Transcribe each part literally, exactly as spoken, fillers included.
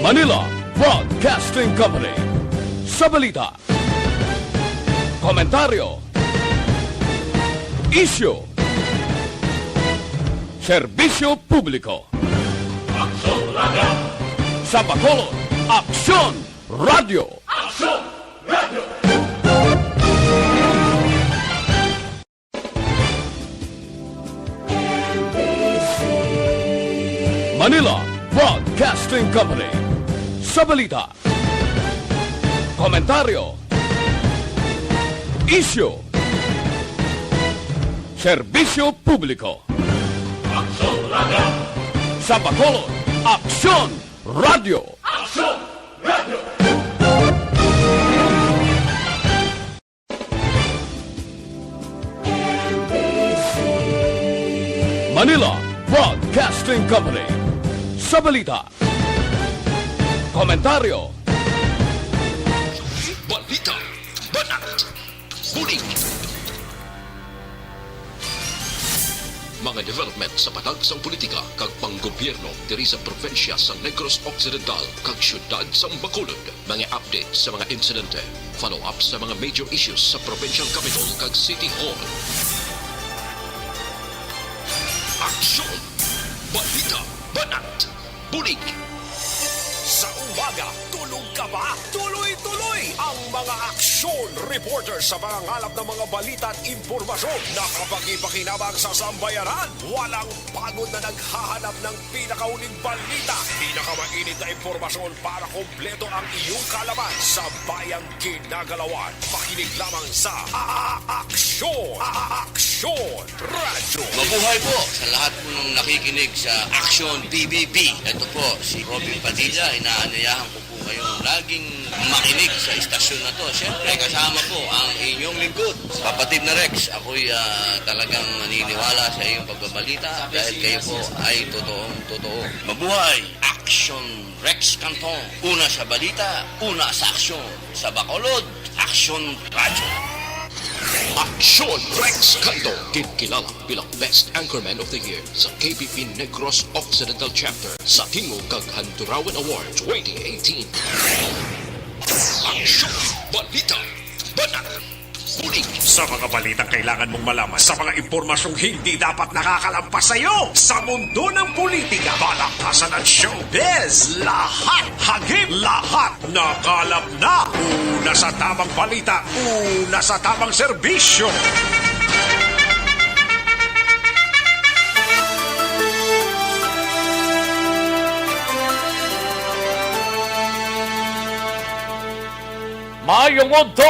Manila Broadcasting Company. Sa balita, komentaryo, isyu, serbisyo publiko. Aksyon Radio. Sa Bacolod, Aksyon Radio. Aksyon Radio. Manila Broadcasting Company. Sa balita, komentaryo, isyu, serbisyo publiko. Aksyon Radio. Sa Bacolod, Aksyon Radio. Aksyon Radio. Manila Broadcasting Company. Sa balita, komentaryo, balita, banat, bulig. Mga development sa patag sang politika kag panggobyerno diri sa probinsya sa Negros Occidental kag siyudad sang Bacolod. Mga update sa mga insidente, follow-up sa mga major issues sa provincial capital kag city hall. Aksyon! Balita! Banat! Bulig! Sa umaga, tulog ka ba? Tuloy-tuloy ang mga aksyon reporter sa pangangalap ng mga balita at impormasyon na kapakipakinabang sa sambayanan. Walang pagod na naghahanap ng pinakauling balita, pinakamainit na impormasyon para kompleto ang iyong kaalaman sa bayang kinagalawan. Makinig lamang sa A-, A-, Aksyon, A-, A-, Aksyon Radyo. Mabuhay po sa lahat po ng nakikinig sa Aksyon P B B. Ito po si Robin Padilla. Inaanyayahan ko po kayong laging makinig sa istasyon na to. Siyempre, kasama po ang inyong lingkod, Kapatid na Rex. Ako'y, ah, talagang naniniwala sa iyong pagbabalita dahil kayo po ay totoong totoo. Mabuhay! Aksyon Rex Canton. Una sa balita, una sa aksyon. Sa Bacolod, Aksyon Radyo. Aksyon Rex Canton, ginkilala bilang Best Anchorman of the Year sa K B P Negros Occidental Chapter sa Tingog kag Handurawan Award twenty eighteen. Aksyon, balita, banat, bulig. Sa mga balitang kailangan mong malaman, sa mga impormasyong hindi dapat nakakalampas sa iyo, sa mundo ng politika, palakasan at showbiz, lahat hagip, lahat nakalap na. Una sa tamang balita, una sa tamang serbisyo. Maayong udto,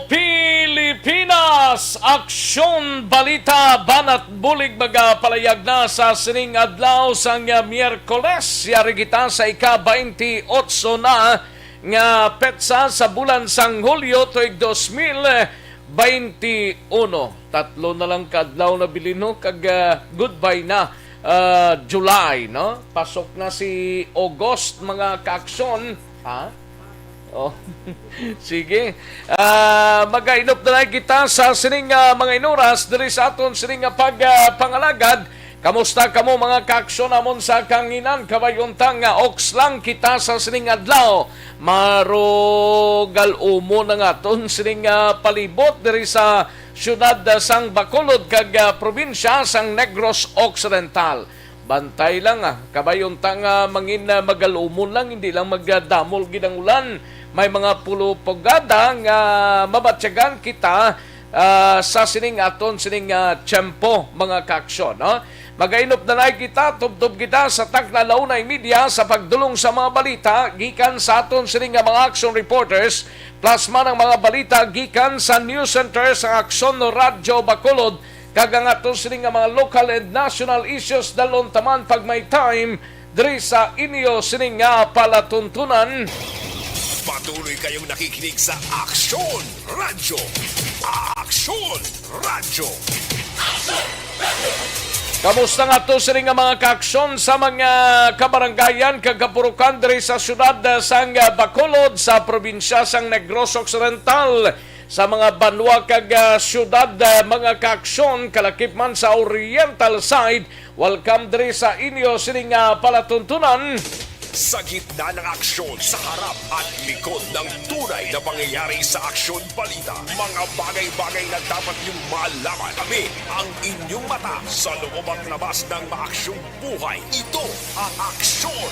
Pilipinas! Aksyon, balita, banat, bulig, magapalayag na sa sining adlaw sang Miyerkules. Yari kita sa ika-twenty-eight na nga petsa sa bulan sang Hulyo tuig dos mil twenty-one. Tatlo na lang ka adlaw na bilin, no? Kag, ah, goodbye na, ah, July, no? Pasok na si August, mga kaaksyon. Ha? Oh. Sige. Ah, magainop na lang kita sa sining, ah, mga inuras diri sa aton sining nga pag, ah, pangalagad. Kamusta kamo, mga kaaksyon namon sa kahanginan? Kabay unta nga oks lang kita sa sining adlaw. Marugal umon ang aton sining, ah, palibot diri sa siyudad, ah, sang Bacolod kag, ah, probinsya sang Negros Occidental. Bantay lang, ah, kabay unta nga mangin, ah, magal-umon lang, hindi lang magdamol gid ang ulan. May mga pulo pugada nga mabatyagan kita, ah, sa sining aton sining, ah, tiyempo, mga kaaksyon, no? Magainop na lang kita, tubtob kita sa takna la una y media sa pagdulong sa mga balita gikan sa aton sining nga mga action reporters, plus man ang mga balita gikan sa news center sa Aksyon Radyo Bacolod, kag ang aton sining nga mga local and national issues dalhon ta man pag may time diri sa inyo sining nga palatuntunan. Patuloy kayong nakikinig sa Aksyon Radyo. Aksyon Radyo. Kamusta nga to sining nga mga kaaksyon sa mga kabarangayan kag kapurukan diri sa siyudad sang Bacolod, sa probinsya sang Negros Occidental, sa mga banwa kag, ah, siyudad, ah, mga kaaksyon, kalakip man sa Oriental side? Welcome diri sa inyo sining nga palatuntunan. Sa gitna ng aksyon, sa harap at likod ng tunay na pangyayari sa Aksyon Balita, mga bagay-bagay na dapat niyong malaman. Kami ang inyong mata sa loob at labas ng maaksyong buhay. Ito ang Aksyon,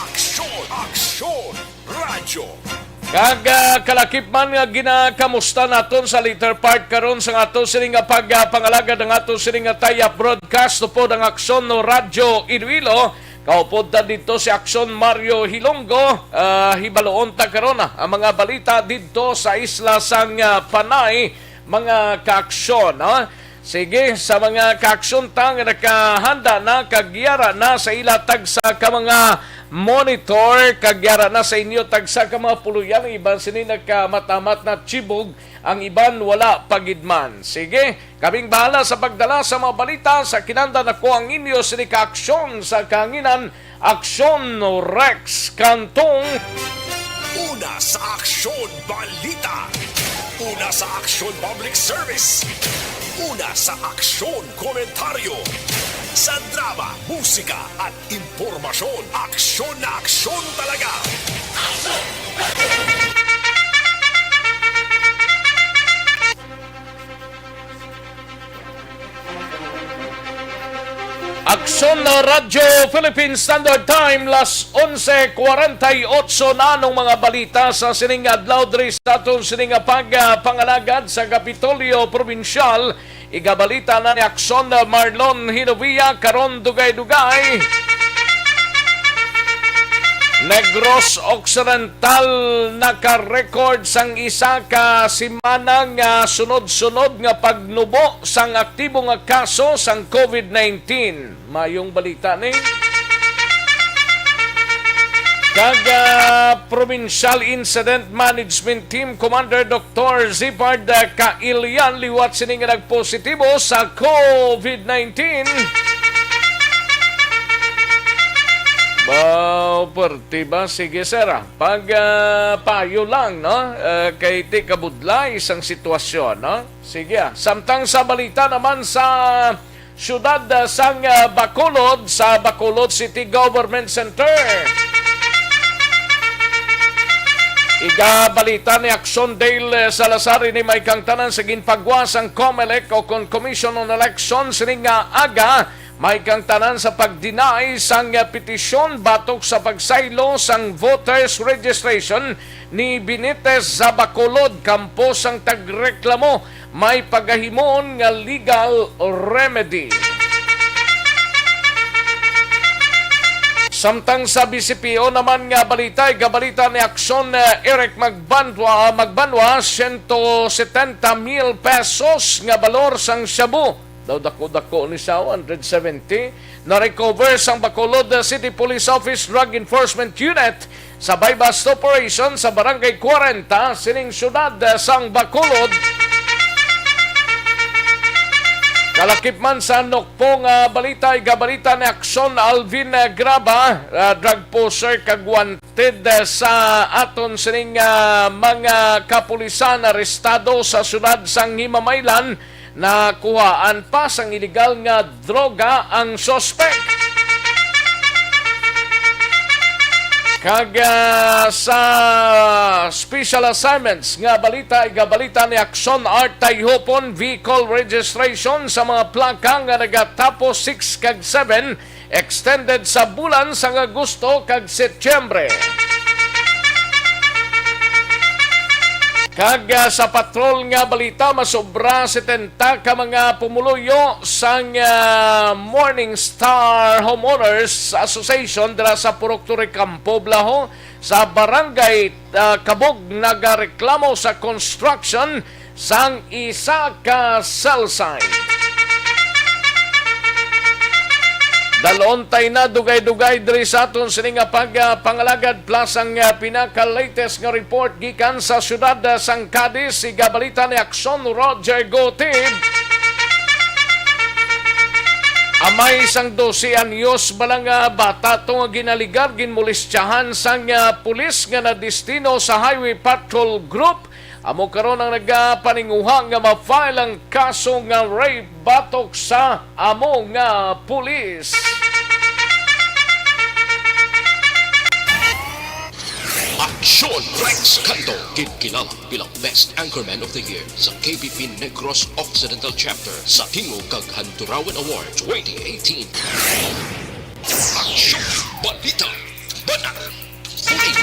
Aksyon, Aksyon Radyo. Kag, ah, kalakip man nga ginakamusta naton sa later part karon sa ato sini nga pag, ah, pangalagad ang ato sini nga tie-up broadcast upod ang Aksyon no Radyo Iloilo. Kaupod ta dito si Aksyon Mario Hilonggo. Ah, hibaluon ta karon, ah, ang mga balita dito sa isla sang, ah, Panay, mga kaaksyon, no? Sige, sa mga kaaksyon ta nga nakahanda na kag yara na sa ila tagsa ka mga monitor, kag yara na sa inyo tagsa ka mga puluyan, ang iban sini nagkamatamat na chibog, ang iban wala pa gid man. Sige, kaming bahala sa pagdala sa mga balita. Sa kinanda nako ang inyo sini kaaksyon sa kahanginan, Aksyon Rex Cantong. Una sa Aksyon Balita. Una sa Aksyon Public Service. Una sa Aksyon Komentaryo. Sa drama, musika at impormasyon, aksyon na aksyon talaga. Aksyon na Radyo Philippine Standard Time, las onse cuarenta y ocho na. Anong mga balita sa sining adlaw diri sa aton sining pag, ah, pangalagad sa Kapitolyo Probinsyal? Igabalita na ni Aksyon Marlon Hinovia karon dugay-dugay. Negros Occidental naka-record sang isa ka semana nga sunod-sunod nga pagnubo sang aktibo nga kaso sang covid nineteen. Mayong balita ni. Kag, ah, Provincial Incident Management Team Commander Doktor Zipard, ah, Kailian liwat sini nga nagpositibo sa covid nineteen. Wow, pwerte ba? Sige, sir, ah. Pag, ah, payo lang, no? Ah, kay ti kabudlay sang sitwasyon, no? Sige, ah. Samtang sa balita naman sa siyudad, ah, sang, ah, Bacolod, sa Bacolod City Government Center. Igabalita ni Aksyon Dale Salazar, ini may kang tanan sa ginpagwa sang COMELEC o kon Commission on Elections, sining nga aga, may kang tanan sa pag-deny sang, ah, petisyon batok sa pagsaylo sang voters registration ni Benitez sa Bacolod, kampo sang tagreklamo may pagahimuon nga legal remedy. Samtang sa B C P O naman nga balita, igabalita ni Aksyon, eh, Eric Magbanwa, Magbanwa, siyento setenta mil pesos nga balor sang shabu. Daw dako-dako ni siya, one hundred seventy. Na-recover sang Bacolod City Police Office Drug Enforcement Unit sa buy-bust operation sa Barangay kwarenta sining siyudad sang Bacolod. Kalakip man sa nukpong, ah, balita, igabalita ni Aksyon Alvin, ah, Graba, ah, drug pusher kag wanted, ah, sa aton sining, ah, mga kapulisan arestado sa siyudad sang Himamaylan. Nakuhaan pa sang iligal nga droga ang suspek. Kag, ah, sa special assignments nga balita, igabalita ni Aksyon Art Tayhopon, vehicle registration sa mga plaka nga nagatapos six kag seven extended sa bulan sang Agosto kag Setyembre. Kag, ah, sa patrol nga balita, masobra setenta ka mga pumuluyo sang, ah, Morning Star Homeowners Association dira sa Purok Torrecampo, Blaho, sa Barangay, ah, Cabog, nagareklamo sa construction sang isa ka cell site. Dalon tay na dugay-dugay diri sa aton sini nga pag, ah, pangalagad, plus ang, ah, pinaka-latest nga report gikan sa siyudad, ah, sang Cadiz. Igabalita ni Aksyon Roger Gutib. Amay sang dose anyos bala nga bata to nga ginaligar, ginmolestyahan sang, ah, pulis nga nadestino sa Highway Patrol Group. Amo karon ang nagapaninguha nga ma-file ang kaso nga rape batok sa amo nga pulis. Aksyon Rex Canto, ginkilala bilang Best Anchorman of the Year sa K B P Negros Occidental Chapter sa Tingog kag Handurawan Award twenty eighteen. Aksyon, balita, banat, bulig.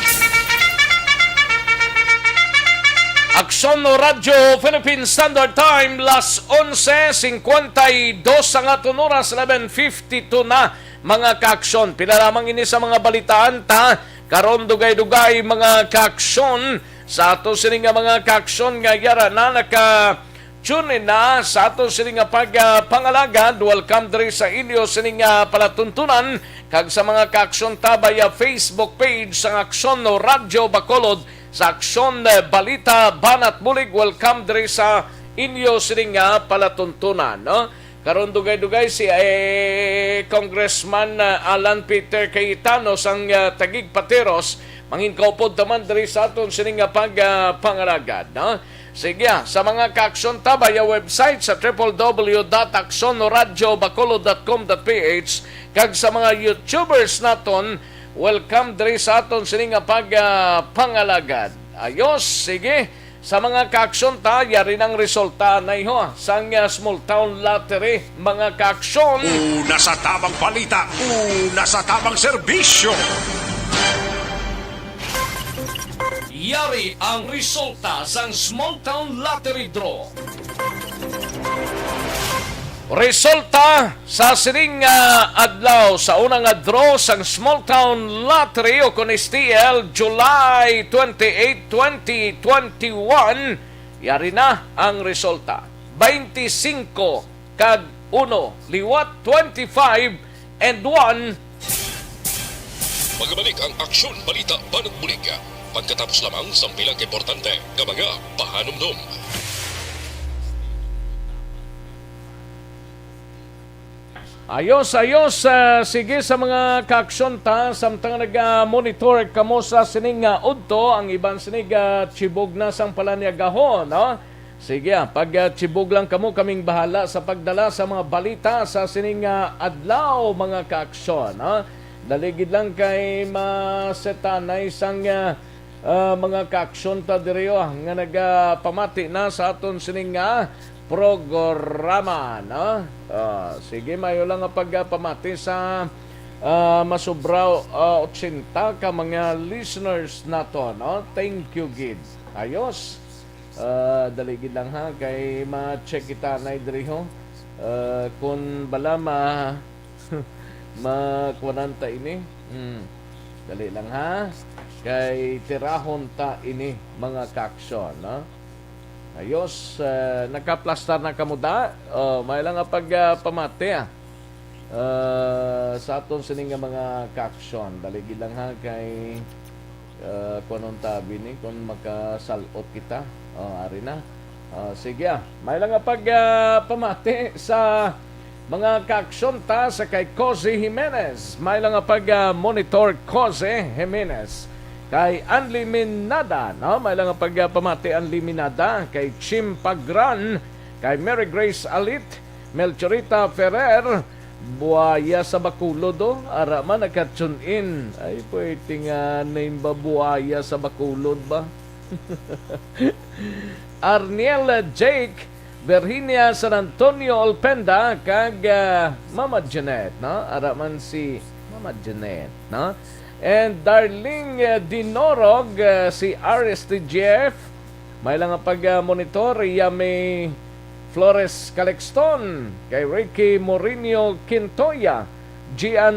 Aksyon Radyo Philippine Standard Time, las onse cincuenta y dos ang aton oras, eleven fifty-two na, mga kaaksyon. Pila lamang ini sa mga balitaan ta karon, dugay-dugay, mga kaaksyon, sa ato sini nga mga kaaksyon nga yara na naka-tune in na sa ato sini nga pag, ah, pangalagad. Welcome diri sa inyo sini nga palatuntunan kag sa mga kaaksyon ta via Facebook page sang Aksyon Radyo Bacolod, sa Aksyon, eh, Balita, Banat Bulig. Welcome diri sa inyo sini nga palatuntunan, no? Karon, dugay-dugay si, eh, Congressman, ah, Alan Peter Cayetano sang, ah, Taguig Pateros, mangin kaupod ta man diri sa aton sini nga pag, ah, pangalagad, no? Sige, ah, sa mga kaaksyon ta via website sa triple W dot aksyon radyo bacolod dot com dot P H, kag sa mga YouTubers naton, welcome diri sa aton sini nga pag, ah, pangalagad. Ayos, sige. Sa mga kaaksyon ta, yari nang resulta na iho sang, ah, Small Town Lottery, mga kaaksyon. Una sa tabang balita, una sa tabang serbisyo. Yari ang resulta sang Small Town Lottery Draw. Resulta sa sining, ah, adlaw sa una nga draw sang Small Town Lottery, o kon S T L, July twenty-eight, twenty twenty-one, yari na ang resulta. Twenty-cinco kag uno, liwat twenty-five and one. Magabalik ang Aksyon Balita Banat Bulig pagkatapos lamang sang pila ka importante nga mga pahanumdom. Ayos, ayos. Ah, sige, sa mga kaaksyon ta, samtang naga-monitor kamo sa sining, ah, udto, ang iban sinig, ah, tibog na sang palanyagahon, no? Sige, ah, pag, ah, tibog lang kamo, kaming bahala sa pagdala sa mga balita sa sining, ah, adlaw, mga kaaksyon, no? Dali gid lang kay masetanay sang, ah, ah, mga kaaksyon ta diri, oh, nga nagapamati na sa aton sining nga programa, no? Ah, sige, mayo lang nga pagpamati sa, ah, masubra, ah, ochenta ka mga listeners nato, no? Thank you gid. Ayos. Ah, dali gid lang, ha, kay ma-check kita na diri, ho. Ah, kun bala ma-, makuwanan ta ini. Hmm. Dali lang, ha. Kay tirahon ta ini, mga kaaksyon, no? Ayos, ah, nakaplastar na kamo da? Oh, may lang nga pag, ah, pamati, ah. Ah, sa aton sini nga mga kaaksyon, dali gid lang, ha, kay, ah, kuanon ta bini kung makasal-ot kita. Oh, ari na. Ah, sige, ah. May lang nga pag, ah, pamati sa mga kaaksyon ta sa kay Cozy Jimenez. May lang nga pag, ah, monitor Cozy Jimenez. Kay Anli Minada, no? May lang nga pag, ah, pamati Anli Minada, kay Chim Pagran, kay Mary Grace Alit, Melchorita Ferrer, Buaya sa Bacolod, oh. Ara man naka-tune in. Ay, pwede nga name ba, Buaya sa Bacolod ba? Arniel Jake, Virginia San Antonio Olpenda, kag, ah, Mama Jeanette, no? Ara man si Mama Jeanette, no? And Darling, ah, Dinorog, ah, si Aris T J F, may lang nga pag, ah, monitor, Yami Flores Calixton, kay Ricky Mourinho Quintoya, Gian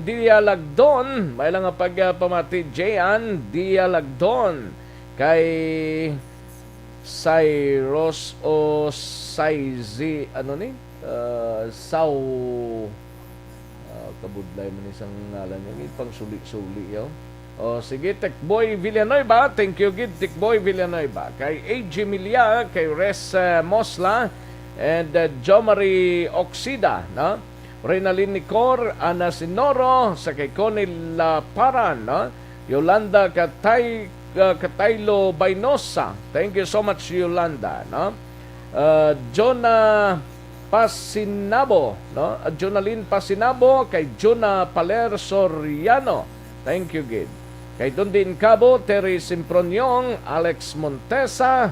Dia Lagdon, may lang nga pag, ah, pamati, Gian Dia Lagdon, kay Cyrus o Saizi, ano ni? Ah, Sau-, ah, kabudlay man isang ngalan niya. May pang suli-suli, yo. O, sige, Tikboy Villanueva. Thank you gid, Tikboy Villanueva. Kay A G Milia, kay Res, ah, Mosla, and, ah, Jomari Oxida, no? Renalyn Nicor, Ana Sinoro, sa kay Connie Laparan, no? Yolanda Katay-, ah, Kataylo Baynosa. Thank you so much, Yolanda, no? Ah, Jonah Pasinabo, no? Ah, Jonalyn Pasinabo, kay Jonah Paler Soriano. Thank you gid. Kay Dundee Incabo, Terry Simproniong, Alex Montesa,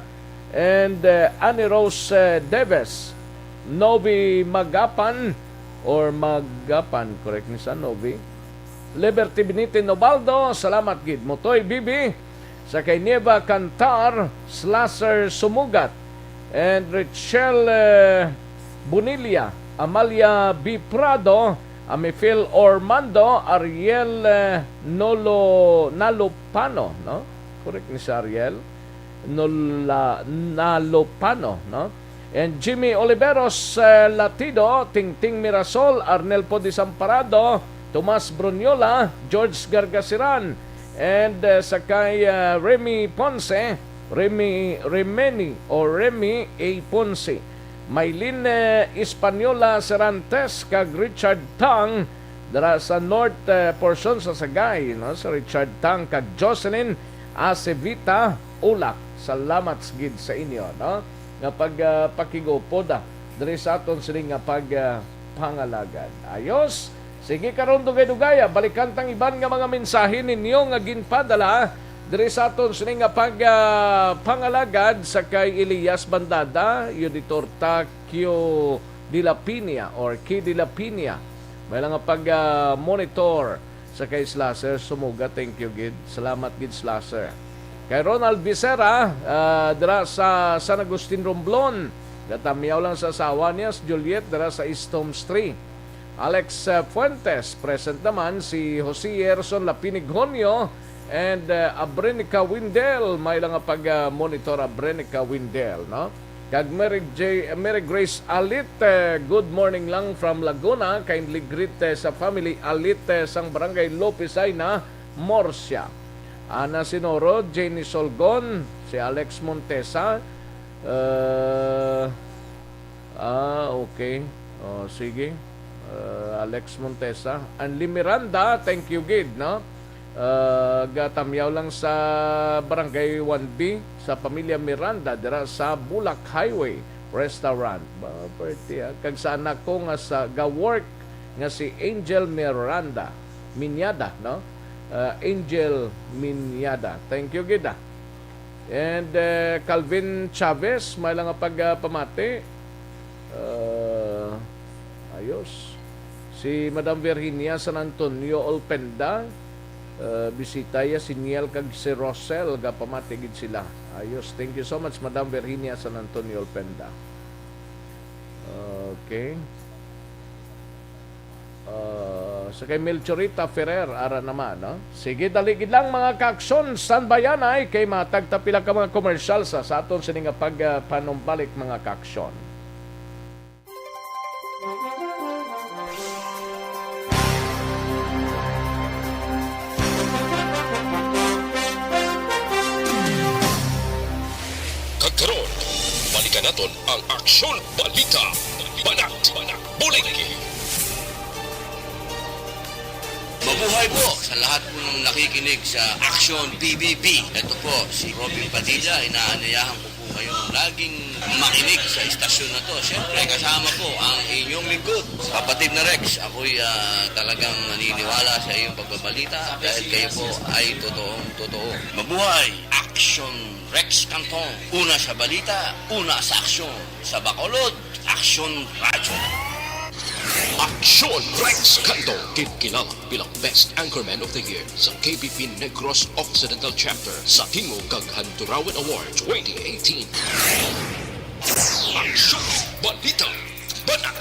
and, eh, Annie Rose, eh, Deves, Novi Magapan, or Magapan, correct ni sa Novi. Liberty Binitin Obaldo, salamat gid. Motoy Bibi, sa kay Nieva Cantar, Slasser Sumugat, and Richelle, eh, Bonilla, Amalia B. Prado, Amifil Ormando, Ariel, eh, Nolo-, Nalopano, no? Correct ni si Ariel? Nola-, Nalopano, no? And Jimmy Oliveros, eh, Latido, Tingting Mirasol, Arnel Desamparado, Tomas Bruniola, George Gargasiran, and, eh, sa kay, eh, Remy Ponce, Remy, Remeni o Remy A. Ponce, Maylin, eh, Española Serantes, kag Richard Tang, dira sa north, eh, portion sa Sagay, no? Si Richard Tang kag Jocelyn Acevita Ulak. Salamat gid sa inyo, no? Nga pag, ah, pakigupod, ah, diri sa aton sini nga pag, ah, pangalagad. Ayos. Sige, karon, dugay-dugay, ah, balikan tang iban nga mga mensahe ninyo nga ginpadala diri sa aton sini nga pag, ah, pangalagad sa kay Elias Bandada, Yoditor Takyo de la Piña or Ki de la Piña. May lang nga pag, ah, monitor sa kay Slasher Sumuga. Thank you gid. Salamat gid, Slasher. Kay Ronald Becerra, ah, dira sa San Agustin, Romblon. Gatamyaw lang sa asawa niya, si Juliet, dira sa East Homes three. Alex, ah, Fuentes, present naman si Jose Yerson Lapinig Honyo and, ah, Abrenica Windel. May lang nga pag, ah, monitor Abrenica Windel, no? Kag Mary J-, Mary Grace Alit, eh, good morning lang from Laguna. Kindly greet, eh, sa family Alit, eh, sang Barangay Lopez Aina, Murcia. Ana Sinoro, Jenny Solgon, si Alex Montesa. Eh, ah, okay. Oh, sige. Eh, Alex Montesa. Anli Miranda, thank you gid, no? Ah, gatamyaw lang sa Barangay one B, sa pamilya Miranda, dira sa Bulak Highway Restaurant. Ba, pwerte, ah. Kag sa anak ko nga sa ga-work nga si Angel Miranda, Minyada, no? Ah, Angel Minyada. Thank you gid, ah. And, eh, Calvin Chavez, may lang nga pag, ah, pamati. Ah, ayos. Si Madam Virginia San Antonio Olpenda, ah, bisita ya si Niel kag si Rosel, gapamati gid sila. Ayos. Thank you so much, Madam Virginia San Antonio Olpenda. Okay. Ah, sa kay Melchorita Ferrer, ara naman, no? Sige, dali gid lang, mga kaaksyon, standby anay, kay matag ta pila ka mga komersyal sa, sa aton sini nga pag, ah, panumbalik, mga kaaksyon. Kag karon, balikan naton ang Aksyon Balita, Banat, Bulig. Mabuhay po sa lahat po ng nakikinig sa Aksyon P B B. Ito po si Robin Padilla, inaanyayahan ko po kayong laging makinig sa istasyon na to. Siyempre, kasama po ang inyong lingkod, Kapatid na Rex. Ako'y, ah, talagang naniniwala sa iyong pagbabalita dahil kayo po ay totoong totoo. Mabuhay! Aksyon Rex Cantong. Una sa balita, una sa aksyon. Sa Bacolod, Aksyon Radyo. Aksyon Rex Cantong, kinkilala bilang Best Anchorman of the Year sa K B P Negros Occidental Chapter sa Tingog kag Handurawan Award twenty eighteen. Aksyon, balita, banat,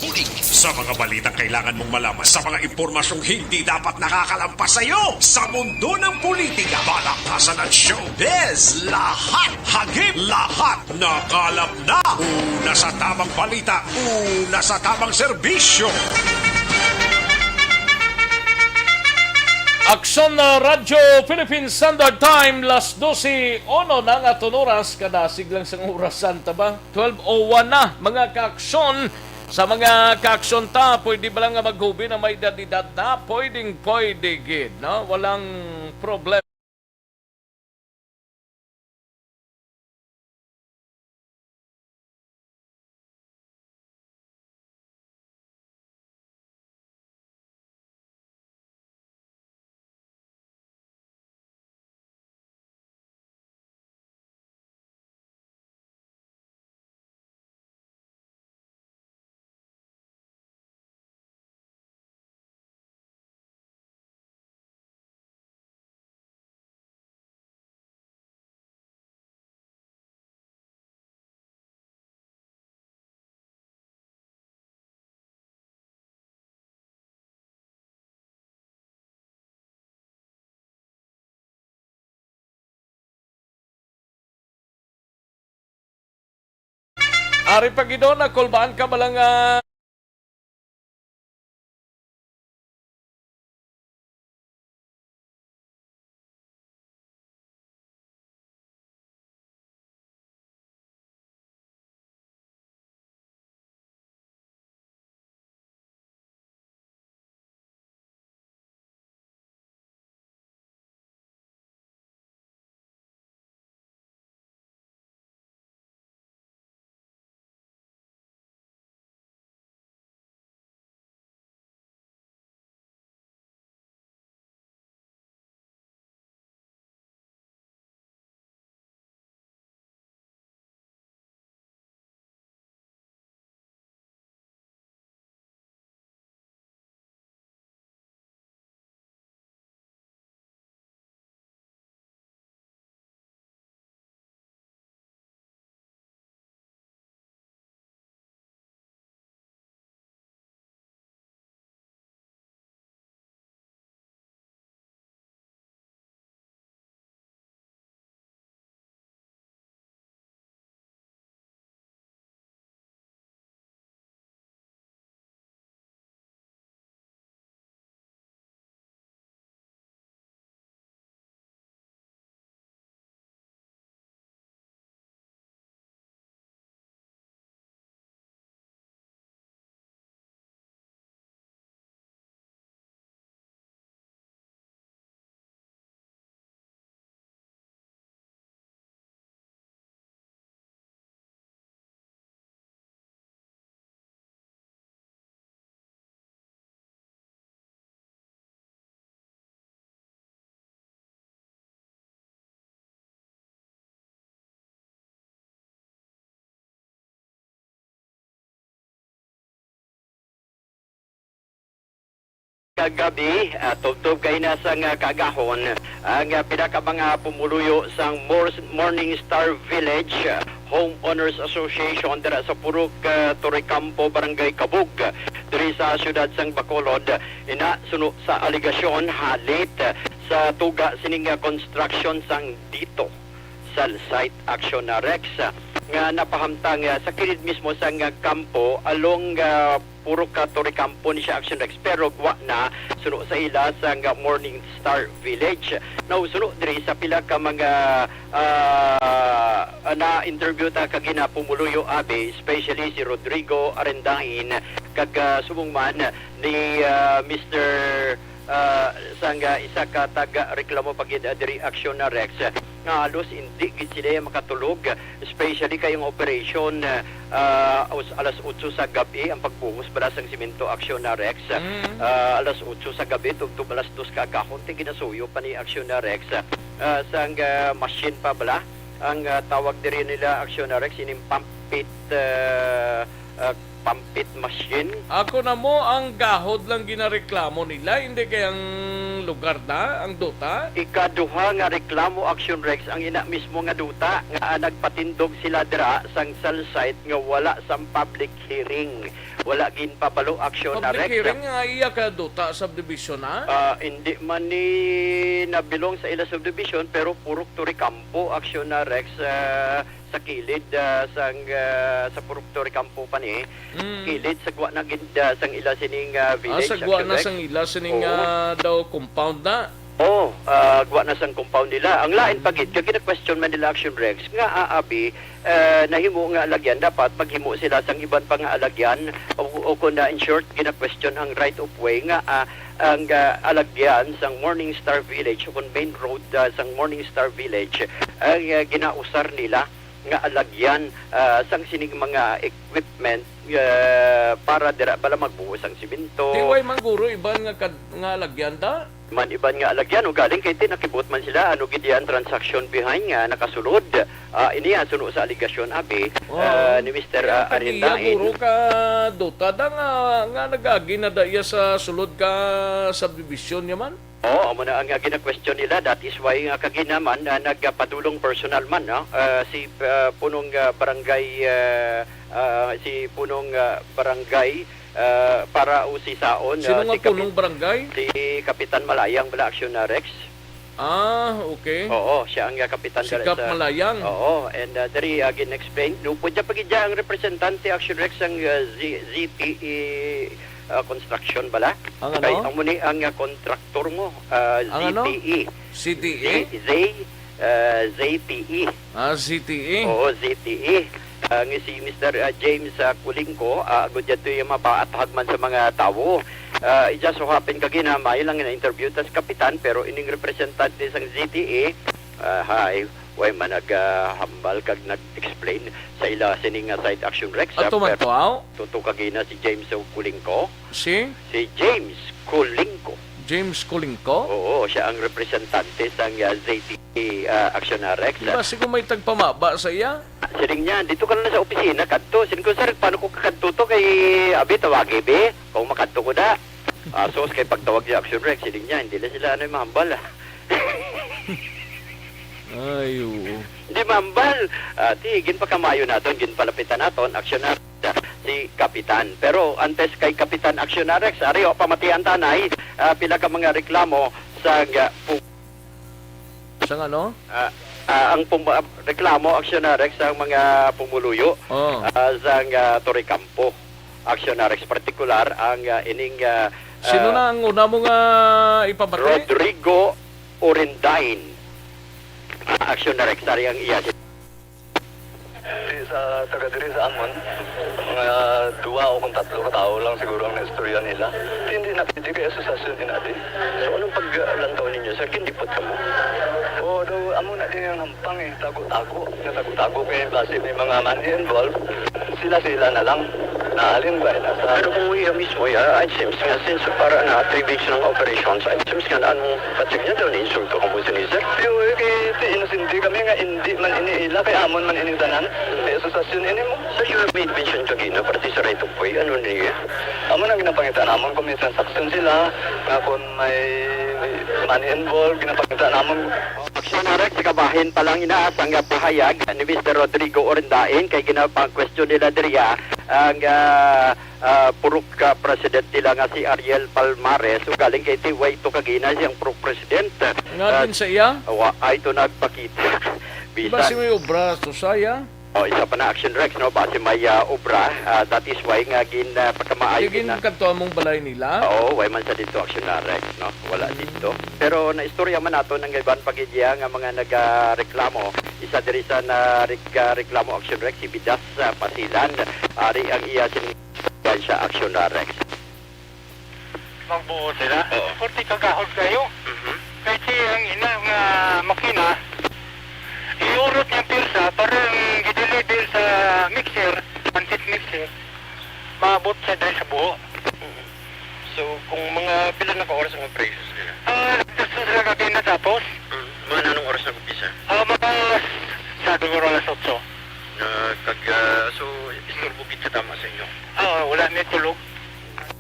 bulig. Sa mga balitang kailangan mong malaman, sa mga impormasyong hindi dapat nakakalampas sa iyo, sa mundo ng politika, balakasan at showbiz, lahat hagip, lahat nakalap na. Una sa tamang balita, una sa tamang serbisyo. Aksyon na Radyo Philippine Standard Time, las dose uno na nga aton oras, kadasig lang sang orasan ta ba? Twelve oh one na, mga kaaksyon. Sa mga kaaksyon ta, pwede ba lang nga maghubi na may edad-edad na? Pwedeng pwede gid, no? Walang problema. Ari pa gid, nakulbaan ka bala nga Kagabi, ah, tubtob kay na sang, ah, kaagahon, ang, ah, pila ka mga pumuluyo sang Mor-, Morning Star Village, ah, Homeowners Association dira sa Purok, ah, Torrecampo, Barangay Cabug, diri sa siyudad sang Bacolod. Ina, suno sa alegasyon, halit, ah, sa tuga sining, ah, construction sang dito, cell site action na Rex, ah, nga napahamtang, ah, sa kilid mismo sang, ah, kampo along, ah, Purok Torrecampo ni siya action Rex, pero gwa na suno sa ila sang, ah, Morning Star Village. Nausuno diri sa pila ka mga, ah, na-interview ta kag ginapumuluyo abi, especially si Rodrigo Arendain kag, ah, subong man ni, ah, Mister ah, sang, ah, isa ka taga reklamo pa gid, ah, diri action na Rex, ah, nga halos hindi gid sila makatulog, especially kay ang operation, ah, us-, alas otso sa gabi ang pagbuhos bala sang semento action na Rex. Mm. Ah, alas otso sa gabi tubtob alas dos ka agahon ti ginasuyo pa ni action na Rex. Ah, sang, ah, machine pa bala ang, ah, tawag diri nila action na Rex, ining pump pit, ah, ah, pump pit machine. Ako na mo ang gahod lang ginareklamo nila, hindi kay ang lugar na, ang duta? Ikaduha nga reklamo, Action Rex, ang ina mismo nga duta nga, ah, nagpatindog sila dira sang cell site nga wala sang public hearing. Wala ginpabalo, Action na Public Rex. Hearing nga iya ka duta subdivision, ha? Ah, hindi man ni nabilong sa ila subdivision, pero Purok Torrecampo, Action na Rex, ah, sa kilid, ah, sang, ah, sa Purok Torrecampo pa ni, Mm. kilid sa gwa na gid, ah, sang ila sining, ah, Ah, village, sa gwa Action na Rex. Sang ila sining, Oo. ah, daw compound na. Oo, ah, gwa na sang compound nila. Ang lain pa Mm. gid, kag gina-question man nila Action Rex, nga aabi, ah, nahimo nga alagyan, dapat maghimo sila sang iban pa nga alagyan, o, o kung na, in short, gina-question ang right of way nga, ah, ang, ah, alagyan sang Morning Star Village o kung main road, ah, sang Morning Star Village, ang, ah, ginausar nila nga alagyan, ah, sang sining mga equipment, ah, para dira bala magbuhos ang simento. Di way man guro iban nga kad-, nga alagyan ta? Man iban nga alagyan, ugaling kay ti nakibot man sila, ano gid yan, transaction behind nga nakasulod. Ah, ini, ah, suno sa alegasyon, abi, Wow. ah, ni Mister, Kaya ah, kagiya, Arindain. Guro ka, duta da nga, nga nag-agi na da iya sa sulod ka subdivision niya man? Oo, amo na ang, ah, gina-question nila. That is why nga kagina man, ah, nagpadulong personal man, no? Ah, si, ah, punong, ah, barangay, ah, ah, si punong, ah, barangay, ah, para usisaon, Sino ah, nga si Kapi-, punong barangay? Si Kapitan Malayang bala, Action na Rex. Ah, okay. Oo, siya ang, ah, kapitan Si dira Kap sa Malayang. Oo, and, ah, diri, ah, gin-explain. No, pwede pa gid ang representante, Action Rex, ang, ah, Z-, Z T E, ah, construction bala. Ang Kay ano? amo ni ang, ah, kontraktor mo, ah, Ang ano? Z T E. C T E? Z-, Z, ah, Z T E. Ah, Z T E. Oo, Z T E. Ah, nga si Mister, ah, James, ah, Kulingko, ah, agud yadto yung mapaathag man sa mga tawo. Ah, it just so happen kagina, maayo lang na-interview ta sa kapitan, pero ining representante sang Z T E, ah, hay, way man nag, ah, hambal kag nag-explain sa ila sini nga side, Action Rex, ah, Ato man pero to, aw? tuto kagina si James Kulingko. Si? Si James Kulingko. James Kulingko? Oo, siya ang representante sang, ah, Z T E, ah, Action Rex. Di ba, siguro may tagpamaba sa iya? Siling niya, "Dito ka na sa opisina, kadto." Siling ko, "Sir, paano ko kakadto to? Kay, abi, tawagi, bi. Kung makadto ko na." Ah, sus, kay pagtawag niya, Action Rex, siling niya, "Hindi na sila, ano, mahambal, ah." Ay, oo. Hindi mahambal. Ah, ti, ginpakamayo naton, ginpalapitan naton, Action Rex, si Kapitan. Pero antes kay Kapitan Action Rex, ari, o, pamatian tanay, ah, pila ka mga reklamo sa, ah, pu- Sang ano? Ah, ah, ang pum-, ah, reklamo, Action Rex, ang mga pumuluyo, Oh. ah, sang, ah, Torrecampo. Action Rex, partikular ang, ah, ining, ah, Sino ah, na ang una mo nga ipabati? Rodrigo Orendain. Ah, Action Rex, ari ang iya. Di sa taga diri sa amon, mga duwa o kung tatlo ka tawo lang siguro ang naistorya nila. Hindi na pwede kay asosasyon din adi. So, anong paglantaw ninyo, sir? Hindi po kamo. O, daw, amo na din ang hampang eh. Tago-tago. Natago-tago kay basi may mga money involved. Sila-sila na lang. Naalin ba? Nasa Pero kung iya mismo, ya, it seems nga, since para na three weeks ng operations, it seems nga, anong patik niya daw, insulto ka mo, sir? Yo, eh, kay ti inosente kami nga hindi man ini ila, kay amon man ining tanan. Kay asosasyon ini mo. Sir, you have made mention kagina, parte sa right of way. Ano niya? Amo nang ginapangita namon kung may transaction sila, nga kung may money involved, ginapangita namon. Action Rex, kabahin pa lang ina sang pahayag ni Mister Rodrigo Orendain kay ginapang-question nila diriya ang, ah, ah, purok, ah, president nila nga si Ariel Palmares. Ugaling kay ti way to kagina siyang purok president. Nga Ah, din sa iya? Wa ay to nagpakita. Di ba Bisan si may obra to sa iya? Oh, isa pa na Action Rex, no? Basi may, ah, obra. Ah, that is why nga gin, ah, pagkamaayo Di gin gid na. Kadto among balay nila? Oo, way man sa dito Action Rex, no? Wala Mm. dito. Pero naistorya man nato ng iban pagidya nga mga nagareklamo. Isa diri sa na reg-, ah, reklamo Action Rex, si Bidas, ah, Pasilan. Ari ang iya sin-, siya Action Rex. Magbuo sila. Oo. Korte kagahod kayo. Mhm. Kay si ang ina nga makina, iurot niya pirsa para ang gideliver sa mixer, pancit mixer, maabot sa dahil sa buho. Mhm. So, kung mga pila na ka oras ang operation nila? Ah, gusto sila gabi na tapos. Mm. Mga anong oras nag-umpisa? Ah, mga sa siguro alas otso. Ah, kag, ah, so, istorbo gid sa tama sa inyo? Ah, wala may tulog.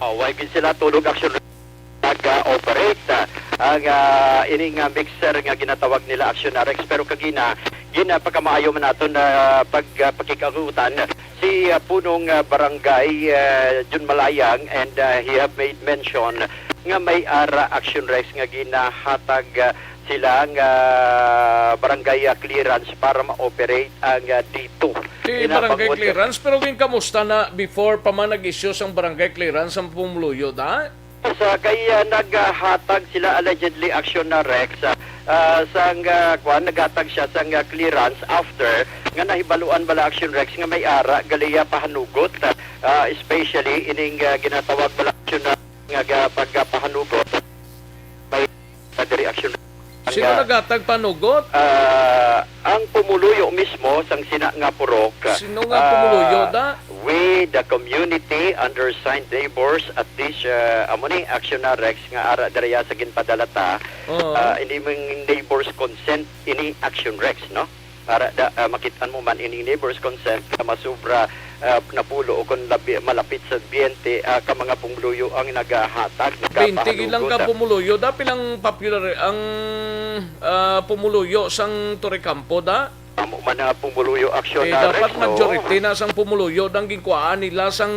Oh, why gid sila tulog actually nag-operate, ah, ang, ah, ining, ah, mixer nga ginatawag nila Action Rex, pero kagina ginapakamaayo man naton na pag, ah, pakig-agutan si, ah, punong, ah, barangay, ah, Jun Malayang, and, ah, he have made mention nga may ara Action Rex nga ginahatag, ah, sila nga barangay, ah, clearance para ma-operate ang, ah, dito. Di Ina, barangay bangod clearance, pero ginkamusta na before pa man nag-issue sang barangay clearance ang pumuluyo, da? Sa kay, ah, naghatag sila allegedly Action Rex, ah, ah, sang, ah, kuan, naghatag siya sang, ah, clearance after nga nahibaluan bala Action Rex nga may ara gali ya pahanugot, ah, especially ining, ah, ginatawag bala Action Rex nga ga-, pagpahanugot. May sa diri Action Rex. Sino Nga, naghatag panugot? Ah, ang pumuluyo mismo sang sina nga purok. Sino nga ah, pumuluyo, da? We, the community, undersigned neighbors, at least, ah, amo ni Action Rex nga ara diriya sa ginpadala ta. Oo. Ah, hindi mong neighbors consent ini Action Rex, no? Ara da, ah, makit-an mo man ini neighbors consent nga masubra, ah, napulo o kon labi, malapit sa twenty, ah, ka mga pumuluyo ang nagahatag, Twenty lang ka nagapahanugot, ah. pumuluyo, da, pilang popular ang, ah, pumuluyo sang Torrecampo, da? Amo man na pumuluyo Action Eh, na, dapat Rex, no? majority na sang pumuluyo dang ginkuhaan nila sang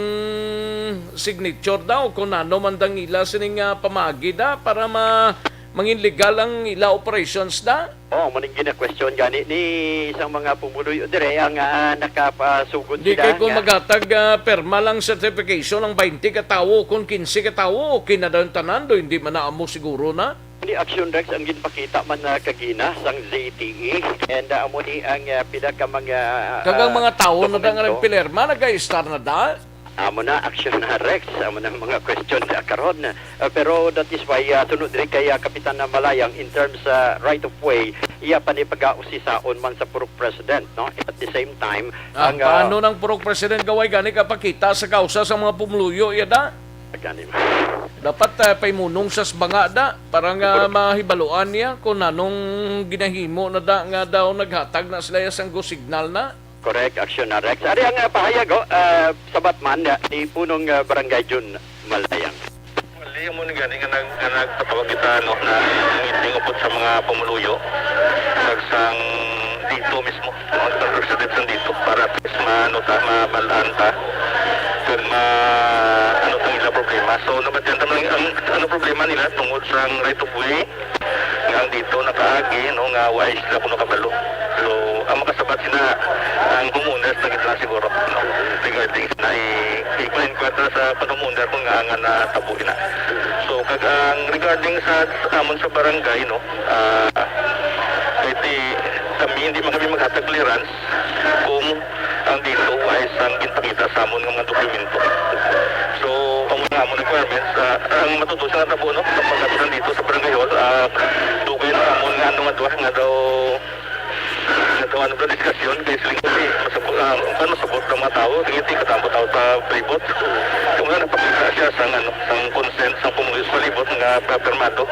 signature daw kung ano man dang ila sining, ah, pamagi da para ma-, mangin legal ang ila operations na? Oh, mo ning gina-question gani ni isang mga pumuluyo dire ang, ah, nakapasugod Di sila kay kung nga maghatag, ah, perma lang certification ang twenty ka tawo, kung quince ka tawo, okay na daw yung tanan, do hindi man na amo siguro na. Ni Action Rex ang ginpakita man na kagina sang Z T E. And, ah, amo ni ang, ah, pila ka mga, Kag ang ah, mga tawo na da nga dokumento. Nagpilirma, nag-a-star na da? Amo na, Action na, Rex. Amo na ang mga question sa karon. Ah, pero that is why, ah, tunod diri kay, ah, Kapitan na Malayang, in terms sa right of way, iya pa ni pag-ausisaon man sa Purok President, no? At the same time, Ah, ang, ah, paano nang Purok President gaway gani kapakita sa kausa sa mga pumuluyo iya da? Gani. Dapat, ah, paimunong sa banga da para nga Purok mahibaluan niya kung anong ginahimo na da nga daw naghatag na sila iya sang go signal na. Correct, Action na, Rex. Ari ang, ah, pahayag, oh, ah, sa Batman, ah, ni Punong, ah, Barangay Jun Malayang. Mali mo ni gani nga nag-, nga nagpatawag kita, no, na meeting upod sa mga pumuluyo. Kag sang dito mismo, no, ang representative sang dito para at least ma-, ano ta, mabalaan ta. Kag ma-, ano tang ila problema. So, nabatian ta man ang, ano problema nila tungod sang right of way. Nga ang dito nakaagi, no, nga wa sila kuno kabalo. So, ang makasabat sina ang homeowners na gid na siguro, no, regarding na i-, i-inquire sa homeowner kung nga nga natabo na. So, kag ang regarding sa, sa amon sa barangay, no, ah, kay ti-, kami hindi man kami maghatag clearance kung ang dito ay sang ginpakita sa amon nga mga dokumento. So, ang mga amon requirements, ah, ang matutusan na tabo, no, kapag nandito sa barangay hall, ah, dugay na amon nga ano nga duha nga daw, nga daw ano ba diskusyon kay siling ko si masabot, ah, ano sabot ng mga tao, sige, ti katambot tao sa palibot. Kung nga napakita siya sa ano, sa consent sa pumulis palibot nga papirmado.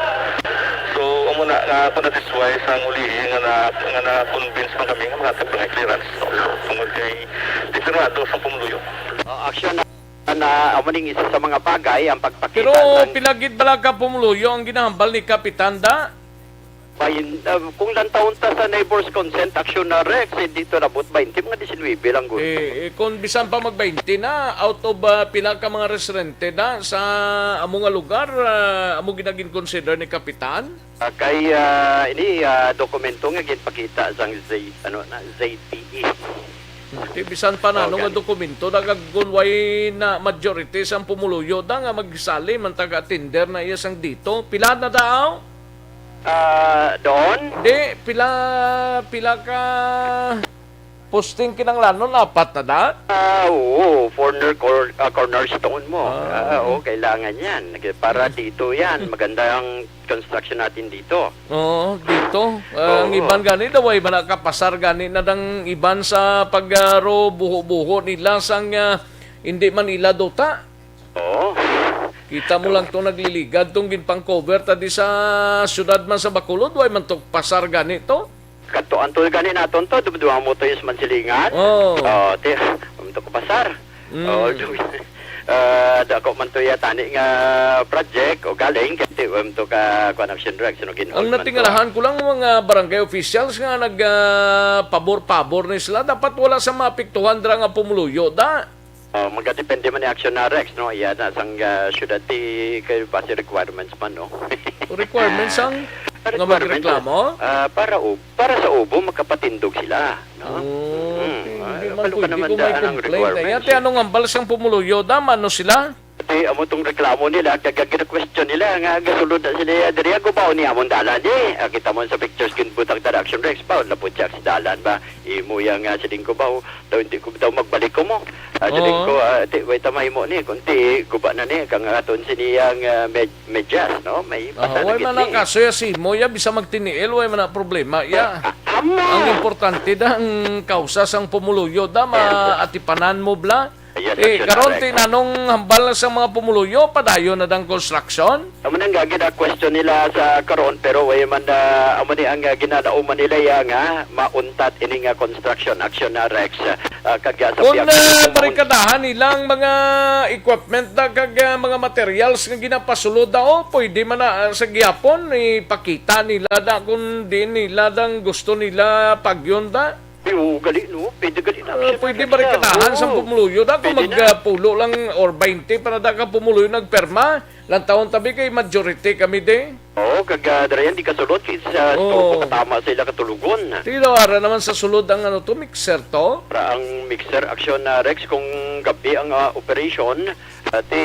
So, amo na nga ako na-disway sa ulihi nga na, nga na-convince man kami nga mga tagpangay clearance. Tungod kay Determinado sa pumuluyo. Ah, action na, na amo ning isa sa mga bagay ang pagpakita Pero sang pila gid bala ka pumuluyo ang ginahambal ni Kapitan da? Bayin, ah, kung lantawon ta sa neighbors consent action na Rex, hindi to nabot twenty, mga diecinuebe lang gud. Eh, eh, kung bisan pa mag twenty na, out of, ah, pila ka mga residente na sa amo nga lugar, ah, amo ginagin consider ni Kapitan? Ah, kay, ah, ini, ah, dokumento nga ginpakita sang Z-, ano na, Z T E. Ti bisan pa nano nga dokumento, nagaggunway na majority sang pumuluyo da nga magsali man taga tender na iya sang dito. Pila na daw? Ah, doon? Di, pila, pila ka posting kinanglanon? Apat na da? Ah, oo, corner, cor-, ah, cornerstone mo. Ah. Ah, oo, kailangan yan. Para dito yan, maganda ang construction natin dito. Oo, dito. Ah, ang Oo. iban gani daw ay wala kapasar gani na dang iban sa pag, ah, ro-, buho-buho nila sang, ah, hindi man ila duta. Oo. Kita mo lang to nagliligad tong ginpang-cover ta di sa syudad man sa Bacolod, way man to pasar gani to. Kadto anto gani naton to, dumduwa mo to is Mansilingan. Oo. Oh, ti, um, to kapasar. Mm. Oh, do-, ah, dako man to ya tani nga project o galing kay ti, um, to ka kuan action drugs no ginhold Ang man to. Natingalahan ko lang mga barangay officials nga nag, ah, pabor-pabor ni sila, dapat wala sa maapektuhan dira nga pumuluyo da. Oh, magadepende man ni Action na Rex, no? Iya na sang, ah, syudad ti kay base requirements man, no? Requirements ang Ang nga requirements, magreklamo? Ah, para ub-, para sa ubo makapatindog sila, no? Oh, Mm. okay. Ah, Hindi man kabalo ka pwede naman kung may daan ang complaint. Kaya requirements, ti eh. Anong ambal sang pumuluyo da, mano sila? Ti amo tong reklamo nila, kag gina-question nila nga gasulod na sila, ah, diri ang gubaw ni amon dalan, eh. Ah, kita mo sa pictures, ginbutang ta Action Rex pa, labot siya sa dalan ba? Imo yang, ah, siling ko ba, oh, daw hindi ko daw magbalik ko mo. Ah, siling Oo. ko, ah, ti, wait, ta mahimo ni, kung ti, guba na ni, kang aton siniyang, ah, med-, medyas, no? May Ah, way patanagit man ang ni. Kaso ya si mo ya, bisa magtiniil, way man ang problema ya. Ah, amo! Ang importante da, ang kausa sang pumuluyo da, Yes. maatipanan mo bla. Yes, Eh, Action karon, Direct. Ti nanong hambal sa mga pumuluyo, padayon na dang construction? Amo nang gagi na question nila sa karon, pero way man na, amo ni ang, ah, ginadauman nila ya nga mauntat ini nga construction action na Rex, ah, kag, ah, sa Kung, biyag ah, sa barikadahan nilang mga equipment da kag, ah, mga materials nga ginapasulod da, oh, pwede man na, ah, sa gihapon, ipakita nila da kung di nila dang gusto nila pagyon da. Pero Gali, no? Pwede gali na. Ah, action pwede na barikadahan sa pumuluyo da kung magpulo lang or baynte pa na da ka pumuluyo nagpirma. Lantawon tabi kay majority kami di. Oo, kag, ah, dara yan, di kasulod kay sa Oo. Tama sa ila katulugon. Ti daw ara naman sa sulod ang ano to, mixer to? Para ang mixer action na, Rex, kung gabi ang, ah, operation, ati,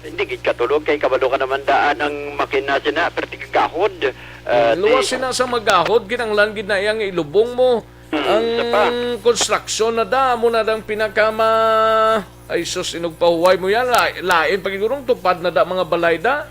hindi gid katulog kay kabalo ka naman daan ang makina sina, perti kagahod. Ah, Mm, luwas ti- sina sa magahod, kinanglan gid na iyang ilubong mo. Mm, Ang isa pa. Konstruksyon na da, mo na dang pinakama. Ay, sus, inugpahuway mo yan. La-, lain pagigurong tupad na da mga balay da.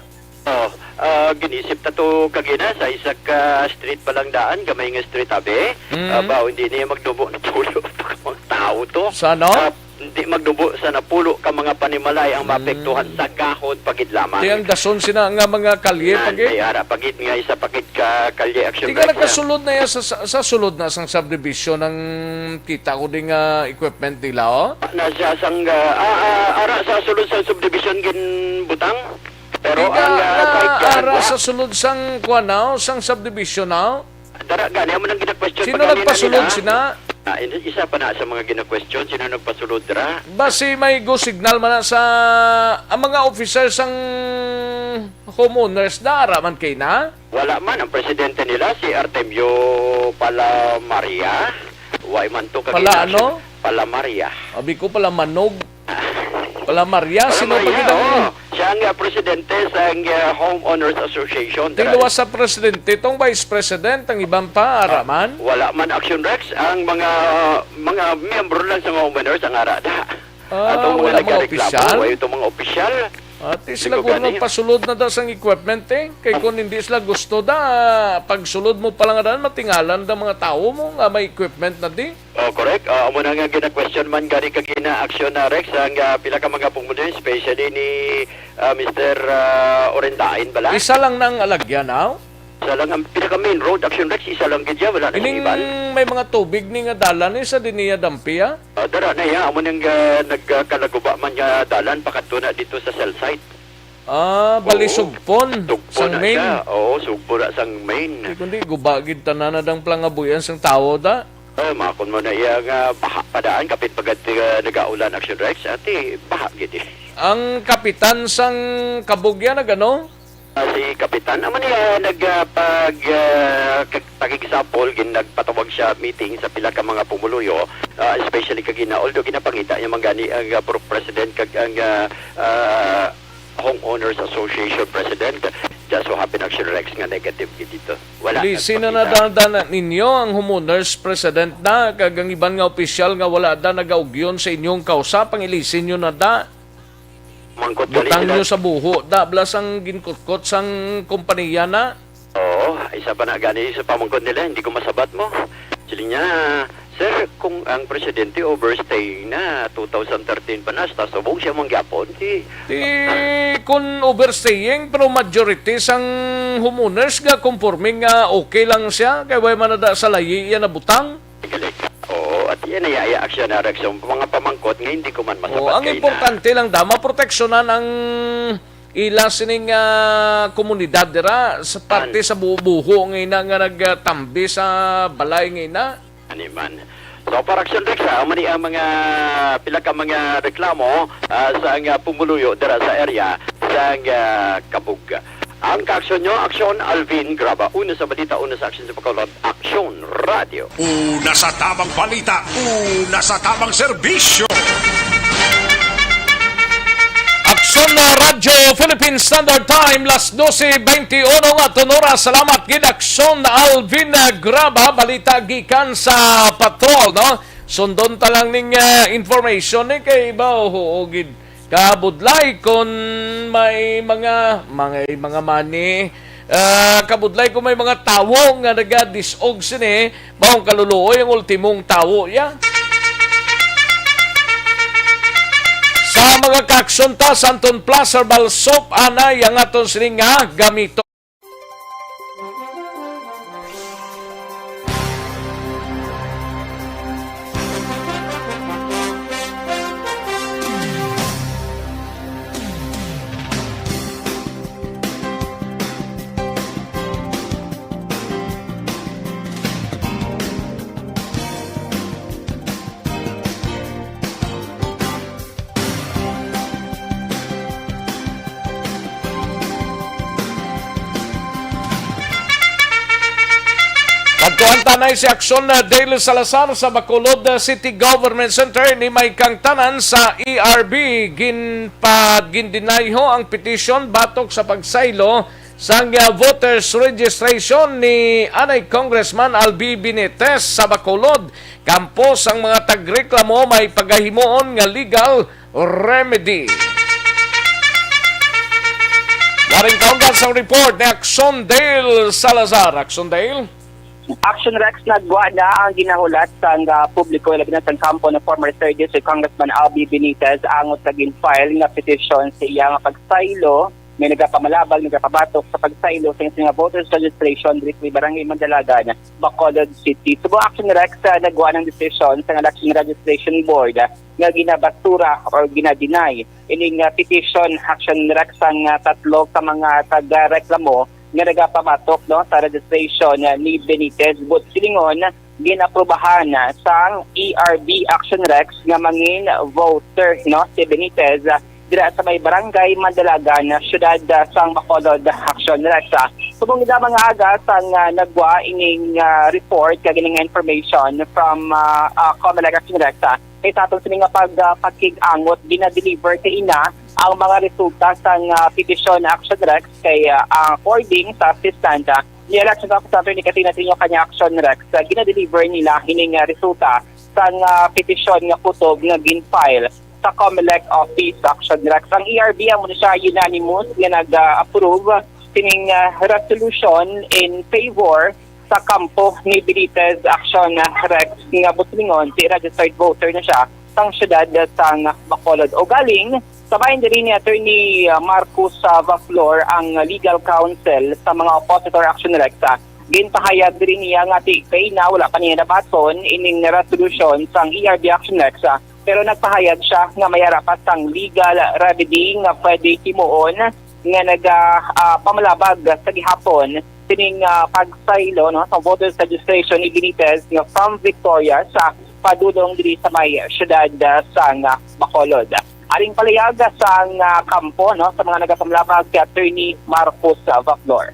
Oh, ah, ginisip ta to kagina sa isa ka street pa lang daan, gamay nga street, abi. Mm. Ah, ba, hindi niya magdubo na pulo pa ka mga tao to. Sa ano? Ah, hindi magdubo sa napulo ka mga panimalay ang maapektuhan Mm. sa gahod pagid lamang. Di ang dason sina nga mga kalye Nan, pagid? May ara pagid nga isa pagid ka kalye action Di ka break na. Nagkasulod na yan sa, sa, sa sulod na sang subdivision ang kita ko di nga equipment nila, oh? Na siya sang, ah, ah, ah, ara sa sulod sa subdivision ginbutang. Pero Di ang, nga, ah, ah, side guard ara na. Sa sulod sang kuan na, oh, sang subdivision na, oh. Dara gani, amo nang gina-question Sino pa gani na nagpasulod nila. Sina? Ah, in-, isa pa na sa mga gina-question, sino nagpasulod dira? Basi may go signal man na sa ang mga officers sang homeowners na ara man kay na? Wala man. Ang presidente nila, si Artemio Palamaria. Wa man to Pala kagina-, ano? Palamaria. Abi ko pala manog. Pala Maria, Pala sino Maria, pagid ang oo. Siya ang, ah, presidente sa, ah, Homeowners Association. Ti luwas sa presidente, tong vice president, ang iban pa, ara man? Wala man, Action Rex, ang mga, mga miyembro lang sa homeowners ang ara da. Ah, atong mga wala mga nagareklamo, opisyal? Wala itong mga opisyal. Ati sila Siguro guro gani. Magpasulod na da sang equipment, eh. Kay kung hindi sila gusto da, pagsulod mo pa lang daan, matingalan da mga tao mo nga may equipment na di. Oh, correct. Ah, amo na nga gina-question man gani kag gina-action na, Rex, ang, ah, pila ka mga pumunoy, especially ni, ah, Mister, ah, Orendain bala. Isa lang nang alagyan, aw? Isa lang ang pinaka main road, Action Rex, isa lang gid siya, wala na sing Ining iban. May mga tubig ni nga dalan ni sa dinhi ya Dampi, ah? Ah, dara na iya, amo nang, ah, nagkalaguba man nga dalan pakadto na dito sa cell site. Ah, bali Oo. Sugpon Sugpo sang na main. Siya. Oo, sugpo na sang main. Di kundi guba gid tanan na dang plangabuyan sang tawo da. Eh, makon mo na iya nga baha pa daan, kapit pagad, ah, nagaulan, Action Rex, ati baha gid eh. Ang kapitan sang kabugya nagano? Ah, si Kapitan, amo niya nag, ah, pag, ah, kag-, pag-example, gin-, nagpatawag siya meeting sa pila ka mga pumuluyo, ah, especially kagina, although ginapangita niya man gani ang, ah, pro-, president kag ang, ah, ah, Homeowners Association President, just so happen, Action Rex, nga negative gid dito. Wala Listen na nagpakita. Nadala na ninyo ang homeowners president na, kag ang iban nga opisyal nga wala da nagaugyon sa inyong kausa, pangilisin nyo na da. Mangkot Butang gali sila. Nyo sa buho da, blas ang ginkutkot sang kompanya na. Oo, isa pa na gani sa pamangkot nila, hindi ko masabat mo. Sila niya, "Sir, kung ang presidente overstay na, two thousand thirteen pa na, sa subong siya mong gyapon, di." Di, kun overstaying, pero majority sang homeowners nga conforming nga okay lang siya, kay way man nada sa layi iya nabutang. Galing ka. Oo, at yan ay, ay action na reaksyon. Mga pamangkot nga hindi ko man masabat Oh, ang kay na. Importante lang da, maproteksyonan ang ila sining, ah, komunidad dira sa parte An- sa buho-buho nga ina nga nagtambi sa balay nga ina. Ani man. So, para Action Rex, ha, amo ni ang mga pila ka mga reklamo, ah, sa nga pumuluyo dira sa area sa nga Kabug. Ang kaaksyon nyo, Aksyon Alvin Graba. Una sa balita, una sa aksyon sa Bacolod, Aksyon Radio. Una sa tamang balita, una sa tamang serbisyo. Aksyon na Radyo Philippine Standard Time, las doce veintiuno nga aton oras. Salamat gid, Aksyon Alvin, ah, Graba. Balita gikan sa patrol, no? Sundon ta lang ning, ah, information ni kay iba, oo, gid. Kabudlay kon may mga, mga, mga mani, ah, kabudlay kon may mga tawo nga nagadis-og sini, maong kaluluoy ang ultimong tawo, ya. Sa mga kaksunta, Santon Plus Herbal Soap, anay ang aton sini nga gamito. Adtuan tanay si Action, uh, Dale Salazar sa Bacolod, uh, City Government Center. Ni may kangtanan sa E R B, ginpagindinayho ang petition batok sa pagsaylo sang, uh, voters registration ni anay Congressman Albi Benitez sa Bacolod. Kampos ang mga tagreklamo, may pagahimuon nga legal remedy. Naring kaundan sang report ni Action Dale Salazar. Action Dale. Action Rex, nagwa na ang ginahulat sang, ah, publiko, labi na sang kampo ni former third District Congressman Albi Benitez angot sa gin-file nga petisyon sa iya nga pagsaylo nga nagapamalabag, nagapabatok sa pagsaylo sa, sa nga voters registration diri sa Barangay Mandalagan, Bacolod City. Subong Action Rex, ah, nagwa ng desisyon sa Election Registration Board, ah, nga ginabasura or ginadeny ining, ah, petition, Action Rex, ang, ah, tatlo ka mga tagareklamo nga nagapabatok, no, sa registration, ah, ni Benitez. Buot silingon, ginaprubahan, ah, sang E R B, Action Rex, nga mangin voter, no, si Benitez, ah, dira sa may Barangay Mandalagan, ah, siyudad, ah, sang Bacolod, Action Rex, ah. Subong gid mga aga sang, ah, nagwa ining, ah, report kag ining information from, ah, ah, Comelec, Action Rex, ah. Kay sa aton sini nga pag, ah, pakig-angot, gina-deliver kay ina ang mga resulta sang, ah, petisyon, Action Rex, kay, ah, according sa assistant, ah, ni Election Officer Attorney Katrina Trinio kanya, Action Rex, ah, gina-deliver nila ining, ah, resulta sang, ah, petisyon nga kutob nga gin-file sa Comelec office, Action Rex. Ang E R B amo ni siya unanimous nga nag-approve sining, ah, resolution in favor sa kampo ni Benitez, Action Rex, nga buot silingon si registered voter na siya sang siyudad sang Bacolod. O galing, sa bahin diri ni Attorney, ah, Marcos, ah, Vaflor, ang legal counsel sa mga oppositor, Action Rex, ah. Ginpahayag diri niya nga ti kay na wala pa niya nabaton ining resolusyon sang E R B, Action Rex, ah. Pero nagpahayag siya nga may ara pa sang legal remedy nga pwede himuon nga naga, ah, pamalabag sa gihapon sining, ah, pagsaylo, no, sa voters registration ni Benitez nga from Victoria sa padulong diri sa may siyudad, ah, sang, ah, Bacolod. Aring palayag sang, ah, kampo, no, sa mga nagapamalabag kay Attorney Marcos, ah, Vaflor.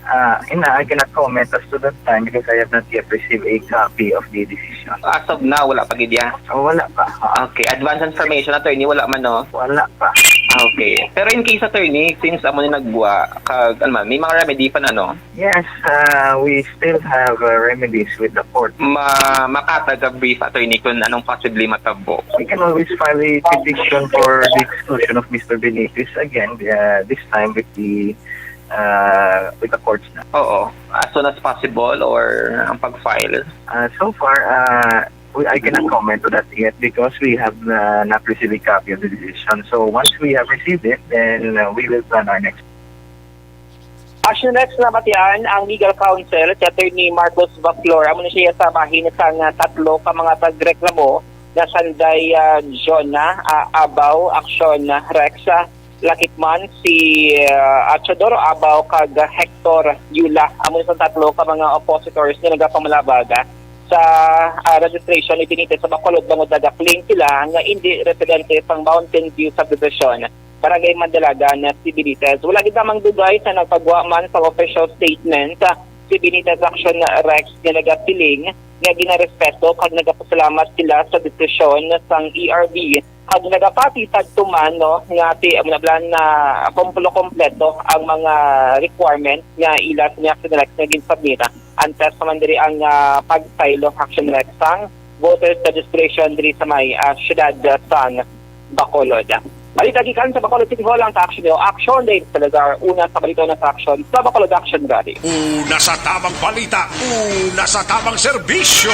Ah, ina, I cannot comment as to that time because I have not yet received a copy of the decision. As of now, wala pa gid ya? Oh, wala pa. Ah. Okay. Advance information, attorney, wala man, no? Wala pa. Ah, okay. Pero in case, attorney, since amo ni nagwa, kag, ano man, may mga remedy pa na, no? Yes, uh, we still have, uh, remedies with the court. Ma-, makatag ka brief, attorney, kung anong possibly matabo? We can always file a petition for the exclusion of Mister Benitez again, uh, this time with the, uh, with the courts na. Oo. As soon as possible or ang pag-file? Uh, so far, uh, we, I cannot comment to that yet because we have, uh, not received a copy of the decision. So once we have received it, then, uh, we will plan our next. Action Rex, nabatian ang legal counsel si Attorney Marcos Vaflor. Amo na siya sa bahin sang, ah, tatlo ka mga tagreklamo na sanday, ah, Jonah, ah, Abaw, Action Rex, ah, Lakitman, si, ah, Achadoro Abaw, kag Hector Yula. Amo na sa tatlo ka mga oppositors nga nagapamalabag, ah, sa, ah, registration ni Benitez sa Bacolod, bangod nagakling sila nga indi residente sang Mountain View Subdivision, Barangay Mandalagan, si Benitez. Wala gid lamang dugay sa nagpagwa man sa official statement, ah, si Benitez, Action Rex, nga nagasiling nga ginarespeto kag nagapasalamat sila sa desisyon sang E R B kag nagapati sadto man, no, nga ti amo na bala na komplo-kompleto ang mga requirement nga ila sa Action Rex nga ginsubmit. Antes naman diri ang, ah, pag-file of Action Rex sang voters registration diri sa may, ah, siyudad, ah, sang Bacolod. Balita gikan sa Bacolod City Hall ang ka-action niyo. Action Dave Salazar, una sa balita, una sa action sa Bacolod Action Rally. Una sa tamang balita, una sa tamang serbisyo.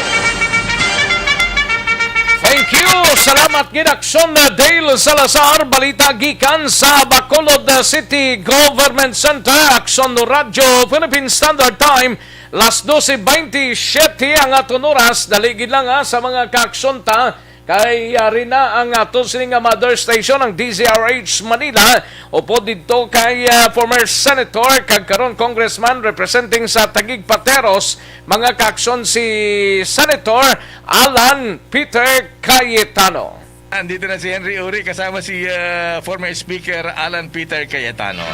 Thank you. Salamat gid, Action, uh, Dale Salazar. Balita gikan sa Bacolod, uh, City Government Center. Action Radyo Philippine Standard Time, las doce veintisiete ang aton oras. Dali gid lang, ha, sa mga ka-action ta. Kay, ah, ari na ang ato sini nga mother station, ang D Z R H Manila, upod didto kay, ah, former senator kag karon congressman representing sa Taguig Pateros, mga ka-action, si Senator Alan Peter Cayetano. Andito na si Henry Uri kasama si, ah, former Speaker Alan Peter Cayetano.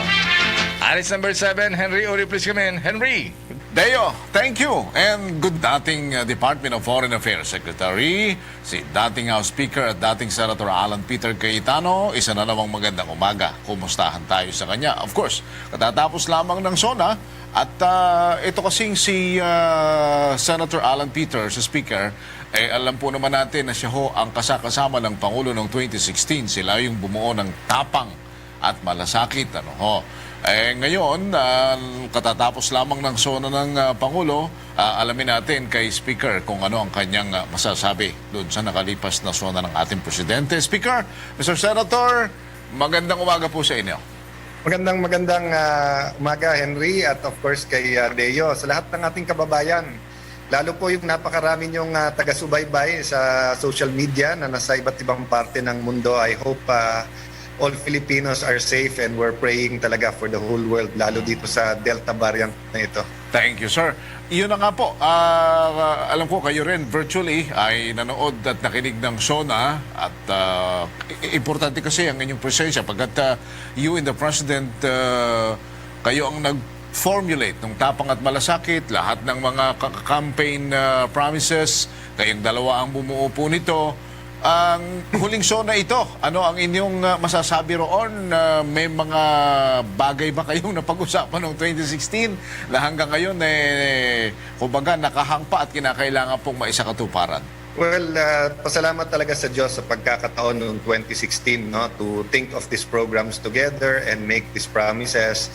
Aris number seven, Henry Uri, please come in. Henry! Deo, thank you. And good dating uh, Department of Foreign Affairs Secretary, si dating House Speaker at dating Senator Alan Peter Cayetano, isa na namang magandang umaga. Kumustahan tayo sa kanya. Of course, katatapos lamang ng SONA at uh, ito kasing si uh, Senator Alan Peter, si Speaker, eh, alam po naman natin na siya ho ang kasakasama ng Pangulo noong twenty sixteen. Sila yung bumuo ng Tapang at Malasakit. Ano ho? Eh, ngayon, uh, katatapos lamang ng SONA ng uh, Pangulo, uh, alamin natin kay Speaker kung ano ang kanyang uh, masasabi doon sa nakalipas na SONA ng ating Presidente. Speaker, Mister Senator, magandang umaga po sa inyo. Magandang magandang uh, umaga, Henry, at of course kay uh, Deo. Sa lahat ng ating kababayan, lalo po yung napakarami niyong uh, taga-subaybay sa social media na nasa iba't ibang parte ng mundo. I hope uh, all Filipinos are safe and we're praying talaga for the whole world, lalo dito sa Delta variant na ito. Thank you, sir. Yun na nga po, uh, alam ko kayo rin virtually ay nanood at nakinig ng SONA at uh, importante kasi ang inyong presensya pagkat uh, you and the President, uh, kayo ang nag-formulate ng Tapang at Malasakit, lahat ng mga campaign uh, promises, kayong dalawa ang bumuo po nito. Ang huling SONA ito, ano ang inyong uh, masasabi roon? Uh, may mga bagay ba kayong napag-usapan noong twenty sixteen na hanggang ngayon, eh, kumbaga, nakahangpa at kinakailangan pong maisakatuparan? Well, uh, pasalamat talaga sa Diyos sa pagkakataon noong twenty sixteen, no, to think of these programs together and make these promises.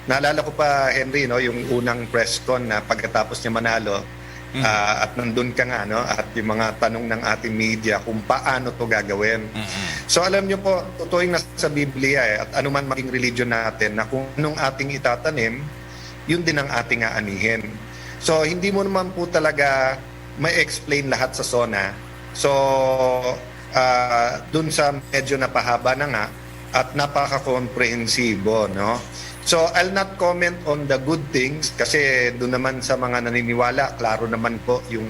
Naalala ko pa, Henry, no, yung unang press con na pagkatapos niya manalo, mm. uh, at nandun ka nga, no, at yung mga tanong ng ating media kung paano to gagawin. Mm-hmm. So alam niyo po, totoo yung nasa Biblia eh, at anuman maging religion natin, na kung anong ating itatanim, yun din ang ating aanihin. So hindi mo naman po talaga ma-explain lahat sa SONA. So uh, dun sa medyo napahaba na nga, at napaka-komprehensibo, no? So, I'll not comment on the good things kasi doon naman sa mga naniniwala, klaro naman po yung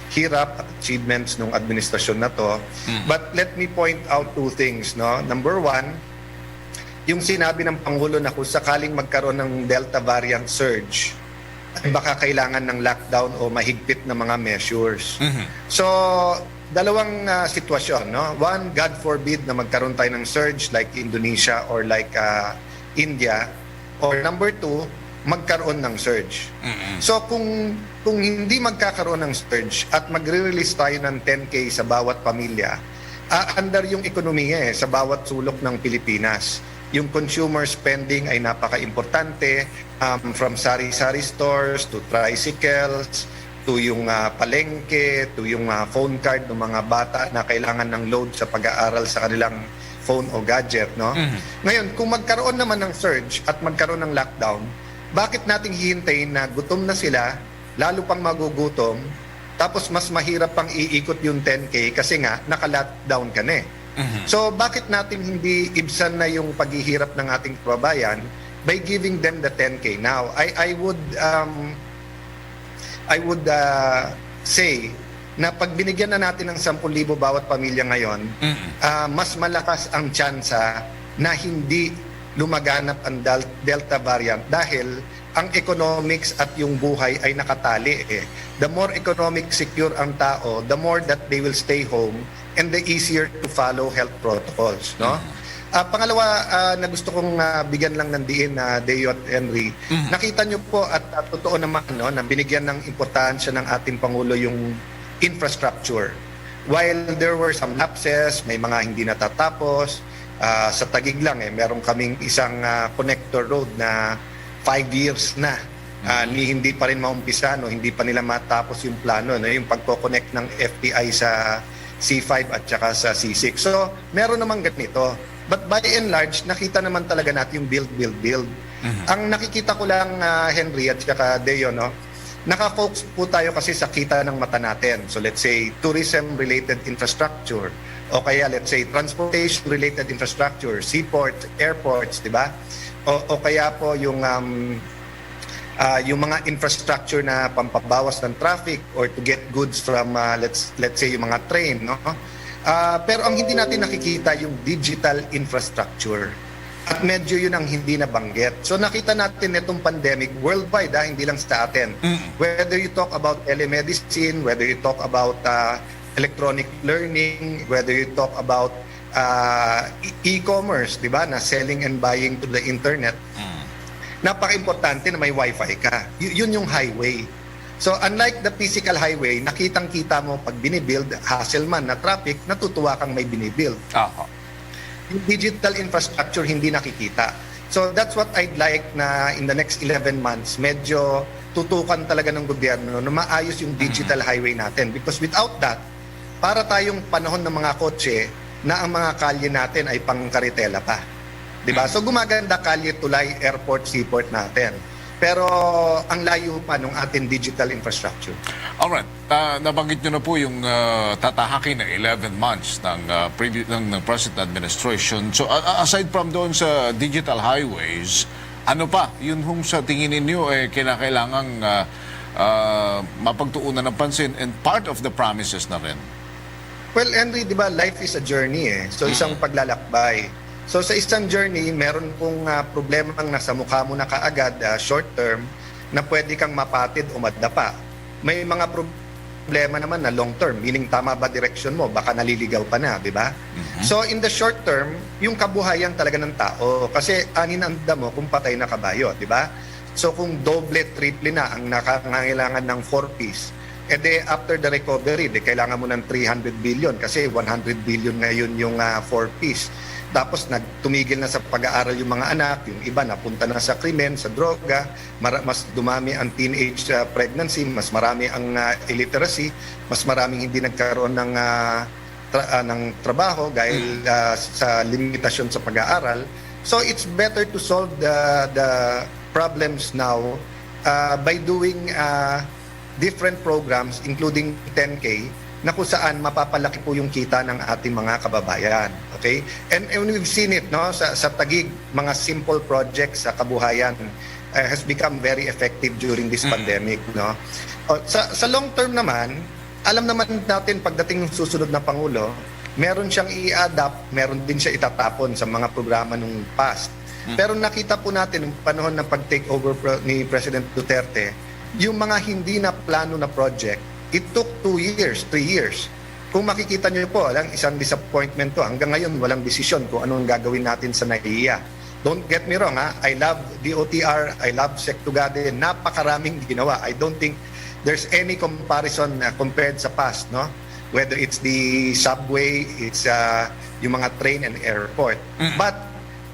hirap at achievements ng administrasyon na to. Mm. But let me point out two things, no? Number one, yung sinabi ng Pangulo na kung sakaling magkaroon ng Delta variant surge, ay baka kailangan ng lockdown o mahigpit na mga measures. Mm-hmm. So, dalawang uh, sitwasyon, no? One, God forbid na magkaroon tayo ng surge like Indonesia or like uh, India. Or number two, magkaroon ng surge. Mm-hmm. So kung kung hindi magkakaroon ng surge at magre-release tayo ng ten K sa bawat pamilya, aandar yung ekonomiya eh, sa bawat sulok ng Pilipinas. Yung consumer spending ay napaka-importante, um, from sari-sari stores to tricycles, to yung uh, palengke, to yung uh, phone card ng mga bata na kailangan ng load sa pag-aaral sa kanilang phone o gadget, no? Mm-hmm. Ngayon, kung magkaroon naman ng surge at magkaroon ng lockdown, bakit nating hihintayin na gutom na sila, lalo pang magugutom, tapos mas mahirap pang iikot yung ten K kasi nga naka-lockdown ka na eh. Mm-hmm. So bakit natin hindi ibsan na yung paghihirap ng ating kababayan by giving them the ten K now? I I would um, I would uh, say na pag binigyan na natin ng sampung libo bawat pamilya ngayon, mm-hmm. uh, mas malakas ang tsansa na hindi lumaganap ang Delta variant dahil ang economics at yung buhay ay nakatali eh. The more economic secure ang tao, the more that they will stay home and the easier to follow health protocols, no? Mm-hmm. Uh, pangalawa uh, na gusto kong uh, bigyan lang ng diin na uh, Deo at Henry, mm-hmm. nakita nyo po at uh, totoo naman no, na binigyan ng importansya ng ating Pangulo yung infrastructure. While there were some lapses, may mga hindi natatapos, uh, sa Taguig lang eh, meron kaming isang uh, connector road na five years na uh, ni hindi pa rin maumpisa, no, hindi pa nila matapos yung plano, no, yung pagko-connect ng F T I sa C five at saka sa C six. So, meron naman ganito. But by and large, nakita naman talaga natin yung build, build, build. Mm-hmm. Ang nakikita ko lang, uh, Henry at saka Deo, no, naka-focus po tayo kasi sa kita ng mata natin. So let's say tourism-related infrastructure o kaya let's say transportation-related infrastructure, seaports, airports, di ba? O, o kaya po yung um, uh, yung mga infrastructure na pampabawas ng traffic or to get goods from uh, let's let's say yung mga train, no? Uh, pero ang hindi natin nakikita yung digital infrastructure. At medyo yun ang hindi nabanggit. So nakita natin itong pandemic worldwide, ah, hindi lang sa atin. Mm. Whether you talk about telemedicine, whether you talk about, ah, electronic learning, whether you talk about, ah, e- e-commerce, di ba, na selling and buying to the internet, Mm. napaka-importante na may wifi ka. Y- yun yung highway. So unlike the physical highway, nakitang-kita mo pag binibuild, hassle man na traffic, natutuwa kang may binibuild. Aha. Yung digital infrastructure hindi nakikita. So that's what I'd like na in the next eleven months, medyo tutukan talaga ng gobyerno na maayos yung digital highway natin. Because without that, para tayong panahon ng mga kotse na ang mga kalye natin ay pangkaritela pa. Di ba? So gumaganda kalye, tulay, airport, seaport natin. Pero ang layo pa ng ating digital infrastructure. Alright. Ah, nabanggit nyo na po yung ah, tatahakin na eleven months ng, ah, previ- ng, ng present administration. So, a- a- aside from doon sa digital highways, ano pa yun hong sa tingin ninyo eh, kinakailangang ah, ah, mapagtuunan ng pansin and part of the promises na rin? Well, Henry, di ba, life is a journey eh. So isang paglalakbay. So sa isang journey, meron pong ah, problemang nasa mukha mo na kaagad, ah, short term, na pwede kang mapatid o madapa. May mga problema naman na long term, meaning tama ba direksyon mo, baka naliligaw ka na, di ba? So in the short term, yung kabuhayan talaga ng tao, kasi anin ang damo kung patay na kabayo, di ba? So kung doble, triple na ang nakangailangan ng four Ps, eh de after the recovery, de kailangan mo ng three hundred billion kasi one hundred billion ngayon yung ah, four Ps. Tapos nagtumigil na sa pag-aaral yung mga anak, yung iba napunta na sa krimen, sa droga, mara- mas dumami ang teenage ah, pregnancy, mas marami ang ah, illiteracy, mas maraming hindi nagkaroon ng ah, tra- ah, ng trabaho dahil ah, sa limitasyon sa pag-aaral. So it's better to solve the the problems now ah, by doing ah, different programs including ten K na kung saan mapapalaki po yung kita ng ating mga kababayan. Okay? And, and we've seen it, no, sa, sa Taguig, mga simple projects sa kabuhayan uh, has become very effective during this pandemic, no? O, sa, sa long term naman, alam naman natin pagdating ng susunod na pangulo, meron siyang i-adapt, meron din siya itatapon sa mga programa nung past. Pero nakita po natin nung panahon ng pag-take over pro- ni President Duterte, yung mga hindi na plano na project, it took two years, three years. Kung makikita niyo po, ang isang disappointment to, hanggang ngayon walang desisyon kung anong gagawin natin sa NAIA. Don't get me wrong, ha, I love D O T R, I love Sec Tugade, napakaraming ginawa. I don't think there's any comparison uh, compared sa past, no? Whether it's the subway, it's uh, yung mga train and airport. But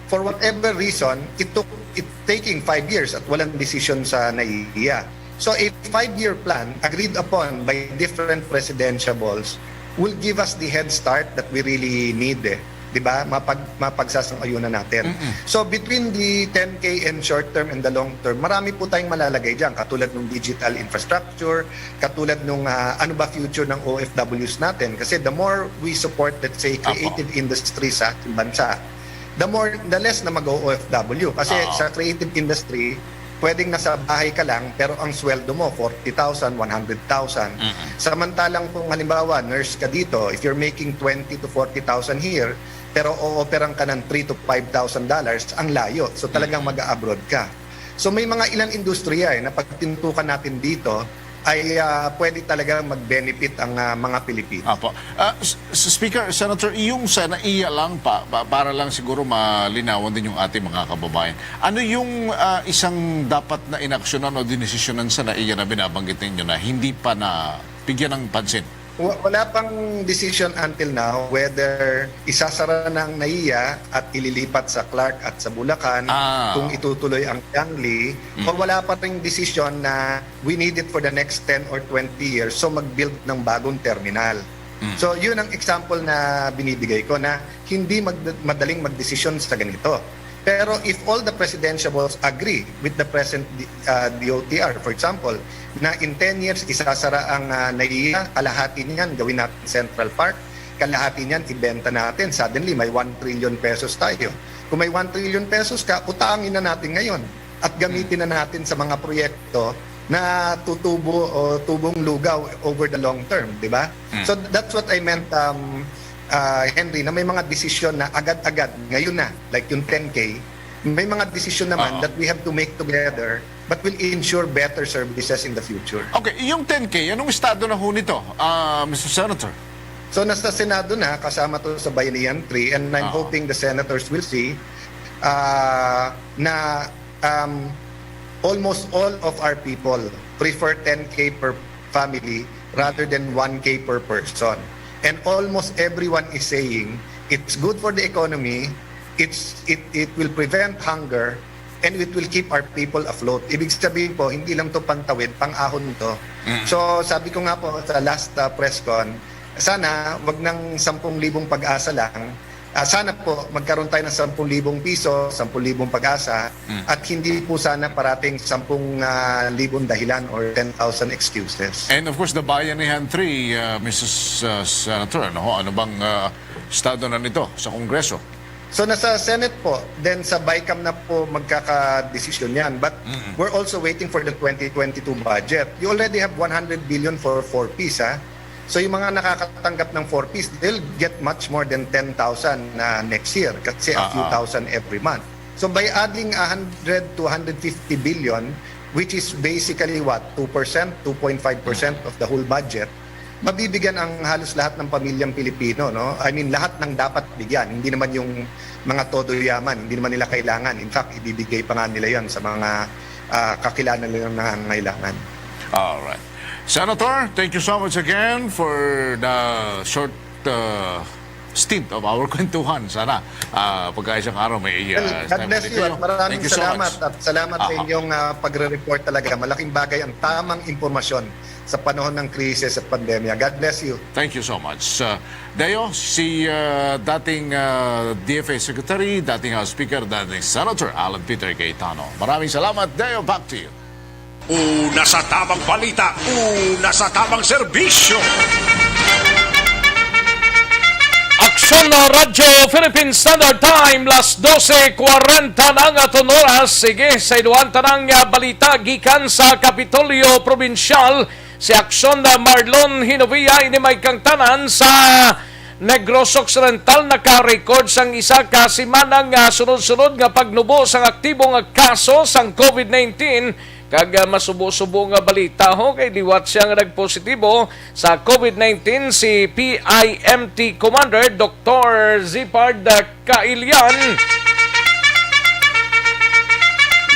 for whatever reason, it took it taking five years at walang desisyon sa NAIA. So a five-year plan agreed upon by different presidentiables will give us the head start that we really need, eh. 'Di ba? Mapag mapagsasang-ayunan natin. So between the ten K and short term and the long term, marami po tayong malalagay diyan, katulad ng digital infrastructure, katulad nung ah, ano ba future ng O F Ws natin, kasi the more we support, let's say, creative industry sa ating bansa, the more the less na mag-O F W kasi sa creative industry, pwedeng nasa bahay ka lang pero ang sweldo mo forty thousand, one hundred thousand. Samantalang kung halimbawa nurse ka dito, if you're making twenty to forty thousand here, pero ooperan ka ng three to five thousand dollars, ang layo. So talagang mag-abroad ka. So may mga ilang industriya eh, na pagtintukan natin dito ay ah, pwede talaga mag-benefit ang ah, mga Pilipino. Apo. Ah, S- S- Speaker, Senator, yung sa NAIA lang pa, pa- para lang siguro malinawan din yung ating mga kababayan. Ano yung ah, isang dapat na inaksyonan o dinesisyonan sa NAIA na binabanggit ninyo na hindi pa na bigyan ng pansin? Wa- Wala pang decision until now whether isasara na ang NAIA at ililipat sa Clark at sa Bulacan, Ah. kung itutuloy ang Changli, o wala pa ring decision na we need it for the next ten or twenty years, so mag-build ng bagong terminal. So yun ang example na binibigay ko na hindi mag- madaling magdesisyon sa ganito. Pero if all the presidentiables agree with the present uh, D O T R, for example, na in ten years isasara ang uh, NAIA, kalahati niyan gawin natin Central Park, kalahati niyan ibenta natin, suddenly may one trillion pesos tayo. Kung may one trillion pesos ka, utangin na natin ngayon at gamitin na natin sa mga proyekto na tutubo o tubong lugaw over the long term, di ba? So that's what I meant um, ah, Henry, na may mga desisyon na agad-agad, ngayon na, like yung ten K, may mga desisyon naman Oo. that we have to make together but will ensure better services in the future. Okay, yung ten K, anong estado na ho nito, ah, Mister Senator? So, nasa Senado na, kasama to sa Bayanihan three, and I'm Ah. hoping the senators will see, ah, na, um, almost all of our people prefer ten K per family rather than one K per person. And almost everyone is saying it's good for the economy, it's, it, it will prevent hunger, and it will keep our people afloat. Ibig sabihin po, hindi lang to pantawid, pang-ahon to. Mm. So, sabi ko nga po sa last, ah, press con, sana wag nang sampung libong PAGASA lang. Ah, sana po magkaroon tayo ng sampung libong piso, sampung libong PAGASA, Mm. at hindi po sana parating sampung, ah, libong dahilan or ten thousand excuses. And of course, the Bayanihan three, uh, Missus uh, Senator, ano ho? Ano bang, uh, estado na nito sa Kongreso? So, nasa Senate po, then sa BICAM na po magkakadesisyon yan. But Mm-mm. we're also waiting for the twenty twenty-two budget. You already have one hundred billion for four Ps, ha? So, yung mga nakakatanggap ng four Ps, they'll get much more than ten thousand na next year kasi a few Ah, ah. thousand every month. So, by adding a hundred to hundred fifty billion, which is basically what, two percent, two point five percent Mm. of the whole budget, mabibigyan ang halos lahat ng pamilyang Pilipino, no? I mean, lahat ng dapat bigyan. Hindi naman yung mga todo yaman, hindi naman nila kailangan. In fact, ibibigay pa nga nila yon sa mga, ah, kakilala nilang nangangailangan. All right. Senator, thank you so much again for the short, uh, stint of our kwentuhan. Sana, ah, pagka isang araw may, Well, ah, God time bless ulit you at kayo. Maraming Thank you so salamat much. At salamat sa Aha. inyong, ah, pagre-report talaga. Malaking bagay ang tamang impormasyon sa panahon ng krisis at pandemya. God bless you. Thank you so much. Uh, Deo, si, uh, dating, uh, D F A Secretary, dating House Speaker, dating Senator Alan Peter Cayetano. Maraming salamat, Deo. Back to you. Una sa tamang balita, una sa tamang serbisyo. Aksyon na Radyo Philippine Standard Time, las dose kwarenta na nga aton oras. Sige, sa iluhan tanang, ah, balita gikan sa Kapitolyo Probinsyal, si Aksyon na Marlon Hinovia, ini may kangtanan sa Negros Occidental, naka-record sang isa ka semana nga sunod-sunod nga pagnubo sang aktibo nga kaso sang COVID nineteen. Kag, ah, masubo-subo nga balita, ho, kay liwat siya nga nagpositibo sa COVID nineteen si P I M T Commander Doktor Zipard, ah, Kailian.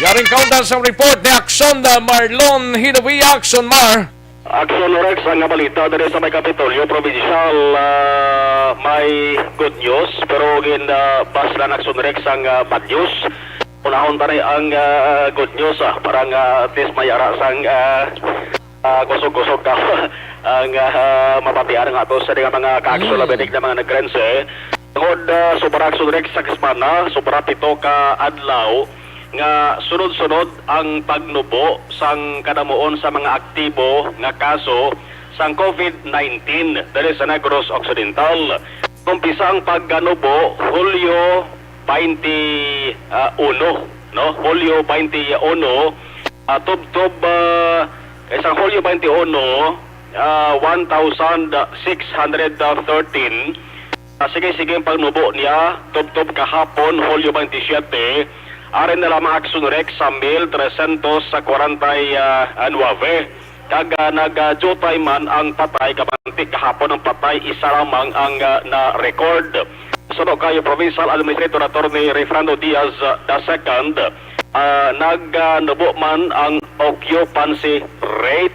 Yaring kaundan sa report ni Aksyon, ah, Marlon Hinovia. Aksyon Mar. Aksyon Rex, ang balita diri sa may Kapitolyo Provincial, ah, may good news, pero gin, ah, bas lang Aksyon Rex ang, ah, bad news. Unahon ta ni ang, ah, good news, ah, para nga at least may ara sang, ah, ah, kusog-kusog ka ang, ah, mabatian nga ato sa mga ka-aksyon Mm. labi na mga nagrense. Tungod, ah, sobra Aksyon Rex sa semana, sobra pito ka adlaw nga sunod-sunod ang pagnubo sang kadamuon sa mga aktibo nga kaso sang COVID nineteen diri sa Negros Occidental. Umpisa ang pagkanubo Hulyo twenty-one, no? Hulyo twenty-one, ah, tubtob, ah, kay sang Hulyo twenty-one, ah, one thousand six hundred thirteen. Ah, sige-sige ang pagnubo niya, tubtob kahapon, Hulyo twenty-seven, ari na lamang Aksyon Rex sa mil trescientos kwarenta y nuebe. Kag, ah, nag-, ah, jutay man ang patay, kabanti kahapon ang patay, isa lamang ang, ah, na-record. Suno kay Provincial Administrator Attorney Refrando Diaz, ah, the second, ah, nag-, ah, nubo man ang occupancy rate.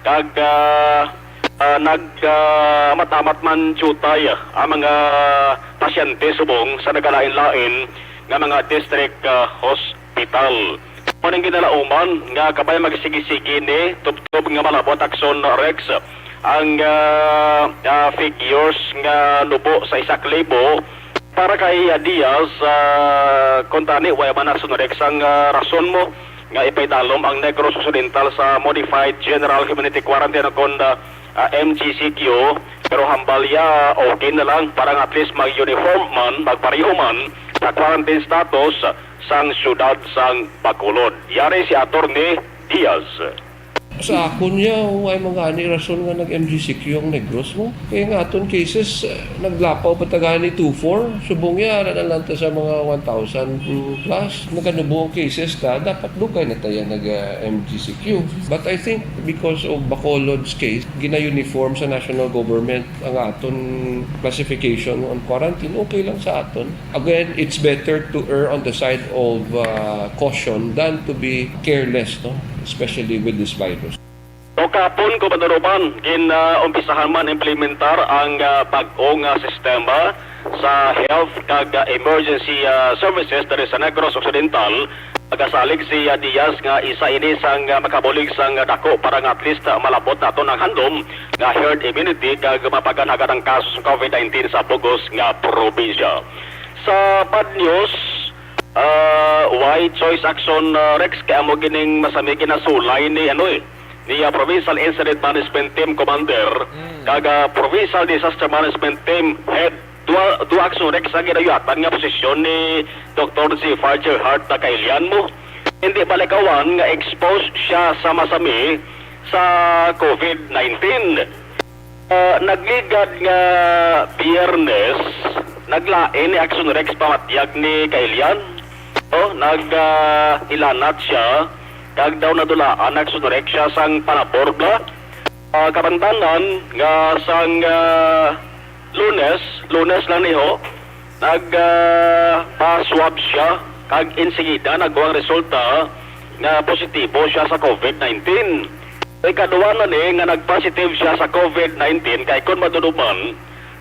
Kag, ah, ah, nag, ah, amat-amat man jutay ang mga pasyente subong sa nagalain-lain nga mga district, ah, hospital. Mao ning ginalauman nga kabay magsigi-sigi ni tubtob nga malabot Aksyon Rex ang, ah, ah, figures nga nubo sa isa ka libo. Para kay, ah, Diaz, ah, kuntani, way man Aksyon Rex ang, ah, rason mo nga ipaidalom ang Negros Occidental sa Modified General Community Quarantine o kon, ah, ah, M G C Q, pero hambal ya, okay na lang para nga at least mag-uniform man, magpareho man sa quarantine status sang siyudad sang Bacolod. Yari si Attorney Diaz. Sa akon niya, way mga ani rason nga nag-M G C Q ang Negros mo. Kaya nga aton cases, eh, naglapaw pa ta gani two four. Subong niya, ara na lang ta sa mga one thousand plus. Naganubo ang cases ta, dapat dugay na tayo nag-M G C Q. But I think because of Bacolod's case, gina-uniform sa national government ang aton classification on quarantine. Okay lang sa aton. Again, it's better to err on the side of, uh, caution than to be careless, no? Especially with this virus. O kapon, Commander Roman, gin, ah, umpisahan man implementar ang, ah, bag-o nga sistema sa health kag, ah, emergency, ah, services diri sa Negros Occidental. Nagasalig si, ah, Diaz nga isa ini sang, ah, makabulig sang, ah, dako para nga at least, ah, malabot naton ang handom nga herd immunity kag mapaganagan ang kaso sa covid nineteen sa bugos nga probinsya. Sa bad news, ah, why choice action, ah, Rex? Kaya mo gining masami ginasulay ni, ano, eh, ni, ah, Provincial Incident Management Team Commander, Mm. kag, ah, Provincial Disaster Management Team Head. Dua, dua action Rex ang ginayatan nga posisyon ni Doktor Zephyr Gerhart na kailian mo. Hindi malikawan nga exposed siya sa masami sa covid nineteen. Ah, nagligad nga Biyernes, naglain ni Action Rex pamatyag ni Kailian. Oh, nag, ah, hilanat siya, kag daw nadulaan Action Rex siya sang panabor bla. Ah, kabangdanan nga sang, ah, Lunes, Lunes lang ni ho, nag, ah, pa-swab siya, kag insigida nagkuha ang resulta nga positibo siya sa covid nineteen. Ikaduha na ni nga nag-positive siya sa covid nineteen, kay kon maduduman,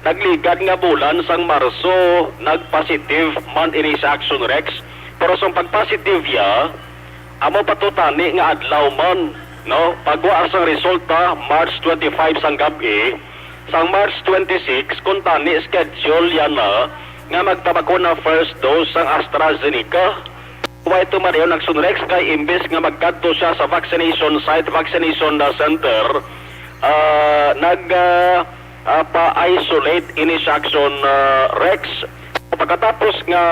nagligad nga bulan sang Marso, nag-positive man ini sa Action Rex. Pero sang pag-positive iya, amo pa to tani nga adlaw man, no? Pagwa sang resulta, March twenty-five sang gab-i, sang March twenty-six, kun tani schedule iya na nga magpabakuna first dose sang AstraZeneca. Way tuman dayon ang Sunrex kay imbes nga magkadto siya sa vaccination site, vaccination na center, ah, nag, ah, ah, pa-isolate ini sa Action, ah, Rex. Pagkatapos nga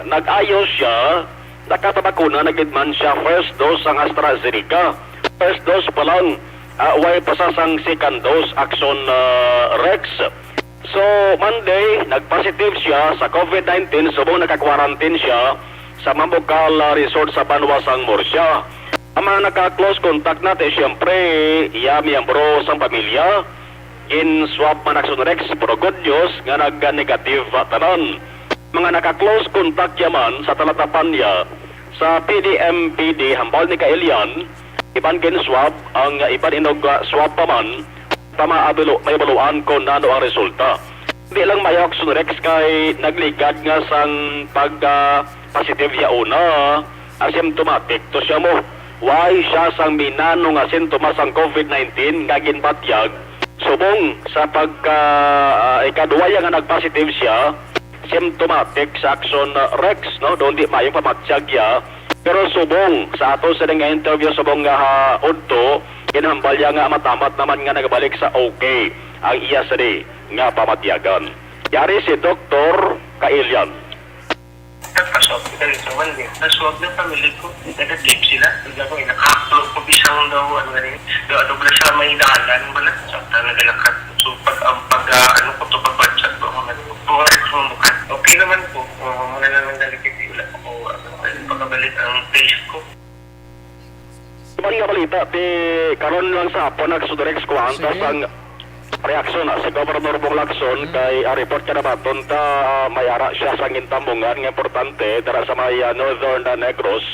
nag-ayo siya, nakapabakuna na gid man siya first dose sang AstraZeneca. First dose pa lang, ah, way pa sa sang second dose, Action, ah, Rex. So, Monday, nag-positive siya sa covid nineteen subong naka-quarantine siya sa Mambukal, ah, Resort sa banwa sang Murcia. Ang mga naka-close contact natin, siyempre, iya miyembro sang pamilya, gin-swab man Action Rex, pero good news nga nag-negative tanan. Mga naka-close contact yaman sa talatapan niya sa P D M P D, hambal ni Kailian, iban gin-swab ang iban inog, ah, swab pa man, tama abilo, may baluan kung nano ang resulta. Hindi lang mayo Action Rex kay nagligad nga sang pag, ah, positive ya una, asymptomatic to siya mo. Why siya sang minano nga sintomas sang covid nineteen nga ginbatyag subong sa pagka, ah, ikaduwa ya nga nag-positive siya, symptomatic sa Action, ah, Rex, no? Doon di mayong pamatyag ya. Pero subong sa ato sa nga interview subong nga ha udto, ginhambal ya nga matamat naman nga nagabalik sa okay ang iya sini nga pamatyagan. Yari si Doktor Kailian. Nagpa-swab ko dahil sa Monday. Nag-swab na family ko. Negative sila. Bigla ko, eh, nakahaklo ko isang daw, ano nga rin. Daw, ano ba siya, may dalan ba na? Sa ta nagalakat. So, pag, ang pag, ah, ano ko to, pag-WhatsApp ko, mga, mga, mga, okay naman po. Uh, wala naman negative. Wala ko, ano, pagkabalik ang face ko. Iban nga balita, ti karon lang sa hapon, nagsudirex kuwanta Sige. sang reaksyon, ah, si Governor Bong Lacson Mm. kay, ah, report ka nabaton ta, ah, may ara siya sa gintambungan nga importante dara sa may, ah, Northern, ah, Negros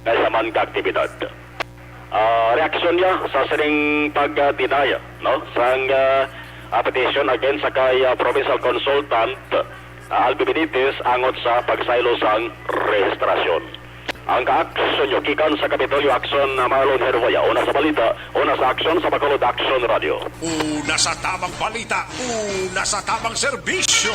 nga isa man ka aktibidad. Ah, reaksyon niya sa sining pag, ah, deny, no? Sang, ah, ah, petition against sa kay, ah, provincial consultant, ah, Albi Benitez angot sa pagsaylo sang rehistrasyon. Ang kaaksyon nyo gikan sa Kapitolyo Action na Marlon Herboya. Una sa balita, una sa aksyon sa Bacolod Action Radio. Una sa tamang balita, una sa tamang serbisyo.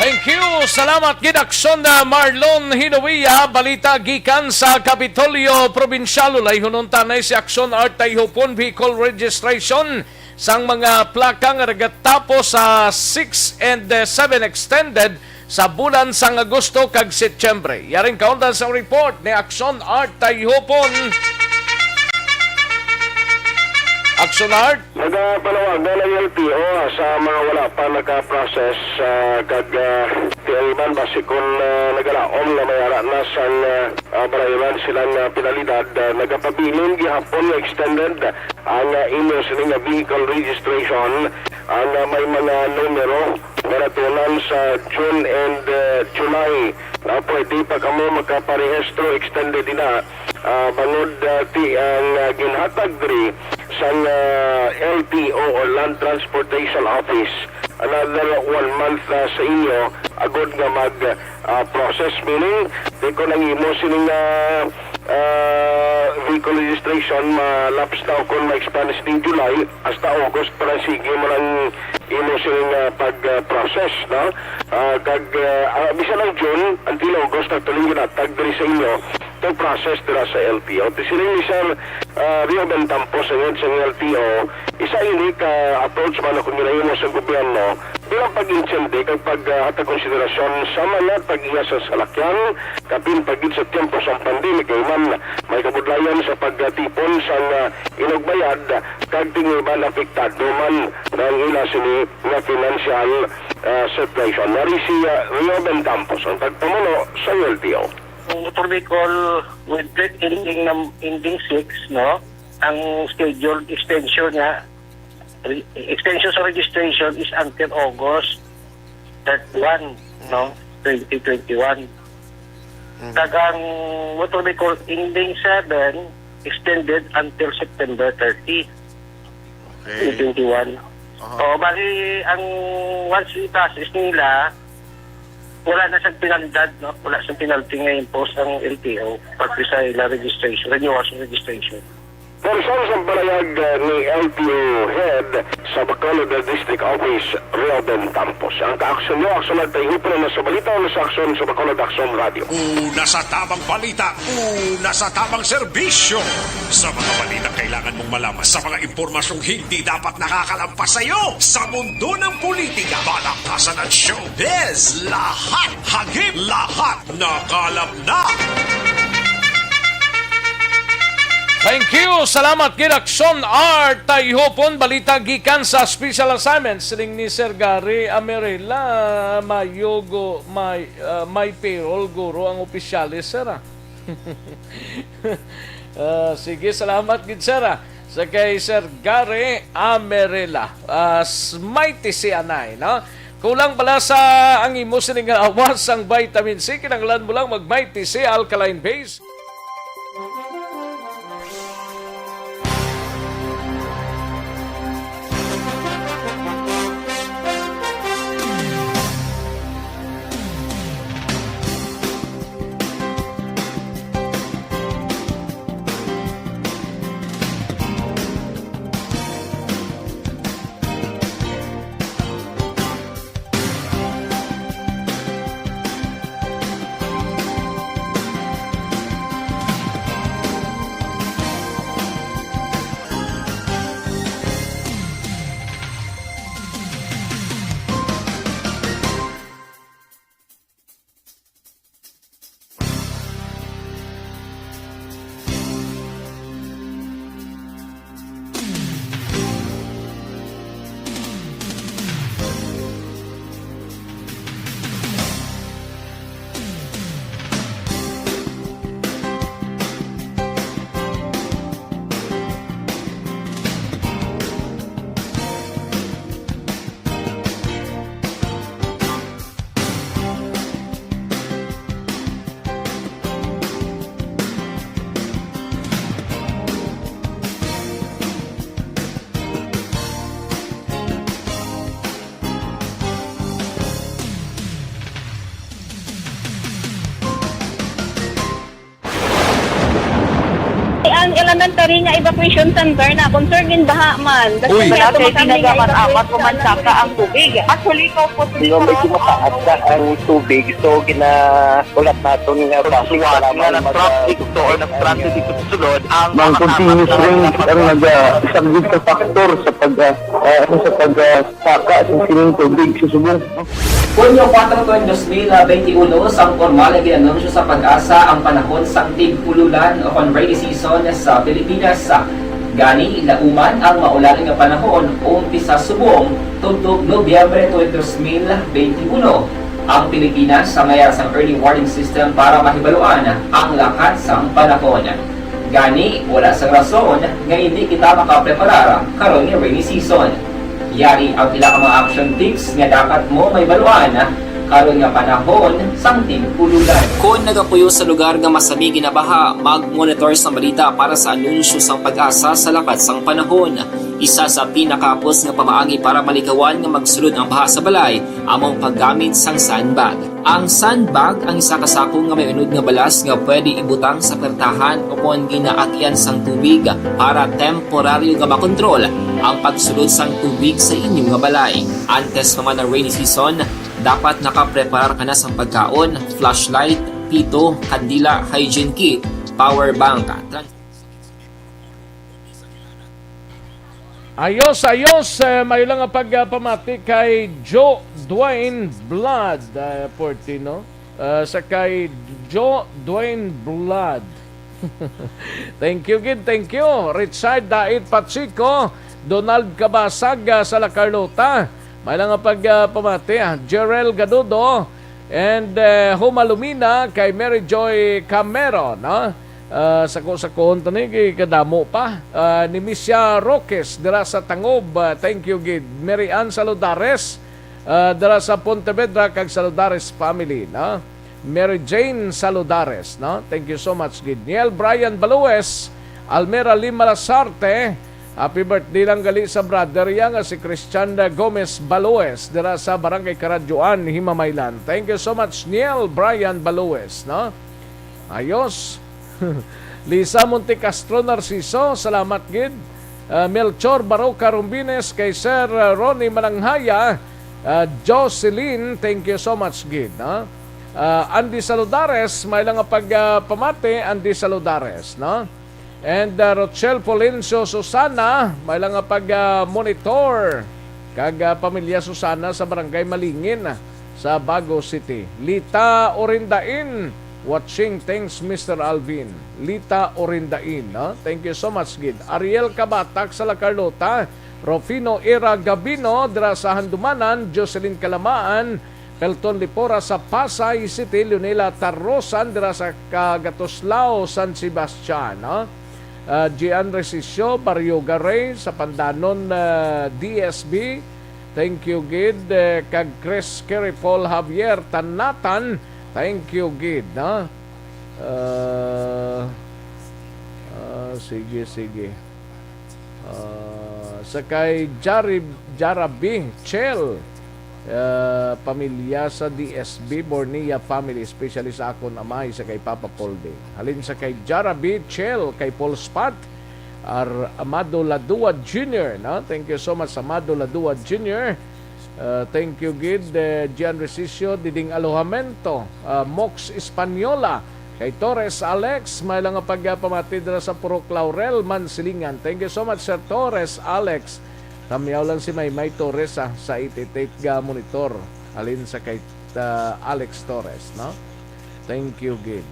Thank you. Salamat gid, Aksyon na Marlon Hinuia. Balita gikan sa Kapitolyo Probinsyal. Ulayhunon tanay si Aksyon Art Tayhupon, vehicle registration sang mga plaka nga nagatapo sa six and seven extended sa bulan sang Agosto kag Setyembre. Yaring kaundan sang report ni Aksyon Art Tayhupon. Action Art. Nagapanawagan ang L T O sa mga wala pa naka-process, ah, kag, ah, tiaiman basi kon, ah, nagalaom nga may ara na sang, ah, ah, barayran silang, ah, penalidad. Ah, nagapabilin gihapon nga extended ang, ah, inyo sini nga vehicle registration, ang, ah, may mga numero nga natunan sa June and, ah, July. Ah, pwede pa kamo makaparehistro extended ina, ah, bangod, ah, ti ang, ah, ginhatag diri sang, ah, L T O or Land Transportation Office another one month, ah, sa inyo agod nga mag, ah, process. Meaning, di ko nang imo sining, ah, ah, vehicle registration, ma-lapse na o kung ma-expire sining July, hasta August pa lang sige mo lang imo sining, ah, pag-process, no? Ah, kag, ah, ah, bisan ang June, until August, actually, ginatag diri sa inyo to process dira sa L T O. Ti siling ni Sir, ah, Reuben Tampos, ang head sa L T O, isa ini ka approach man akong ginahimo sa gobyerno bilang pag-intindi kag paghatag konsiderasyon sa mga tag-iya sa salakyan, kapin pa gid sa tiyempo sang pandemic, kay man may kabudlayan sa pagtipon sang, ah, inugbayad kag tingiban apektado man ang ila sini nga financial, ah, situation. Nari si, ah, Reuben Campos, ang tagpamuno sa L T O. Ang motor vehicle with plate ending num-, ending six, no? Ang scheduled extension nga, re-, extension sa registration is until August thirty-one, no? Twenty twenty-one. Mhm. Kag ang motor vehicle ending seven extended until September thirty, Okay. twenty twenty-one. Aha. O, bali, ang once i-process nila, wala na siyang penalidad, no? Wala siyang penalty nga impose ang L T O pag sa ila registration, renewal sa registration. Person sa pahayag, uh, ni L T O Head sa Bacolod District Office, Reuben Campos. Ang kaaksyon nyo, aksyon at tayo na sa balita o sa aksyon sa Bacolod Aksyon Radio. Una sa tamang balita, una sa tamang serbisyo. Sa mga balita kailangan mong malaman, sa mga impormasyong hindi dapat nakakalampas sa iyo, sa mundo ng politika, balakasan at showbiz, lahat, hagip, lahat, nakalap na. Thank you. Salamat gid, Action Art. Tayo pon balita gikan sa special assignment siling ni Sir Gary Amerela. Mayo go, may, ah, may payroll guro ang opisyales, sir, ah. Ah, sige, salamat gid, sir, ah. Sa kay Sir Gary Amerela, ah, s-, may T C anay, no? Kulang pala sa ang imo sining nga awas ang vitamin C, kinahanglan mo lang mag Mighty C Alkaline Base. Ang elementary nga evacuation center na concern in baha man. Uy. Wala kay ginagamat-amat ko man saka ang tubig. Actually, ko po Di ba, medyo mataas na ang tubig, so ginahulat naton nga bus para nga mag-, nag-traffic to or nag-traffic dito sa sulod ang Mang continuous rain ang nag-, ah, isang big factor sa pag, ah, ah, ano, sa pag, ah, saka sa sining tubig sa subong. Hunyo kuwatro, dos mil benti uno, sang pormal nga gin-anunsyo sa PAGASA ang panahon sang tig-ululan o kon rainy season sa Pilipinas. Gani, lauman ang maulan nga panahon umpisa subong tubtob Nobyembre twenty-three, twenty-one. Ang Pilipinas sa mayara sang early warning system para mahibaluan ang lakat sang panahon. Gani, wala sang rason nga hindi kita makapreparar karon nga rainy season. Yari ang pila ka mga action tips nga dapat mo mahibaluan karon nga panahon sang tig-ulogan. Kon nagapuyo sa lugar nga masami ginabaha, mag-monitor sang balita para sa anunsyo sang PAGASA sa lakat sang panahon. Isa sa pinakahapos nga pamaagi para malikawan nga magsulod ang baha sa balay amo ang paggamit sang sandbag. Ang sandbag ang isa ka sako nga may unod nga balas nga pwede ibutang sa pertahan o kon ginaagyan sang tubig para temporaryo nga makontrol ang pagsulod sang tubig sa inyo nga balay. Antes pa man ang rainy season, dapat nakapreparar ka na sang pagkaon, flashlight, pito, kandila, hygiene kit, power bank, trans- Ayos, ayos. Eh, may lang nga pagpamati kay Joe Dwayne Blood, eh, Portino. Eh, sa kay Joe Dwayne Blood. Thank you, gid. Thank you. Richard Dait Pacheco, Donald Kabasag, ah, sa La Carlota. May lang nga pagpamati, ah. Jerel Gadudo and, eh, Humalumina kay Mary Joy Camero, no? Ah, sako-sakohon ta ni, kay kadamo pa. Ah, ni Misha Roques, dira sa Tangob. Ah, thank you, gid. Mary Ann Saludares, ah, dira sa Pontevedra, kag Saludares family, no? Mary Jane Saludares, no? Thank you so much, gid. Niel Brian Balues, Almera Lima Lasarte, happy birthday lang gali sa brother iya nga si Christian Gomez Balues, dira sa Barangay Karadyoan, Himamaylan. Thank you so much, Niel Brian Balues, no? Ayos. Lisa Montecastro Narciso, salamat gid. Ah, Melchor Baroca Rumbines, kay Sir, ah, Ronnie Mananghaya, ah, Jocelyn, thank you so much gid, no? Ah, Andy Saludares, may lang nga pag, ah, pamati, Andy Saludares, no? And, ah, Rochelle Polencio Susana, may lang nga pag, ah, monitor. Kag, ah, pamilya Susana sa Barangay Malingin, sa Bago City. Lita Orindain, watching. Thanks, Mister Alvin. Lita Orindain, no? Thank you so much, gid. Ariel Kabatak sa La Carlota, Rufino Era Gabino dira sa Handumanan, Jocelyn Kalamaan, Pelton Lipora sa Pasay City, Leonela Tarrosan dira sa Kagatoslao, San Sebastian, no? Ah, Gian Resisio, Barrio Garay, sa Pandanon, ah, D S B. Thank you, gid. Eh, kag Chris Kerry Paul Javier Tanatan. Thank you, gid, no? Ah, ah, sige, sige. Ah, sa kay Jari-, Jarabi Chel, ah, pamilya sa D S B, Bornea family, especially sa akon amay, sa kay Papa Poldi. Halin sa kay Jarabi Chel, kay Paul Spot, Ar-, Amado Ladua Junior, no? Thank you so much, Amado Ladua Junior. Uh, thank you, gid, eh, Gian Resisio, Diding Alojamento, uh, Mox Española, kay Torres Alex, may lang nga pagpamati dira sa Purok Laurel, Mansilingan. Thank you so much, Sir Torres Alex. Tamyaw lang si Maymay Torres, ah, sa eight eight eight ga monitor. Alin sa kay, uh, Alex Torres, no? Thank you, gid.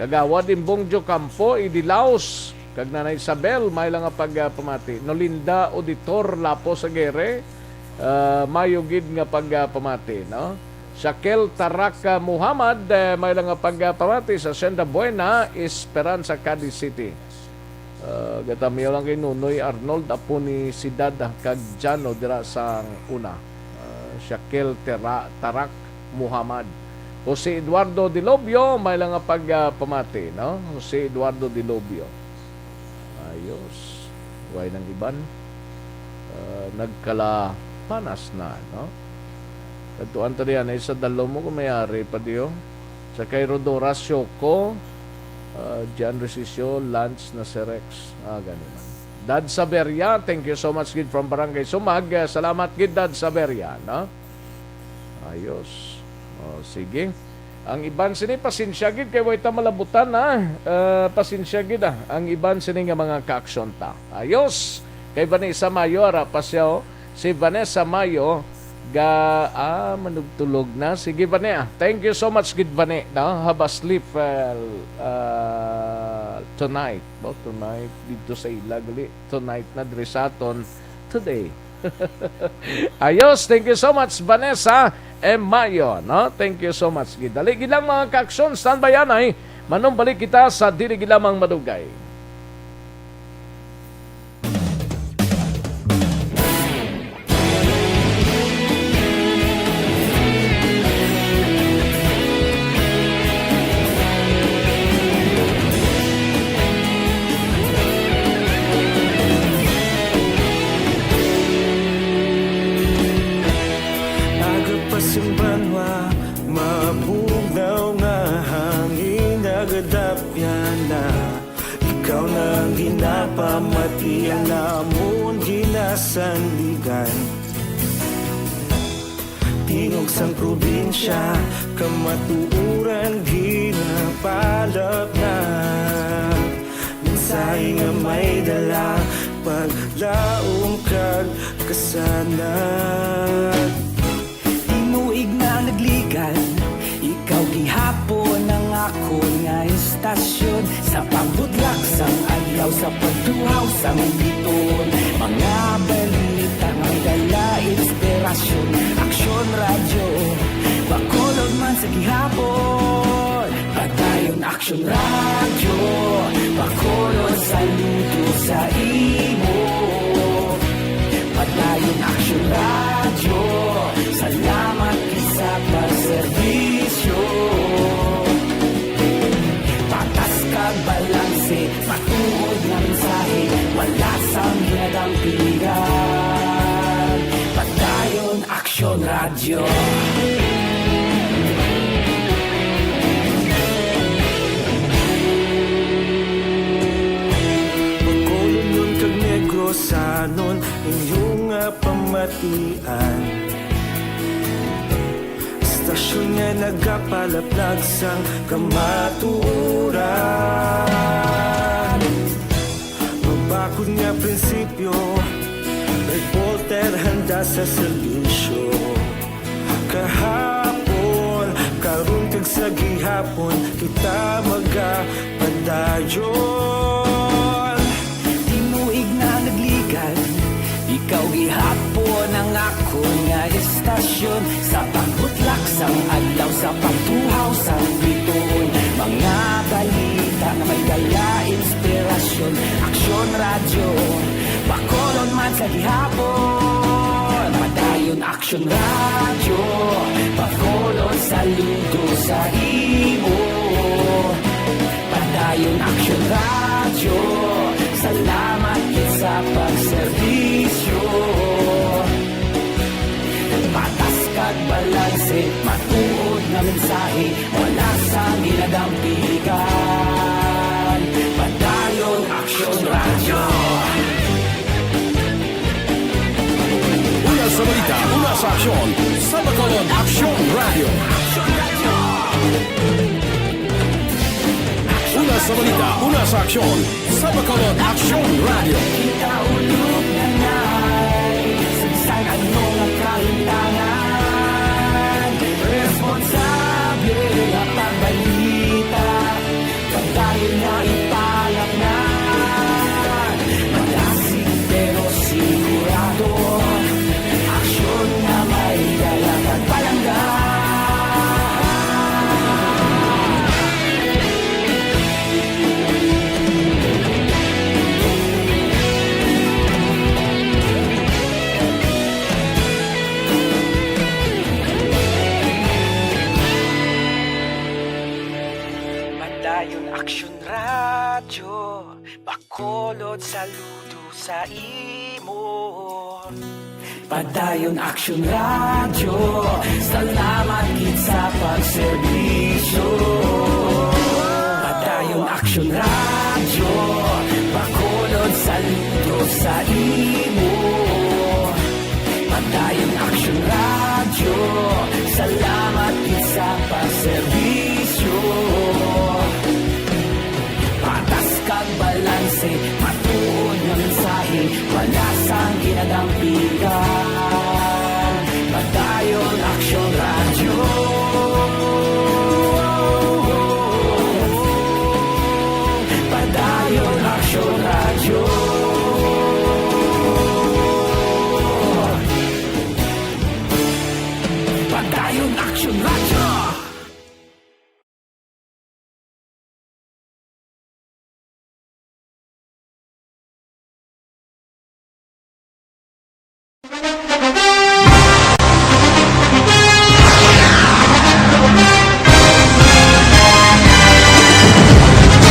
Kagawad Imbong Jocampo, Idilaos, kag Nanay Isabel, may lang nga pagpamati. Nolinda Auditor Lapos Aguirre, ah, mayo gid nga pagpamati, no? Shaquel Taraka Muhammad, eh, may lang nga pagpamati sa Senda Buena, Esperanza, Cadiz City. Ah, gatamiyo lang kay Nunoy Arnold, apo ni Sidad, ah, kag Jano dira sa una. Ah, Shaquel Tera-, Tarak Muhammad. Jose Eduardo Dilobio, may lang nga pagpamati, no? Jose Eduardo Dilobio. Ayos. Way nang iban. Ah, nagkalapanas na, no? Kadtuan ta diyan, ay sa dalo mo kung may ari pa diyo. Sa kay Rodora Sioko, ah, Jan Resisio, Lance Naserex. Ah, gani man. Dad Saberia, thank you so much gid from Barangay Sumag. Ah, salamat gid, Dad Saberia, no? Ayos. O, sige. Ang iban sini, pasensya gid kay way ta malabutan, ha. Ah, pasensya gid, ah. Ang iban sini nga mga kaaksyon ta. Ayos. Kay Vanessa Mayo, ara pa siya, oh. Si Vanessa Mayo, ga, ah, manugtulog na. Sige, Vane, ah. Thank you so much gid, Vane, no? Have a sleep, uh, uh, tonight. Well, tonight, dito sa ila, gali. Tonight na diri sa aton. Today. Ayos, thank you so much, Vanessa Emayo, no? Thank you so much. Gidali gid lang, mga kaaksyon, standby anay. Manumbalik kita sa dili gid lamang madugay. Aga pa sing banwa, mabugnaw nga hangin nagadapyan na. Ikaw na ang ginapamatian namon, ginasandigan. Tingog sang probinsya, kamatuoran ginapalapnag. Mensahe nga may dala, paglaom kag kasanag. Tinuig na nagligan, ikaw gihapon ang akon nga istasyon. Sa pagbutlak sang adlaw, sa pagtuhaw sang bituon, mga balita nga may dala inspirasyon. Aksyon Radyo, Bacolod man sa gihapon. Padayon Aksyon Radyo, Bacolod, saludo sa imo. Padayon Aksyon Radyo, salamat gid sa pagserbisyo. Patas kag balanse, matuod nga mensahe, wala sang ginadampigan. Padayon Aksyon Radyo. Bacolodnon kag Negrosanon, inyo nga pamatian. Istasyon nga nagapalaplag sang kamatuoran. Mabakod nga prinsipyo, reporter handa sa serbisyo. Kahapon, karon kag sa gihapon, kita magapadayon. Tinuig na nagligan, ikaw gihapon ang akon nga istasyon. Sa pagbutlak sang adlaw, sa pagtuhaw sang bituon, mga balita nga may dala inspirasyon. Aksyon Radyo, Bacolod man sa gihapon. Padayon Aksyon Radyo, Bacolod, saludo sa imo. Padayon Aksyon Radyo, salamat gid sa pagserbisyo. Patas kag balanse, matuod nga mensahe, wala sang ginadampigan. Padayon Aksyon Radyo. Una sa balita, una sa aksyon, sa Bacolod Aksyon Radyo. Una sa balita, una sa aksyon, sa Bacolod Aksyon Radyo. Kita ulog na nai, sa bisan ano nga kahimtangan, responsable nga pagbalita, padayon nga ipalapngan. Malasig pero sigurado, aksyon nga may dala kag palangga. Padayon Aksyon Radyo, Bacolod, saludo sa imo. Padayon Aksyon Radyo, salamat gid sa pagserbisyo. Padayon Aksyon Radyo, Bacolod, saludo sa imo. Padayon Aksyon Radyo, salamat gid sa pagserbisyo. Patas kag balanse, matuod nga mensahe, wala sang ginadampigan. Padayon Aksyon Radyo. Padayon Padayon Aksyon Radyo.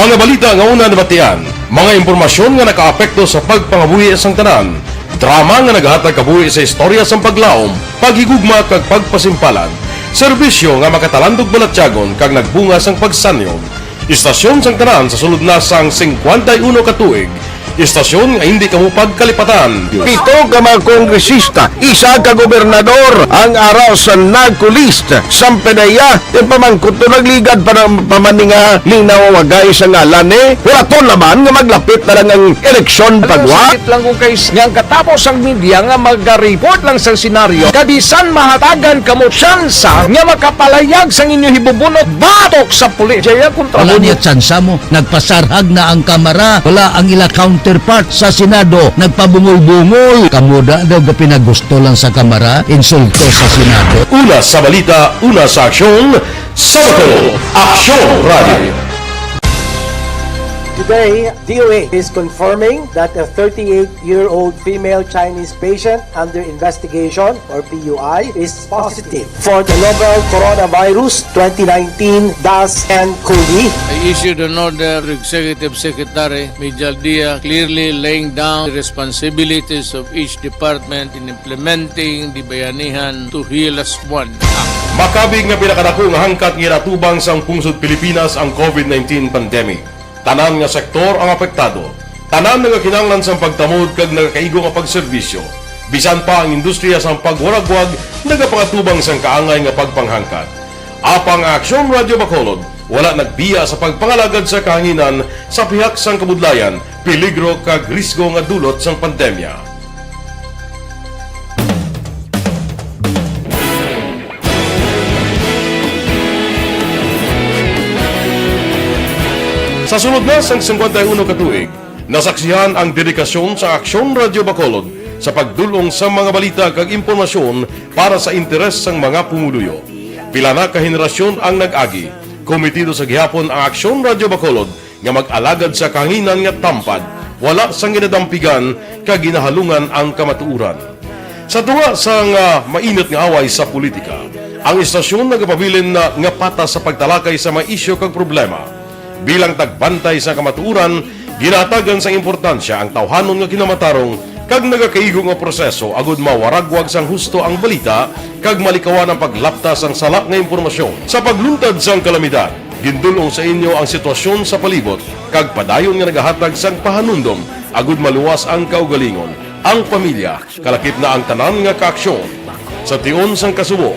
Mga balita nga una nabatian, mga impormasyon nga nakaapekto sa pagpangabuhi sang tanan, drama nga nagahatag kabuhi sa istorya sang paglaom, paghigugma kag pagpasimpalan, serbisyo nga makatalandog balatyagon kag nagbunga sang pagsanyog. Istasyon sang tanan sa sulod na sang singkwenta y uno ka tuig. Istasyon nga hindi kamo pagkalipatan. Pito ka mga kongresista, isa ka gobernador ang ara sa NARCO list. Samtang iya, ipamangkot to, nagligad pa na, pa man ni nga linaw wagay sa ngalan ni. Hulaton naman nga maglapit na lang ang eleksyon, pagwa. Sakit lang kung kay s-, nga ang katapos ang media nga maga-report lang sang senaryo, kabisan mahatagan kamo tsansa nga makapalayag sang inyo hibubunot batok sa pulis. Jaya kontra. Wala niya tsansa mo. Nagpasarhag na ang Kamara. Wala ang ila counterpart sa Senado. Nagpabungol-bungol. Kamo da daw gapinagusto lang sa Kamara, insulto sa Senado. Una sa balita, una sa aksyon, sa Bacolod, Aksyon Radio. Today, D O A is confirming that a thirty-eight-year-old female Chinese patient under investigation, or P U I, is positive for the novel coronavirus twenty nineteen dash N COVID. I issued an order to Executive Secretary Mijal Dia, clearly laying down the responsibilities of each department in implementing the Bayanihan to Heal As One Act. Makabig nga pinakadako nga hangkat nga ginatubang sang pungsod Pilipinas ang COVID nineteen pandemic. Tanan nga sektor ang apektado. Tanan nagakinahanglan sang pagtamod kag nagakaigo nga pagserbisyo. Bisan pa ang industriya sang pagwaragwag nagapangatubang sang kaangay nga pagpanghangkat. Apang ang Aksyon Radyo Bacolod wala nagbiya sa pagpangalagad sa kahanginan sa pihak sang kabudlayan, peligro kag risgo nga dulot sang pandemya. Sa sulod na sang singkwenta y uno ka tuig, nasaksihan ang dedikasyon sa Aksyon Radyo Bacolod sa pagdul-ong sa mga balita kag impormasyon para sa interes sang mga pumuluyo. Pila na ka henerasyon ang nag-agi. Komitido sa gihapon ang Aksyon Radyo Bacolod nga mag-alagad sa kahanginan nga tampad, wala sang ginadampigan kag ginahalungan ang kamatuoran. Sa tunga sang, ah, mainit nga away sa politika, ang istasyon nagapabilin na nga patas sa pagtalakay sa mga isyu kag problema. Bilang tagbantay sa kamatuoran, ginahatagan sang importansya ang tawhanon nga kinamatarong kag nagakaigo nga proseso agud mawaragwag sang husto ang balita kag malikawan ang paglapta sang sala nga impormasyon. Sa pagluntad sang kalamidad, gindul-ong sa inyo ang sitwasyon sa palibot kag padayon nga nagahatag sang pahanumdom agud maluwas ang kaugalingon, ang pamilya, kalakip na ang tanan nga kaaksyon. Sa tion sang kasubo,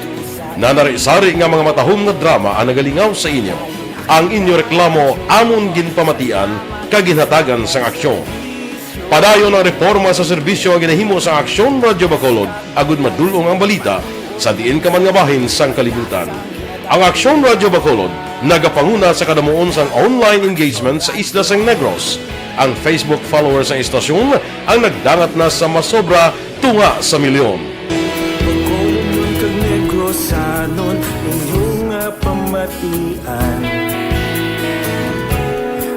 nanari-sari nga mga matahom nga drama ang nagalingaw sa inyo. Ang inyo reklamo amon ginpamatian kag ginhatagan sang aksyon. Padayon ang reporma sa serbisyo nga ginahimo sang Aksyon Radyo Bacolod agud madul-ong ang balita sa diin ka man nga bahin sang kalibutan. Ang Aksyon Radyo Bacolod nagapanguna sa kadamuon sang online engagement sa isla sang Negros. Ang Facebook followers sang istasyon ang nagdangat na sa masobra tunga sa milyon. Bacolodnon kag Negrosanon, inyo nga pamatian.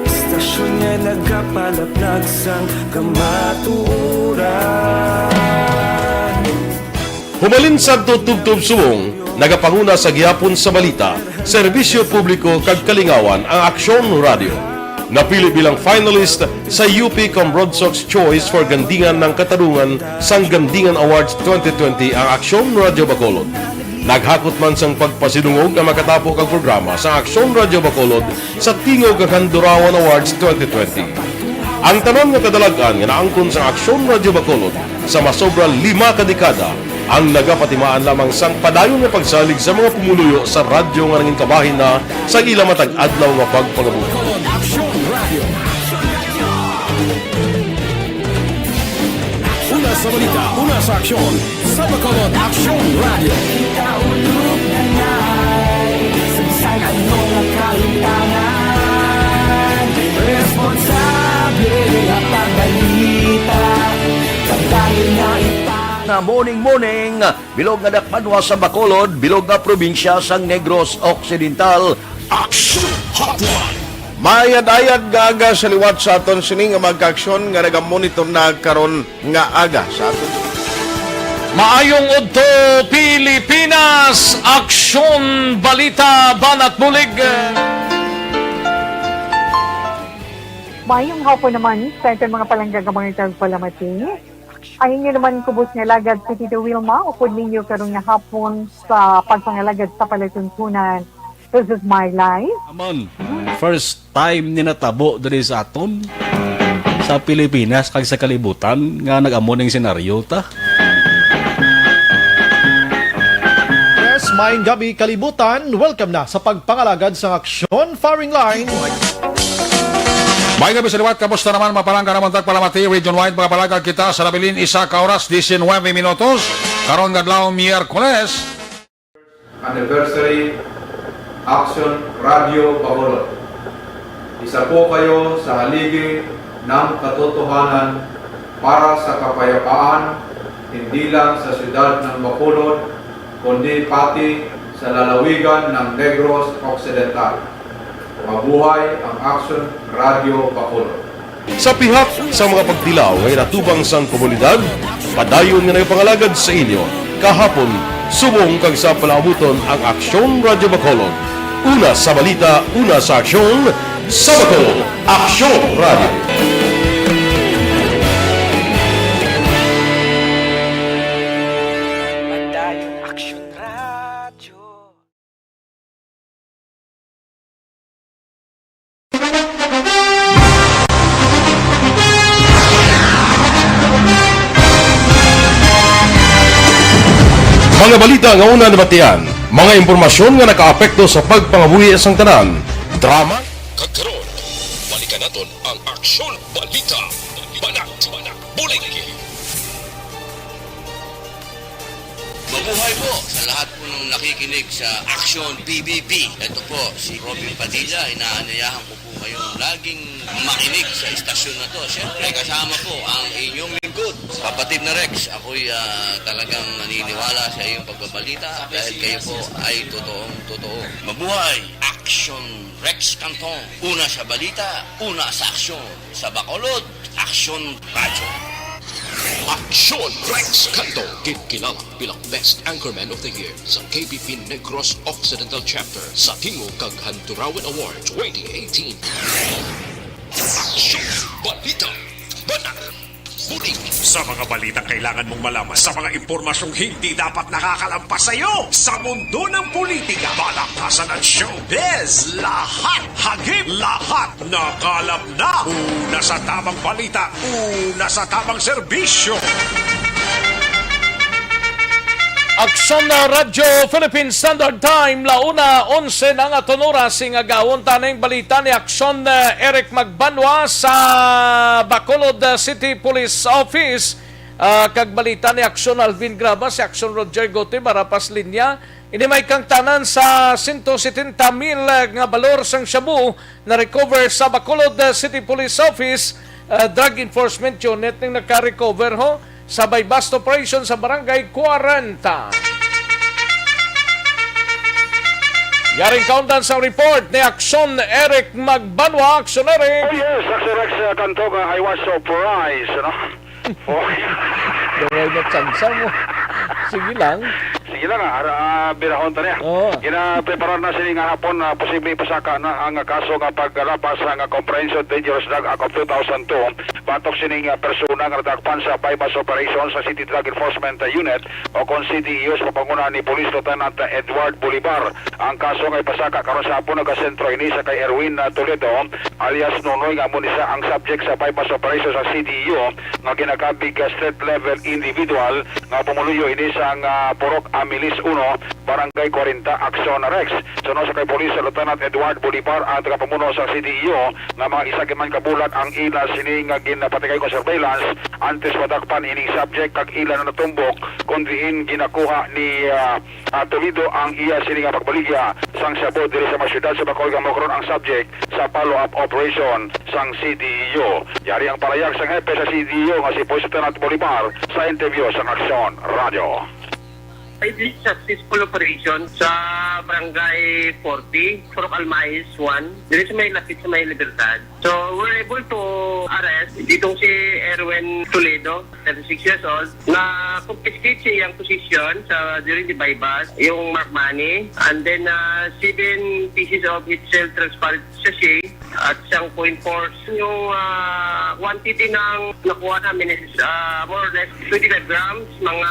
Istasyon nga nagapalaplag sang kamatuoran. Humalin sadto tubtob subong, nagapanguna sa gihapon sa balita, serbisyo publiko kag kalingawan ang Aksyon Radyo. Napili bilang finalist sa U P Comrodsocs Choice for Gandingan ng Katarungan sang Gandingan Awards twenty twenty ang Aksyon Radyo Bacolod. Naghakot man sang pagpasidungog ang makatapo kag programa sa Aksyon Radyo Bacolod sa Tingog kag Handurawan Awards twenty twenty. Ang tanan nga kadalag-an nga naangkon sang Aksyon Radyo Bacolod sa masobra lima ka dekada ang nagapatimaan lamang sang padayon nga pagsalig sa mga pumuluyo sa radyo nga nangin kabahin na sa ila matag adlaw nga pagpangabuhi. Una sa balita, una sa aksyon, sa Bacolod Aksyon Radio. Kita ulog na ngay, sa bisan ano nga kahimtangan, responsable Morning, morning, bilog nga dakbanwa sa Bacolod, bilog nga probinsya sang Negros Occidental. Action Hotline. Maayad-ayad nga aga sa liwat sa aton sini nga mga kaaksyon nga nagamonitor na karon nga aga sa aton. Maayong udto, Pilipinas! Aksyon, balita, banat bulig! Maayong hapon naman sa aton mga palangga nga mga tagpalamati. Ang inyo naman kubos nga alagad si Tito Wilma, upod ninyo karon nga hapon sa pagpangalagad sa palatuntunan. This is my life. Amon, first time ni natabo diri sa aton, sa Pilipinas kag sa kalibutan nga nag-amo ning senaryo ta. Yes, maayong gabi kalibutan. Welcome na sa pagpangalagad sang aksyon firing line. May gabi sa liwat, kamusta naman, mga palangga namon tagpalamati, region-wide, mga palangga kita sa nabilin, isa ka oras, diecinuebe minutos, karon nga adlaw, Miyerkules. Anniversary, Action Radio Bacolod. Isa po kayo sa haligi ng katotohanan para sa kapayapaan, hindi lang sa siyudad ng Bacolod, kundi pati sa lalawigan ng Negros Occidental. Mabuhay ang Action Radio Bacolod. Sa pihak sa mga pagtilaw nga ginatubang sang komunidad, padayon nga nagapangalagad sa inyo kahapon, subong kag sa palaabuton ang Aksyon Radyo Bacolod. Una sa balita, una sa aksyon, sa Bacolod, Aksyon Radyo. Padayon Aksyon Radyo. Mga balita nga una nabatian, mga impormasyon nga nakaapekto sa pagpangabuhi sang tanan, drama. Kag karon, balikan naton ang aksyon balita. Banat, banat, bulig. Mabuhay po sa lahat po ng nakikinig sa Action P B B. Ito po si Robin Padilla. Inaanyayahan ko po kayong laging makinig sa istasyon na to. Siyempre, kasama po ang inyong lingkod, kapatid na Rex. Ako'y, ah, talagang naniniwala sa iyong pagbabalita dahil kayo po ay totoong totoo. Mabuhay! Action Rex Cantong. Una sa balita, una sa aksyon. Sa Bacolod, Aksyon Radyo. Aksyon Rex Canto, ginkilala bilang Best Anchorman of the Year sa K B P Negros Occidental Chapter sa Tingog kag Handurawan Award twenty eighteen. Aksyon Balita, Banat Bulig. Sa mga balitang kailangan mong malaman, sa mga impormasyong hindi dapat nakakalampas sa iyo, sa mundo ng politika, balaktasan at showbiz, lahat hagip, lahat nakalap na. Una sa tamang balita, una sa tamang serbisyo. Aksyon na Radyo Philippine Standard Time, la una onse na nga aton oras. Sing agawon ta ning balita ni Aksyon, eh, Eric Magbanwa sa Bacolod, eh, City Police Office, ah, kag balita ni Aksyon Alvin Graba, si Aksyon Roger Gote, Marapas Linya. Ini may kangtanan sa sento setenta mil nga balor sang shabu na-recover sa Bacolod City Police Office, ah, Drug Enforcement Unit ning naka-recover, ho, sa buy-bust operation sa Barangay kwarenta. Yaring kaundan sa report ni Aksyon Eric Magbanwa. Aksyon Eric! Oh yes, Aksyon Eric, uh, Cantong, uh, I was surprised, you know? Oh. Daway na tsansa mo. Sige lang. Sige lang, ah, ara, ah, birahon ta niya. Oo. Ginapreparar na sini nga hapon na posible ipasaka na ang kaso nga paglapas sa nga Comprehensive Dangerous Drug Act of two thousand two, batok sini nga persona nga nadakpan sa buy-bust operation sa City Drug Enforcement Unit o kon C D E U sa pagpanguna ni Police Lieutenant Edward Bolivar. Ang kaso nga ipasaka karon sa hapon nagasentro ini sa kay Erwin, ah, Toledo alias Nonoy, nga amo ni siya ang subject sa buy-bust operation sa C D E U nga ginakabig, ah, street level individual nga pumuluyo ini sang, ah, Purok Amilis uno, Barangay kwarenta, Aksyon Rex. Suno sa kay Police Lieutenant Edward Bolivar, ang tagapamuno sa C D E U, nga mga isa ka man ka bulan ang ila sini nga na pati kay surveillance antes madakpan ining subject kag ila na natumbok kon diin ginakuha ni, ah, ah, Toledo ang iya sini nga pagbaligya sang shabu diri sa mga syudad sa Bacolod nga mao karon ang subject sa follow-up operation sang C D E U. Yari ang pahayag sang hepe sa C D E U nga si Police Lieutenant Bolivar sa interview sang Aksyon Radyo. It is successful operation sa Barangay forty, Purok Almais one, diri sa may lapit sa may Libertad. So, we're able to arrest ditong si Erwin Toledo, thirty-six years old, na confiscate siya yung possession sa, during the buy-bust, yung marked money, and then, ah, seven pieces of HCl transparent sachet at isang point four. Yung, ah, quantity ng nakuha namin is, ah, more or less twenty-five grams, mga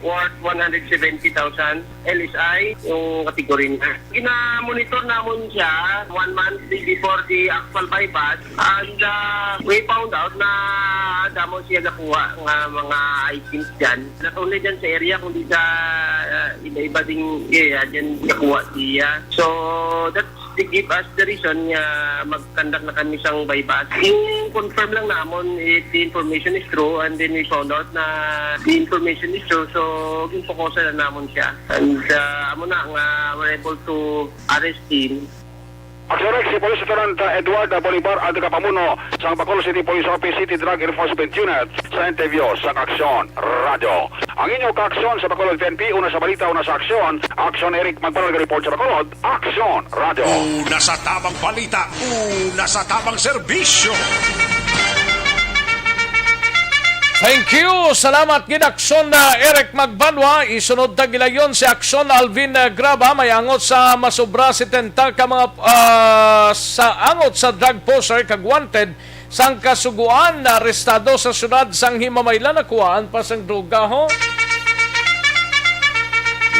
worth one hundred seventy thousand L S I yung category niya. Gina-monitor namon siya one month before the actual buy-bust, and, ah, we found out na damo siya nakuha nga mga items dyan. Not only dyan sa area, kundi sa, ah, iba-iba ding area dyan nakuha siya. So, that's they give us the reason nga mag-conduct na kami sang buy-bust. Yung confirm lang namon if the information is true, and then we found out na the information is true, so ginpokusan na namon siya. And, uh, amo na nga we're able to arrest him. Aksyon Rex, si Police Lieutenant, uh, Edward, uh, Bolivar, ang tagapamuno sang Bacolod City Police Office City Drug Enforcement Unit sa interview sa Aksyon Radyo. Ang inyo kaaksyon sa Bacolod P N P, una sa balita, una sa aksyon, Aksyon Eric Magbanwa, report sa Bacolod, Aksyon Radyo. Una sa tamang balita, una sa tamang serbisyo. Thank you. Salamat gid, Aksyon na Eric Magbanwa. Isunod ta gilayon si Aksyon Alvin, eh, Graba, may angot sa masobra setenta ka mga, ah, sa angot sa drug posser kag wanted sang Kasugoan, arestado sa siyudad sang Himamaylan, nakuhaan pa sang droga, ho.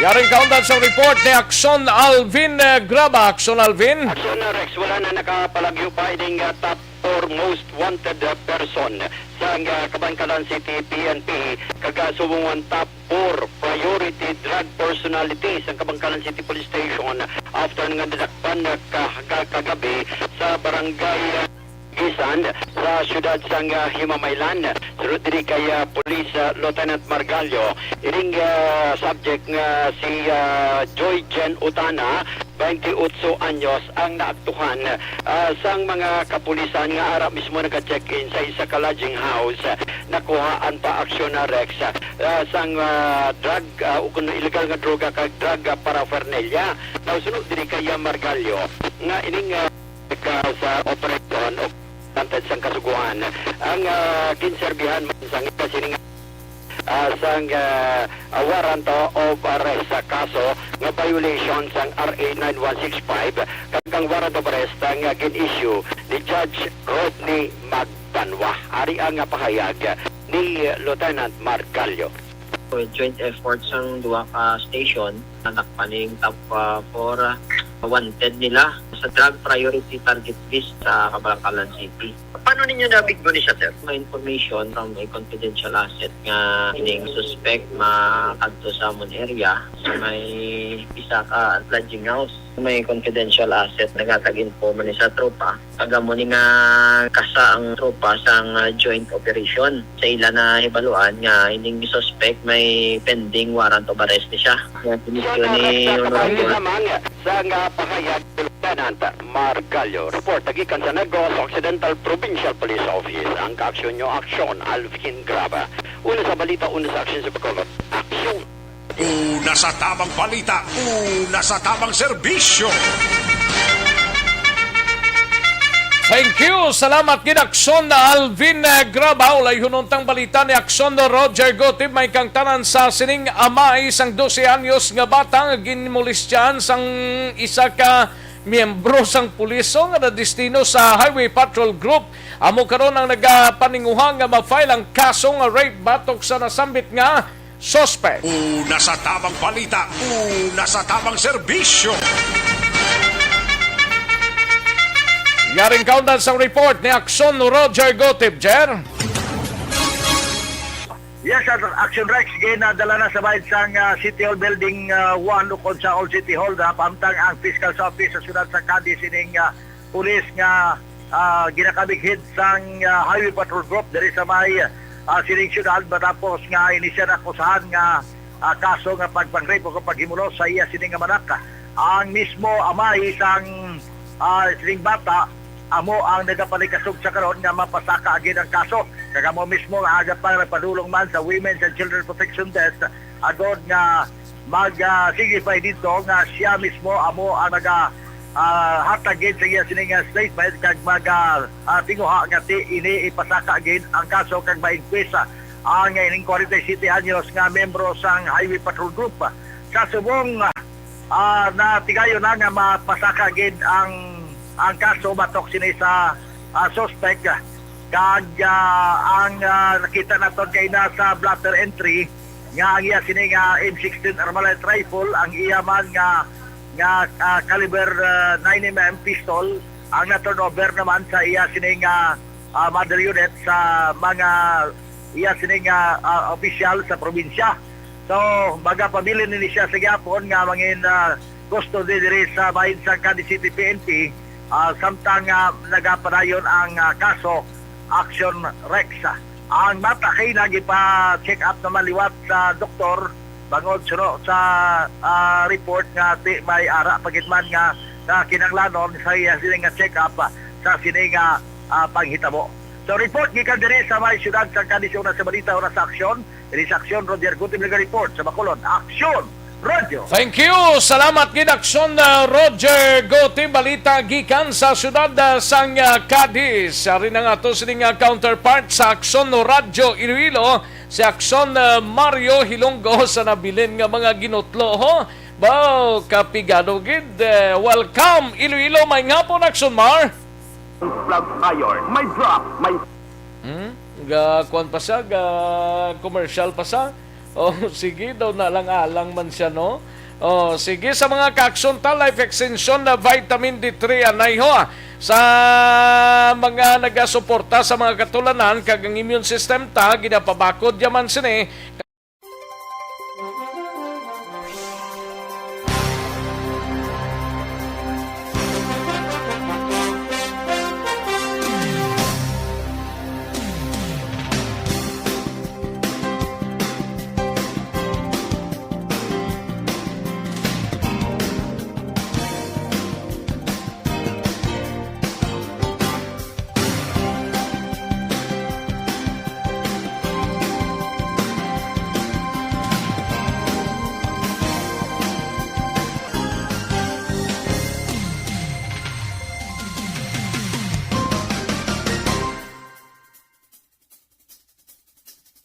Yaring kaundan sa report ni Aksyon Alvin, eh, Graba. Aksyon Alvin. Aksyon na, Rex, wala na nakapalagyo pa ining, ah, top four most wanted, ah, person sa, ah, Kabankalan City P N P, kag, ah, subong man top four priority drug personality sa Kabankalan City Police Station after nga nadakpan na ka-, ka-, kagabi sa barangay, ah, Gisan sa siyudad sang, ah, Himamaylan. Sunod diri kay, ah, Police, ah, Lieutenant Margallo, ining, ah, subject nga si, ah, Joy Jen Utana, twenty-eight anyos, ang naaktuhan, ah, sang mga kapulisan nga ara mismo naka-check-in sa isa ka lodging house. Nakuhaan pa aksyon na Rex, ah, sang, ah, drug, ah, o kung illegal nga droga kag drug, ah, paraphernalia. Now, sunod diri kay, ah, Margallo, nga ining, ah, ka sa operasyon o wanted sang Kasugoan. Ang, ah, ginserbihan man sang isa sini nga, ah, sang, ah, ah, warrant of arrest sa kaso nga violation sang R A nine one six five, kag ang warrant of arrest nga gin-issue ni Judge Rodney Magbanwa. Ari ang, ah, pahayag ni Lieutenant Margallo. With joint efforts ang duha ka station, nadakpan ning top, ah, four, ah, wanted nila sa drug priority target list sa Kabalangkalan City. Paano ninyo nabig-o ni siya, sir? May information from a confidential asset nga ining suspect makadto sa amon area sa may isa ka lodging house. May confidential asset, naghatag info man ni sa tropa. Kag amo ni nga kasa ang tropa sang, ah, joint operation. Sa ila nahibaluan nga ining suspect may pending warrant of arrest ni siya. Nga sinisyo ni Honorable. Lamang sa nga pahayag ni Lieutenant Margallo. Report gikan sa Negros Occidental Provincial Police Office. Ang kaaksyon nyo, aksyon, Alvin Graba. Una sa balita, una sa aksyon sa Bacolod. Aksyon! Una sa tamang balita, una sa tamang serbisyo. Thank you. Salamat gid, Aksyon Alvin, eh, Graba. Ulay hunon tang balita ni Aksyon Roger Gotib. May kangtanan sa sining amay sang dose anyos nga bata nga ginmolestyahan sang isa ka miyembro sang puliso nga nadestino sa Highway Patrol Group. Amo karon ang nagapaninguha nga ma-file ang kaso nga rape batok sa nasambit nga suspect. Una sa tamang balita, una sa tamang serbisyo. Yaring kaundan sang report ni Aksyon Roger Gotib, Jer. Yes, Aksyon Rex, ginadala na sa bayad sang, ah, City Hall Building, ah, one, ukon sa Old City Hall, na pamtang ang Fiscal's Office sa siyudad sa Cadiz ining, ah, pulis nga ah, ginakabig-head sang, ah, Highway Patrol Group diri sa may, ah, sining siyudad matapos nga ini siya naakusahan nga, ah, kaso nga pagpang-rape o paghimulos sa iya sining nga anak. Ang mismo amay sang, ah, sining bata amo ang nagapanikasog sa karon nga mapasaka gid ang kaso. Kag amo mismo nga aga pa nagpadulong man sa Women's and Children Protection Desk agod nga mag, ah, signify dito nga siya mismo amo ang naga, ah, hatag gid sa iya sini nga statement kag mag, ah, ah, tinguha nga ti ini ipasaka gid ang kaso kag ma-inquest, ah, ang ining forty-seven anyos nga membro sang Highway Patrol Group. Sa subong, ah, ah, natigayon na nga mapasaka gid ang, ang kaso batok sini sa, ah, suspect, ah, kag, ah, ang, ah, nakita naton kay na sa blotter entry nga ang iya sini nga M sixteen Armalite rifle, ang iya man nga, nga, ah, caliber, ah, nine M M pistol, ang na-turnover naman sa iya sini nga, ah, mother unit sa mga iya sini nga, ah, opisyal sa probinsya. So, magapabilin ini siya sa gihapon nga mangin, ah, custody diri sa bahin sang Cadiz City P N P, ah, samtang, ah, nagapadayon ang, ah, kaso, Action Rex. Ang bata kay nagipa-check up naman liwat sa doktor bangod suno sa, ah, report nga ti may ara pa gid man nga, nga kinahanglanon sa iya sini nga check up, ah, sa sini nga, ah, panghitabo. So, report gikan diri sa may siyudad sa Cadiz, una sa balita, una sa aksyon. Diri sa aksyon, Roger Gutim nag-report sa Bacolod. Aksyon! Radyo. Thank you. Salamat gid, Aksyon, uh, Roger Gotim. Balita gikan sa siyudad, uh, sang, uh, Cadiz. Ari na nga to sining, uh, counterpart sa Aksyon no Radyo Iloilo, si Aksyon, uh, Mario Hilonggo sa nabilin nga mga ginutlo, ho. Baw, kapigado gid. Uh, welcome, Iloilo. May ngapon, Aksyon Mar. Plug iron. May drop. May Hmm? Ga, kuwan pa siya, ga commercial pa siya. Oh, sige daw na lang alang man siya, no? Oh, sige, sa mga kaaksyon ta, Life Extension na vitamin D three anay ho, ah. Sa mga nagasuporta sa mga katulanan kag ang immune system ta, ginapabakod yaman sini.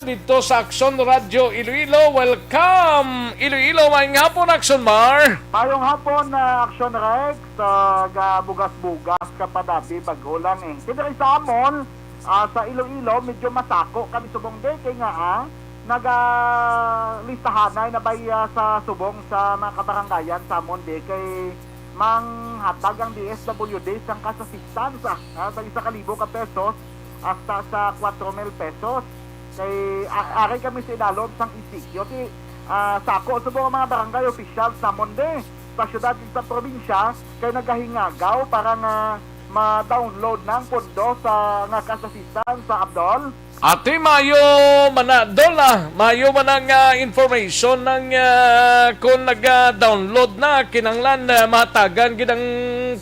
Dito sa Aksyon Radyo Iloilo. Welcome, Iloilo. Maayong hapon, Aksyon Mar. Maayong hapon, ah, Aksyon Rex. Ah, gabugas-bugas ka pa dati, bag-o lang eh. Kaya diri sa amon, ah, sa Iloilo, medyo masako kami subong day kay nga, ah, nagalistahanay na bay, ah, sa subong sa mga kabarangayan sa amon day kay manghatag ang D S W D sang cash assistance, ah, ah, sa isa ka libo ka pesos hasta sa kwatro mil pesos. Kay, a-, ari kami sa ilalom sang E C Q. Ti, ah, sako subong ang mga barangay officials sa amon day sa syudad ug sa probinsya kay nagahingagaw para nga ma-download na ang pondo sa nga cash assistance sa Abdol. Ati, maayo man na, Dol, ah. Maayo man ang, ah, information ng, ah, kung naga-download na, kinahanglan, ah, mahatagan gid ang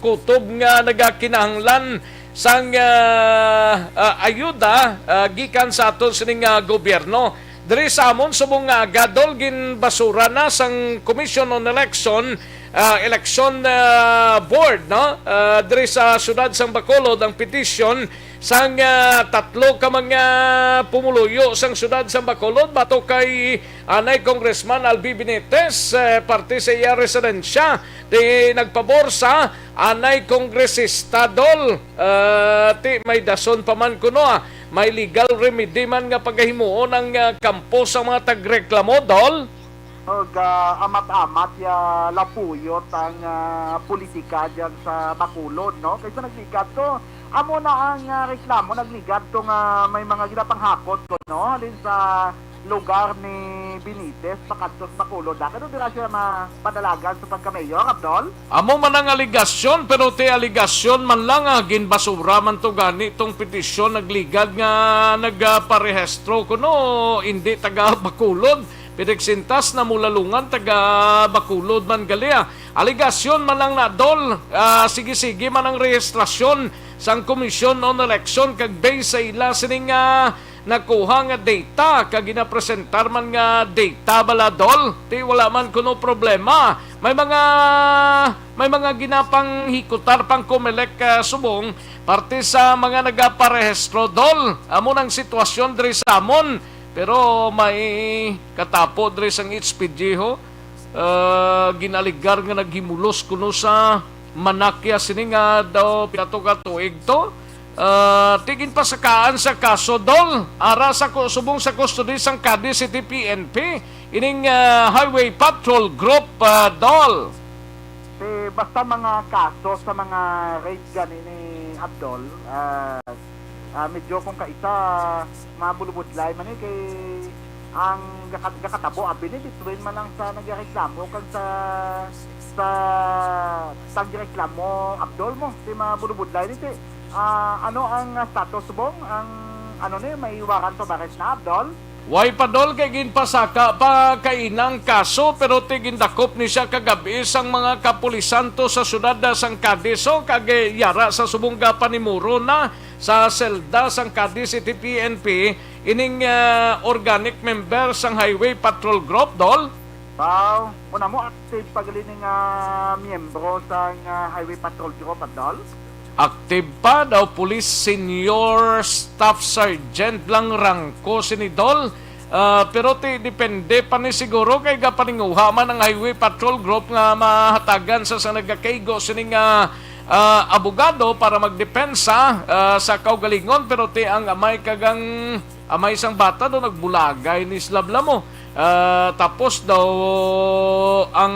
kutob nga nagakinahanglan sang, ah, ah, ayuda, ah, gikan sa aton sining, ah, gobyerno. Diri sa amon subong nga aga, Dol, ginbasura na sang Commission on Election, ah, Election, ah, Board, no? Ah, diri sa siyudad sang Bacolod ang petition sang, ah, tatlo ka mga pumuluyo sang siyudad sang Bacolod batok kay anay Congressman Albi Benitez, eh, parte sa iya residensya. Ti nagpabor sa anay kongresista, Dol, ah, ti may dason pa man kuno, ah, may legal remedy man nga pagahimuon ang, ah, kampo sa mga tagreklamo, Dol? Og, ah, amat-amat ya lapuyot ang, ah, politika diyan sa Bacolod, no? Kaysa nagligad to, amo na ang, ah, reklamo, nagligad to nga may mga ginapanghakot ko, no? Halin sa lugar ni Benitez, pakadto sa Bacolod, ah. Kano dira siya mapadalagan sa pagka-mayor, Abdol? Amo man ang alegasyon, pero ti alegasyon man lang, ah, ginbasura man to gani tong petisyon nagligad nga nagparehistro kuno indi taga Bacolod. Pinagsintas na mulalungan taga Bacolod man gali, ah. Alegasyon man lang na, Dol, ah, sige-sige man ang rehistrasyon sang Commission on Election kag based sa ila sining, ah, nakuha nga data kag ginapresentar man nga data bala, Dol, ti wala man kuno problema. May mga may mga ginapanghikutar pang Comelec, ah, subong parte sa mga nagaparehistro, Dol. Amo nang sitwasyon diri sa amon. Pero may katapo diri sang H P G ho, ah, ginaligar nga naghimulos kuno sa manakya sini nga daw pila to ka tuig to. Ah, ti ginpasakaan sa kaso, Dol, ara sa ku-, subong sa kustodi sang Cadiz City P N P ining, ah, Highway Patrol Group, ah, Dol. Ti basta mga kaso sa mga raid gani ni Abdol, ah, ah, medyo kung kaisa mabulubudlay man eh, kay ang gaka-, gakatabo abi ni between man lang sa nagareklamo kag sa sa tagreklamo, Abdol, mo ti mabulubudlay ni ti, ah, ano ang status, Bong? Ang ano ni, may warrant of arrest na, Abdol? Way pa, Dol, kay ginpasaka pa kainang kaso, pero ti gindakop ni siya kagabi sang mga kapulisan to sa siyudad, ah, sang Cadiz, oh, kag, eh, yara sa subong gapanimuro na sa selda sang Cadiz City P N P ining, ah, organic member sang Highway Patrol Group, Dol. Wow, muna mo, active pa gali ni nga miyembro sang, ah, Highway Patrol Group, Abdol? Active pa daw, Police Senior Staff Sergeant lang rangko sini, Dol. Ah, pero ti depende pa ni siguro kay gapaninguha man ang Highway Patrol Group nga mahatagan sa, sa nagakaigo sini nga, ah, abogado para magdepensa, ah, sa kaugalingon, pero ti ang amay kag ang amay sang bata daw nagbulagay ni Slablamo. Ah, tapos daw ang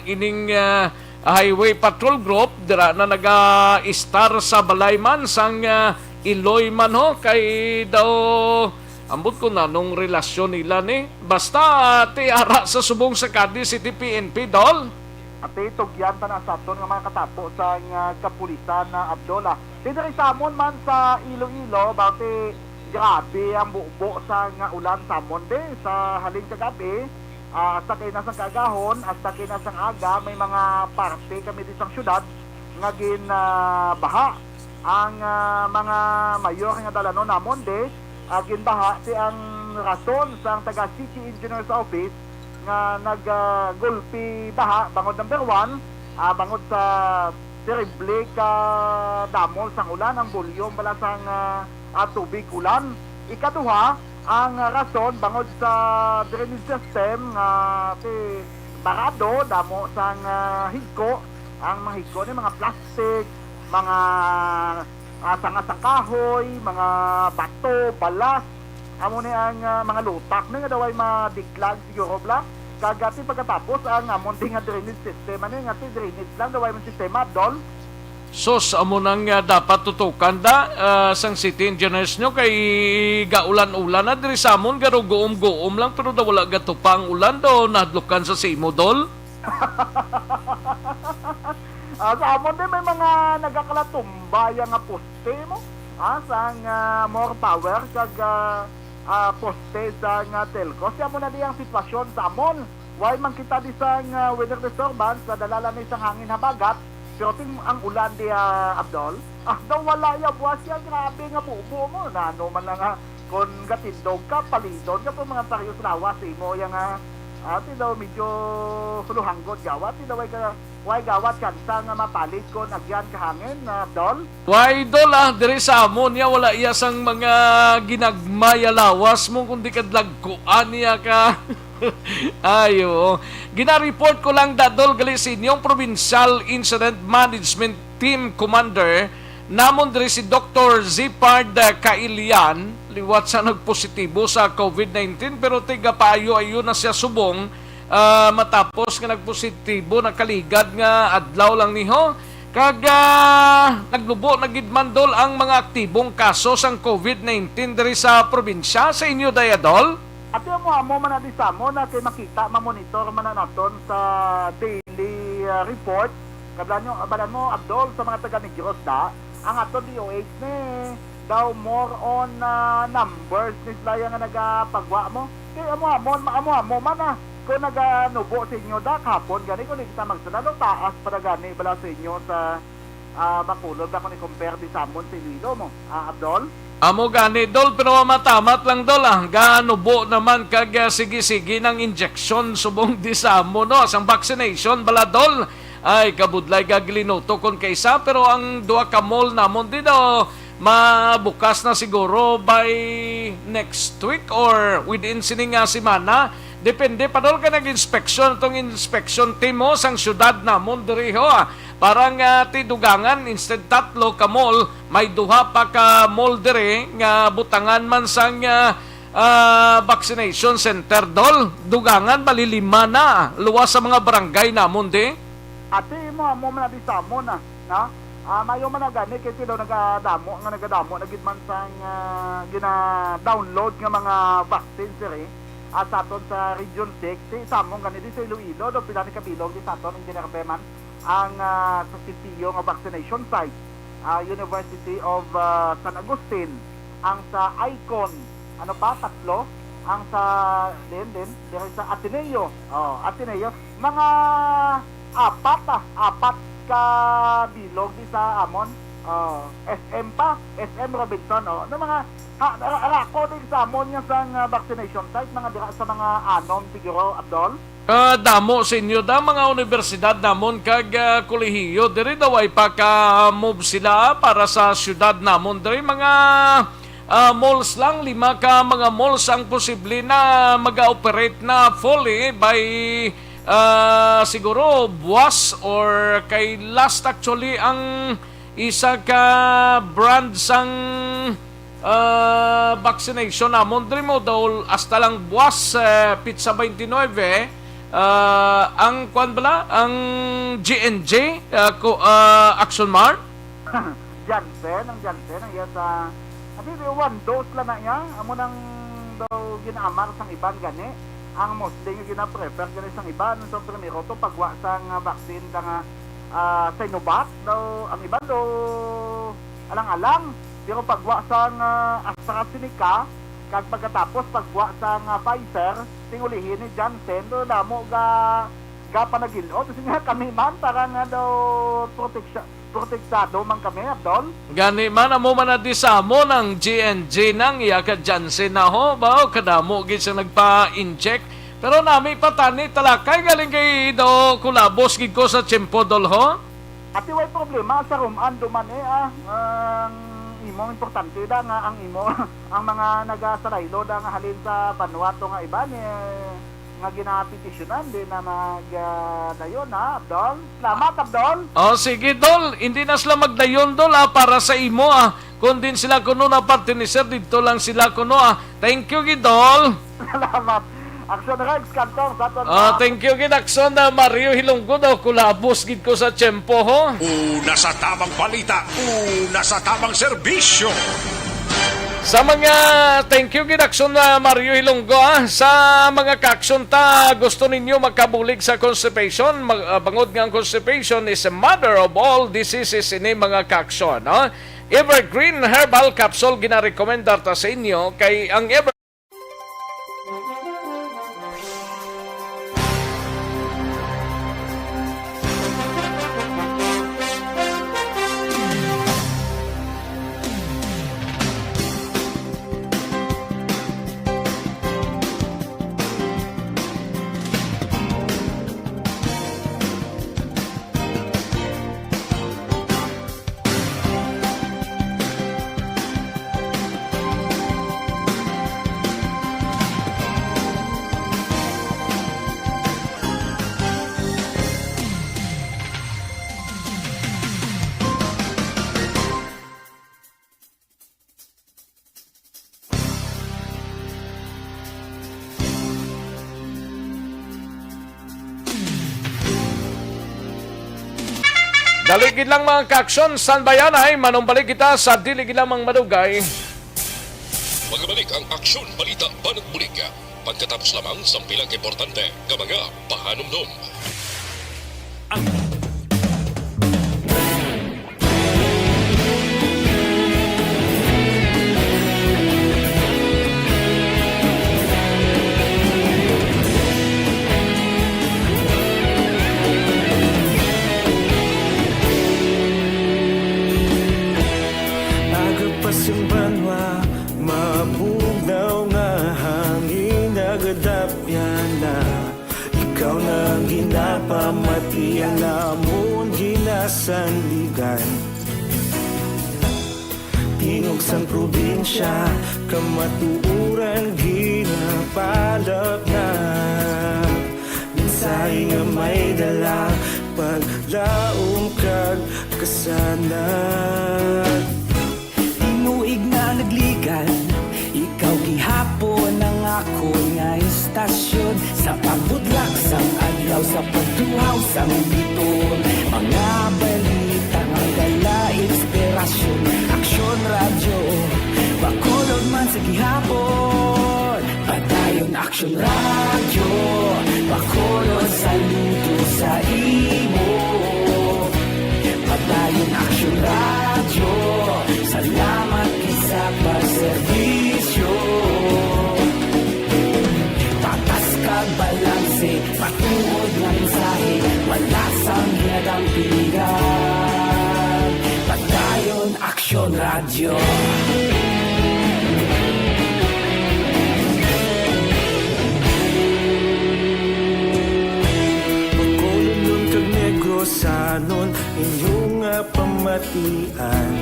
ining, ah, Highway Patrol Group dira na naga-istar sa balay man sang, ah, Iloy man ho, kay daw ambot ko nanong relasyon nila ni. Basta, ah, ti ara sa subong sa Cadiz City P N P, Dol. Ati, tugyan ta na sa aton nga mga katapo sa nga kapulisan na, Abdol, ah. Ti diri sa amon man sa Iloilo, bati grabe ang bubo sa nga ulan sa amon, be, sa halin kagabi, ah, hasta kay na sang kaagahon, hasta kay na sang aga, may mga parte kami di sang syudad nga gin, ah, baha. Ang, ah, mga mayor nga dalanon namon, de, ah, ginbaha ti ang rason sang taga City Engineers Office nga nag, ah, gulpi baha bangod number one, ah, bangod sa terrible ka damo sang ulan, ang volume bala sang, ah, ah, tubig ulan. Ikaduha, ang rason bangod sa drainage system nga ti barado, damo sang, ah, higko. Ang mga higko ni mga plastic, mga, ah, sanga sang kahoy, mga bato, balas. Amo ni ang, ah, mga lutak na nga daw ay madiglag siguro bla. Kag ati pagkatapos ang amon di nga drainage system, ano nga ti drainage lang daw ay man sistema, Abdol. Sus, amo nang, ah, dapat tutukan da, ah, sang city engineers nyo kay gaulan-ulan na diri sa amon, garuguom-guom lang, pero daw wala gatupa ang ulan, daw nahadlukan sa simo, Dol. Ah, sa amon din may mga nagakalatumba ya nga poste mo. Ah, sang, ah, more power kag, ah, ah, poste sa nga telco. Siya mo na di ang sitwasyon sa amon. Why man kita di sang, ah, weather disturbance, nadala lang ni sang hangin habagat, pero ting ang ulan di, ah, Abdol. Ah, daw wala ya buwas ya, grabe nga bubo mo. Na ano man lang, ah, kung gatindog ka, palidon ka, pero mga parehas lawas sa imo ya nga, ah, ti daw medyo huluhanggot gawa, ti daw ay ka, way gawa tsansa nga mapalid kon agyan ka hangin, ah, Abdol. Way, Dol, ah, diri sa amon ya wala iya sang mga ginagmay a lawas mo, kundi kadlagkuan niya ka. Ay, oo. Gina-report ko lang da, Dol, gali sa inyong Provincial Incident Management Team Commander namon diri, si Doktor Zipard, ah, Kailian, liwat sa nagpositibo sa COVID nineteen, pero tigapaayo-ayo na siya subong, ah, matapos nga nagpositibo, nakaligad nga adlaw lang ni ho. Kag, ah, naglubo na gid man, Dol, ang mga aktibong kaso sang COVID nineteen diri sa probinsya. Sa inyo, Daya, Dol? Ati mo amo man na di sa mo na kay makita, mamonitor man na naton sa daily, ah, report. Kablan nyo, kabalan mo, Abdol, sa mga taga Negros da, ang aton D O H ni daw more on, ah, numbers ni sila yang nga nagapagwa mo. Kay amo amo, amo amo man na kung naganubo sa inyo da kahapon gani kung di kita magsala, daw taas para gani bala sa inyo sa, ah, Bacolod ba kung i-compare di sa amon sa Iloilo mo, ah, Abdol? Amo gani, Dol, pero matamat lang, Dol, ah. Ganubo naman kag, ah, sige-sige nang injection subong di sa amo, no? Sang vaccination bala, Dol. Ay, kabudlay ga gilinuto kon kaysa, pero ang duha ka mall namon di daw mabukas na siguro by next week or within sini nga semana. Depende pa, Dol, kay nag-inspeksyon tong inspection team mo sang syudad namon diri, ho, ah. Parang, ah, ti dugangan, instead tatlo ka mall, may duha pa ka mall diri nga butangan man sang, ah, ah, vaccination center, Dol. Dugangan, bali lima na. Luwas sa mga barangay namon di. Ati mo, amo man na di sa amon, ah, na? Ah, mayo man na gani, kay sila nagadamo, nga nagadamo na gid man sang, ah, gina-download nga mga vaccine, sir, eh. Ah, sa aton sa Region six, si sa amon gani di sa Iloilo, do pila ni kabilog di sa aton, Engineer Beman, ang, ah, sa C P U nga vaccination site, ah, University of, ah, San Agustin, ang sa Icon, ano pa, tatlo, ang sa, din, din, diri sa Ateneo, oh, Ateneo, mga apat, ah, apat ka bilog di sa amon, oh, S M pa, S M Robinson, oh, no, mga, ha, ra-, rako din sa amon nga sang, ah, vaccination site, mga dira sa mga anom siguro, Abdol. Ah, damo sa inyo da, mga universidad namon kag, ah, kolehiyo. Diri daw ay paka-move sila para sa syudad namon. Diri mga, ah, malls lang, lima ka mga malls ang posible na mag-operate na fully by, ah, siguro buwas or kay last actually ang isa ka brand sang, ah, vaccination namon diri mo daw hasta lang buwas, eh, pitsa twenty-nine, ah, ang kwan bala, ang J and J, ah, ko, ah, Action Mart. Janssen, ang Janssen, ang iya sa, abi, one dose lang na iya. Amo nang daw ginaamar sang iban gani. Ang mostly nga gina-prefer gani sang iban, so primero to pagwa sang, ah, vaccine da nga, ah, Sinovac daw, ang iban daw alang-alang, pero pagwa sang, ah, AstraZeneca, kag pagkatapos pagwa sang, ah, Pfizer, ting ulihi ni Janssen, do damo ga, ga panagil-on. Kasi nga kami man, para nga daw proteksyon, protektado man kami, Abdol. Gani man, amo man na di sa amon ang J and J nang iya ka Janssen na ho, ba? O, kadamo gid sa nagpa-inject. Pero nami pa tani talakay galing kay do kulabos gid ko sa tiyempo, Dol, ho? Ati, way problema sa Roman duman, eh, ah. Ang imo importante da nga ang imo, ang mga nagasalaylo da nga halin sa banwa to nga iban, eh, nga ginapetisyonan din na mag, ah, dayon, ha, Abdol? Salamat, Abdol. Oh, sige, Dol. Hindi na sila magdayon, Dol, ah, para sa imo, ah. Kung din sila kuno na pertenecer, dito lang sila kuno, ah. Thank you, gid, Dol. Salamat. Action Rex, Kantong, sa aton. Ah, thank you, gid, Action, ah, Mario Hilonggo daw. Kulabos, gid ko sa tiyempo, ho. Una sa tamang balita, una sa tamang serbisyo. Sa mga, thank you gid, Action, ah, Mario Hilonggo, ah. Sa mga ka-action ta, gusto ninyo makabulig sa constipation? Mag-, ah, bangod nga ang constipation is a mother of all diseases ini, mga ka-action, no? Evergreen Herbal Capsule ginarekomendar ta sa inyo kay ang Ever- Dali gid lang, mga ka-action, standby anay, manumbalik kita sa dili gid lamang madugay. Magabalik ang Aksyon Balita Banat Bulig. Pagkatapos lamang sang pila ka importante nga mga pahanumdom. Aga pa sing banwa, mabugnaw nga hangin nagadapyan na. Ikaw na ang ginapamatian, amon ginasandigan. Tingog sang probinsya, kamatuoran ginapalapnap. Mensahe nga may dala, paglaom kag kasanag. Tinuig na nagligan, ikaw gihapon ang akon nga istasyon. Sa pagbutlak sang adlaw, sa pagtuhaw sang biton, mga balita nga dala inspirasyon. Aksyon Radyo, Bacolod man sa gihapon. Padayon Aksyon Radyo, Bacolod, saludo sa imo. Padayon Aksyon Radyo, salamat gid sa pagserbisyo. Patas kag balanse, matuod nga mensahe, wala sang ginadampigan. Padayon Aksyon Radyo. Bacolodnon kag Negrosanon, inyo nga pamatian.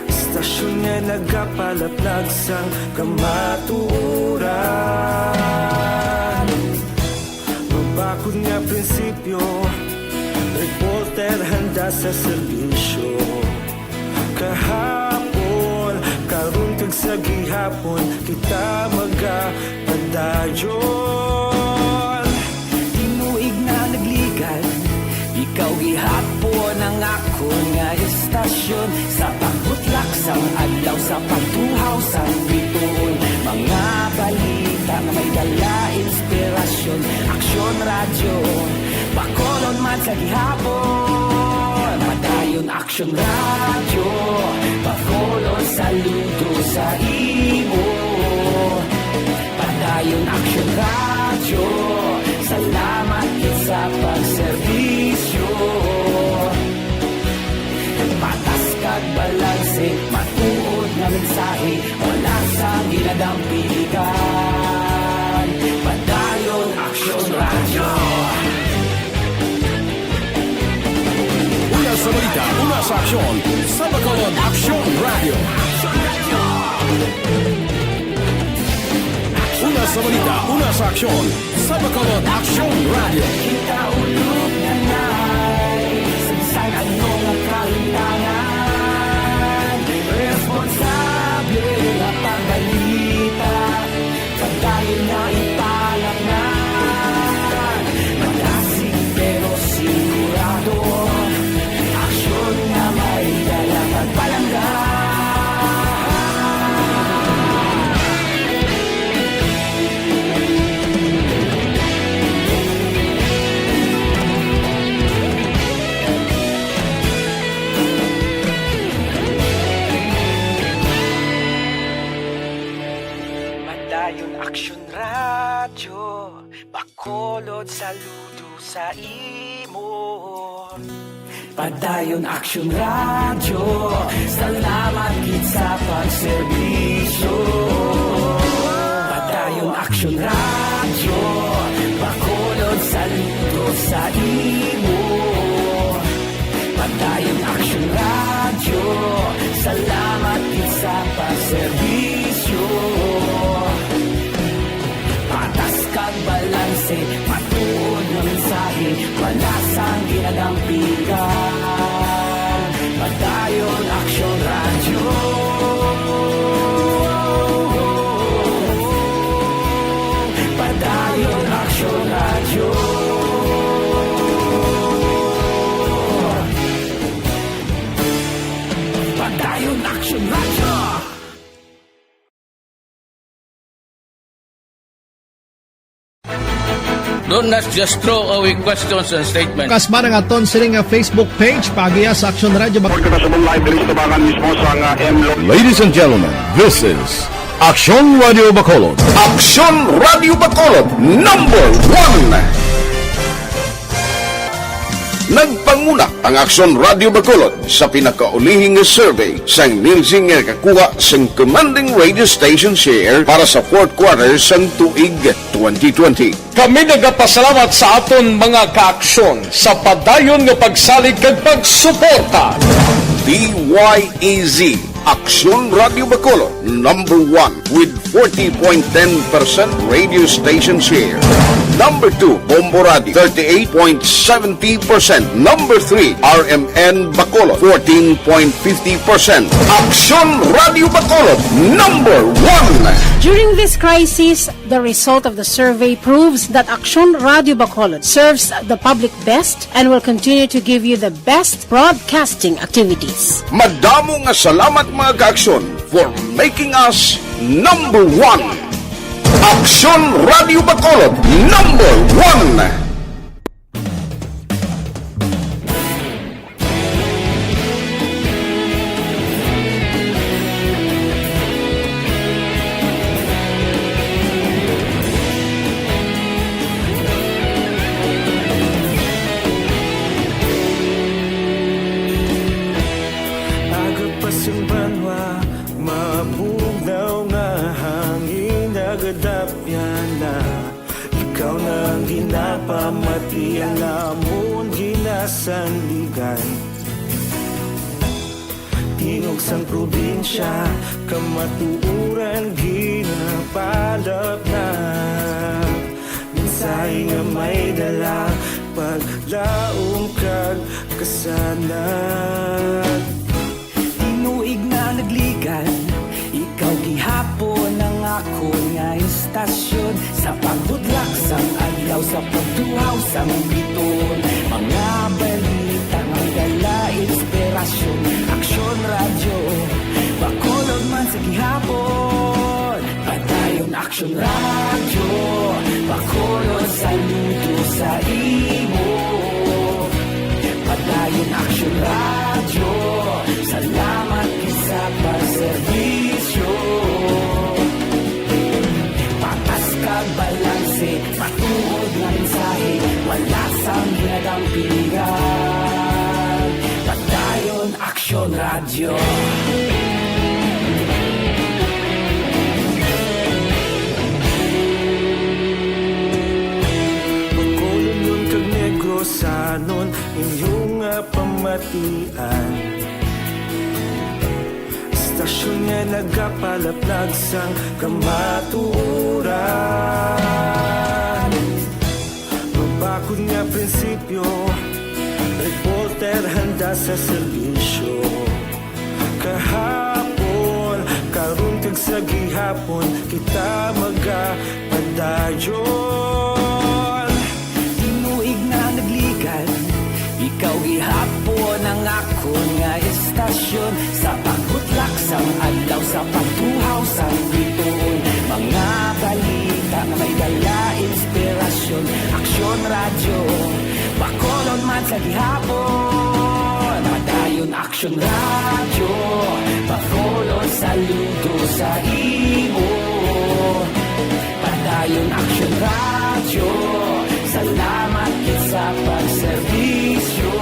Istasyon nga nagapalaplag sang kamatuoran. Mabakod nga prinsipyo, reporter handa sa serbisyo. Kahapon, karon kag sa gihapon, kita magapadayon. Tinuig na nagligan, ikaw gihapon ang akon nga istasyon. Sa pagbutlak sang adlaw, sa pagtuhaw sang biton, mga balita nga may dala inspirasyon. Aksyon Radyo, Bacolod man sa gihapon. Padayon Aksyon Radyo, Bacolod, saludo sa imo. Padayon Aksyon Radyo, salamat gid sa pagserbisyo. Patas kag balanse, matuod nga mensahe, wala sang ginadampigan. Padayon Aksyon Radyo. Una sa balita, una sa aksyon, sa Bacolod Aksyon Radyo. Una sa balita, una sa aksyon, sa Bacolod Aksyon Radyo. Kita ulog na nai, sa bisan ano nga kahintangan, responsable nga pagbalita. Padayon nga ipalapngan, madasig pero sigurado, aksyon nga may dala pagpalangga. Padayon Aksyon Radyo, Bacolod, saludo sa imo. Padayon Aksyon Radyo, salamat gid sa pagserbisyo. Padayon Aksyon Radyo, Bacolod, saludo sa imo. Padayon Aksyon Radyo, salamat gid sa pagserbisyo. Patas kag balanse, matuod nga mensahe, wala sang ginadampigan. Padayon Aksyon Radyo. Padayon Aksyon Radyo. Padayon Aksyon Radyo. Don't not just throw away questions and statements. Kasma nga aton sini nga Facebook page, paagiha sa Aksyon Radio Bak- Report kita sa buong live diri sa tubangan mismo sa nga M Lo- Ladies and gentlemen, this is Aksyon Radio Bacolod. Aksyon Radio Bacolod, number one. Nagpanguna ang Aksyon Radio Bacolod sa pinakaulihi nga survey sang Nielsen nga nakakuha sang commanding radio station share para sa fourth quarter sang tuig twenty twenty. Kami nagapasalamat sa aton mga kaaksyon sa padayon nga pagsalig kag pagsuporta. D Y E Z, Aksyon Radio Bacolod, number one with forty point ten percent radio station share. Number two, Bombo Radio, thirty-eight point seventy percent. Number three, R M N Bacolod, fourteen point fifty percent. Aksyon Radio Bacolod, number one. During this crisis, the result of the survey proves that Aksyon Radio Bacolod serves the public best and will continue to give you the best broadcasting activities. Madamo nga salamat, mga kaaksyon, for making us number one. Aksyon Radio Bacolod, number one. Aga pa sing banwa, mabugnaw nga hangin, nagadapyan na. Ikaw na ang ginapamati, ang amon ginasandigan. Tingog sang probinsya, kamatuoran ginapalapnag. Mensahe nga may dala, paglaom kag kasanag. Tinuig na nagligan, ikaw gihapon ang akon nga istasyon. Sa pagbudlak sang adlaw, sa pagtuhaw sang biton, mga balita nga dala inspirasyon. Aksyon Radyo, Bacolod man sa gihapon. Padayon Aksyon Radyo, Bacolod, saludo sa imo. Padayon Aksyon Radyo, salamat gid sa pagserbisyo. Patas kag balanse, matuod nga mensahe, wala sang ginadampigan. Padayon Aksyon Radyo. Bacolod kag Negrosanon, inyo nga pamatian. Istasyon nga nagapalaplag sang kamatuoran. Mabakod nga prinsipyo, reporter handa sa serbisyo. Kahapon, karon kag sa gihapon, kita magapadayon. Tinuig na nagligan, ikaw gihapon ang akon nga istasyon. Sa pagbutlak sang adlaw, sa pagtuhaw sang bituon, mga balita nga may dala inspirasyon. Aksyon Radyo, Bacolod man sa gihapon. Padayon Aksyon Radyo, Bacolod, saludo sa imo. Padayon Aksyon Radyo, salamat gid sa pagserbisyo.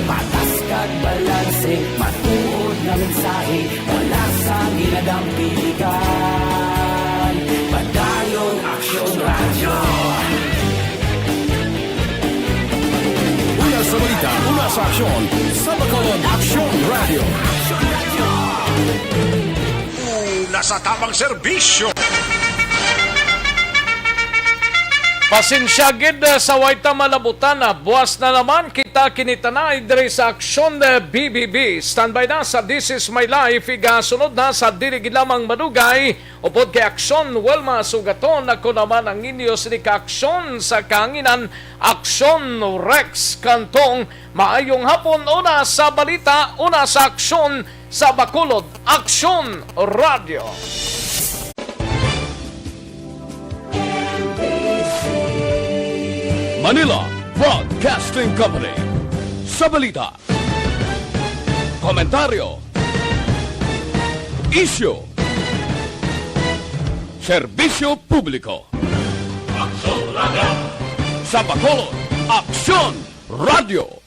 Patas kag balanse, matuod nga mensahe, wala sang ginadampigan. Padayon Aksyon Radyo. Una sa balita, una sa aksyon, sa Bacolod Aksyon Radyo. Una sa tamang serbisyo. Pasensya gid, eh, sa way ta malabutan, ah. Buas na naman kita kinitanay diri sa Aksyon, eh, B B B. Standby na sa This Is My Life. Igasunod na sa dili gid lamang madugay. Upod kay Aksyon Wilma Sugaton, ako naman ang inyo sini ka-aksyon sa kahanginan, Aksyon Rex Cantong. Maayong hapon, una sa balita, una sa aksyon sa Bacolod Aksyon Radyo. Manila Broadcasting Company. Sa balita, komentaryo, isyu, serbisyo publiko. Aksyon Radio. Sa Bacolod, Aksyon Radio.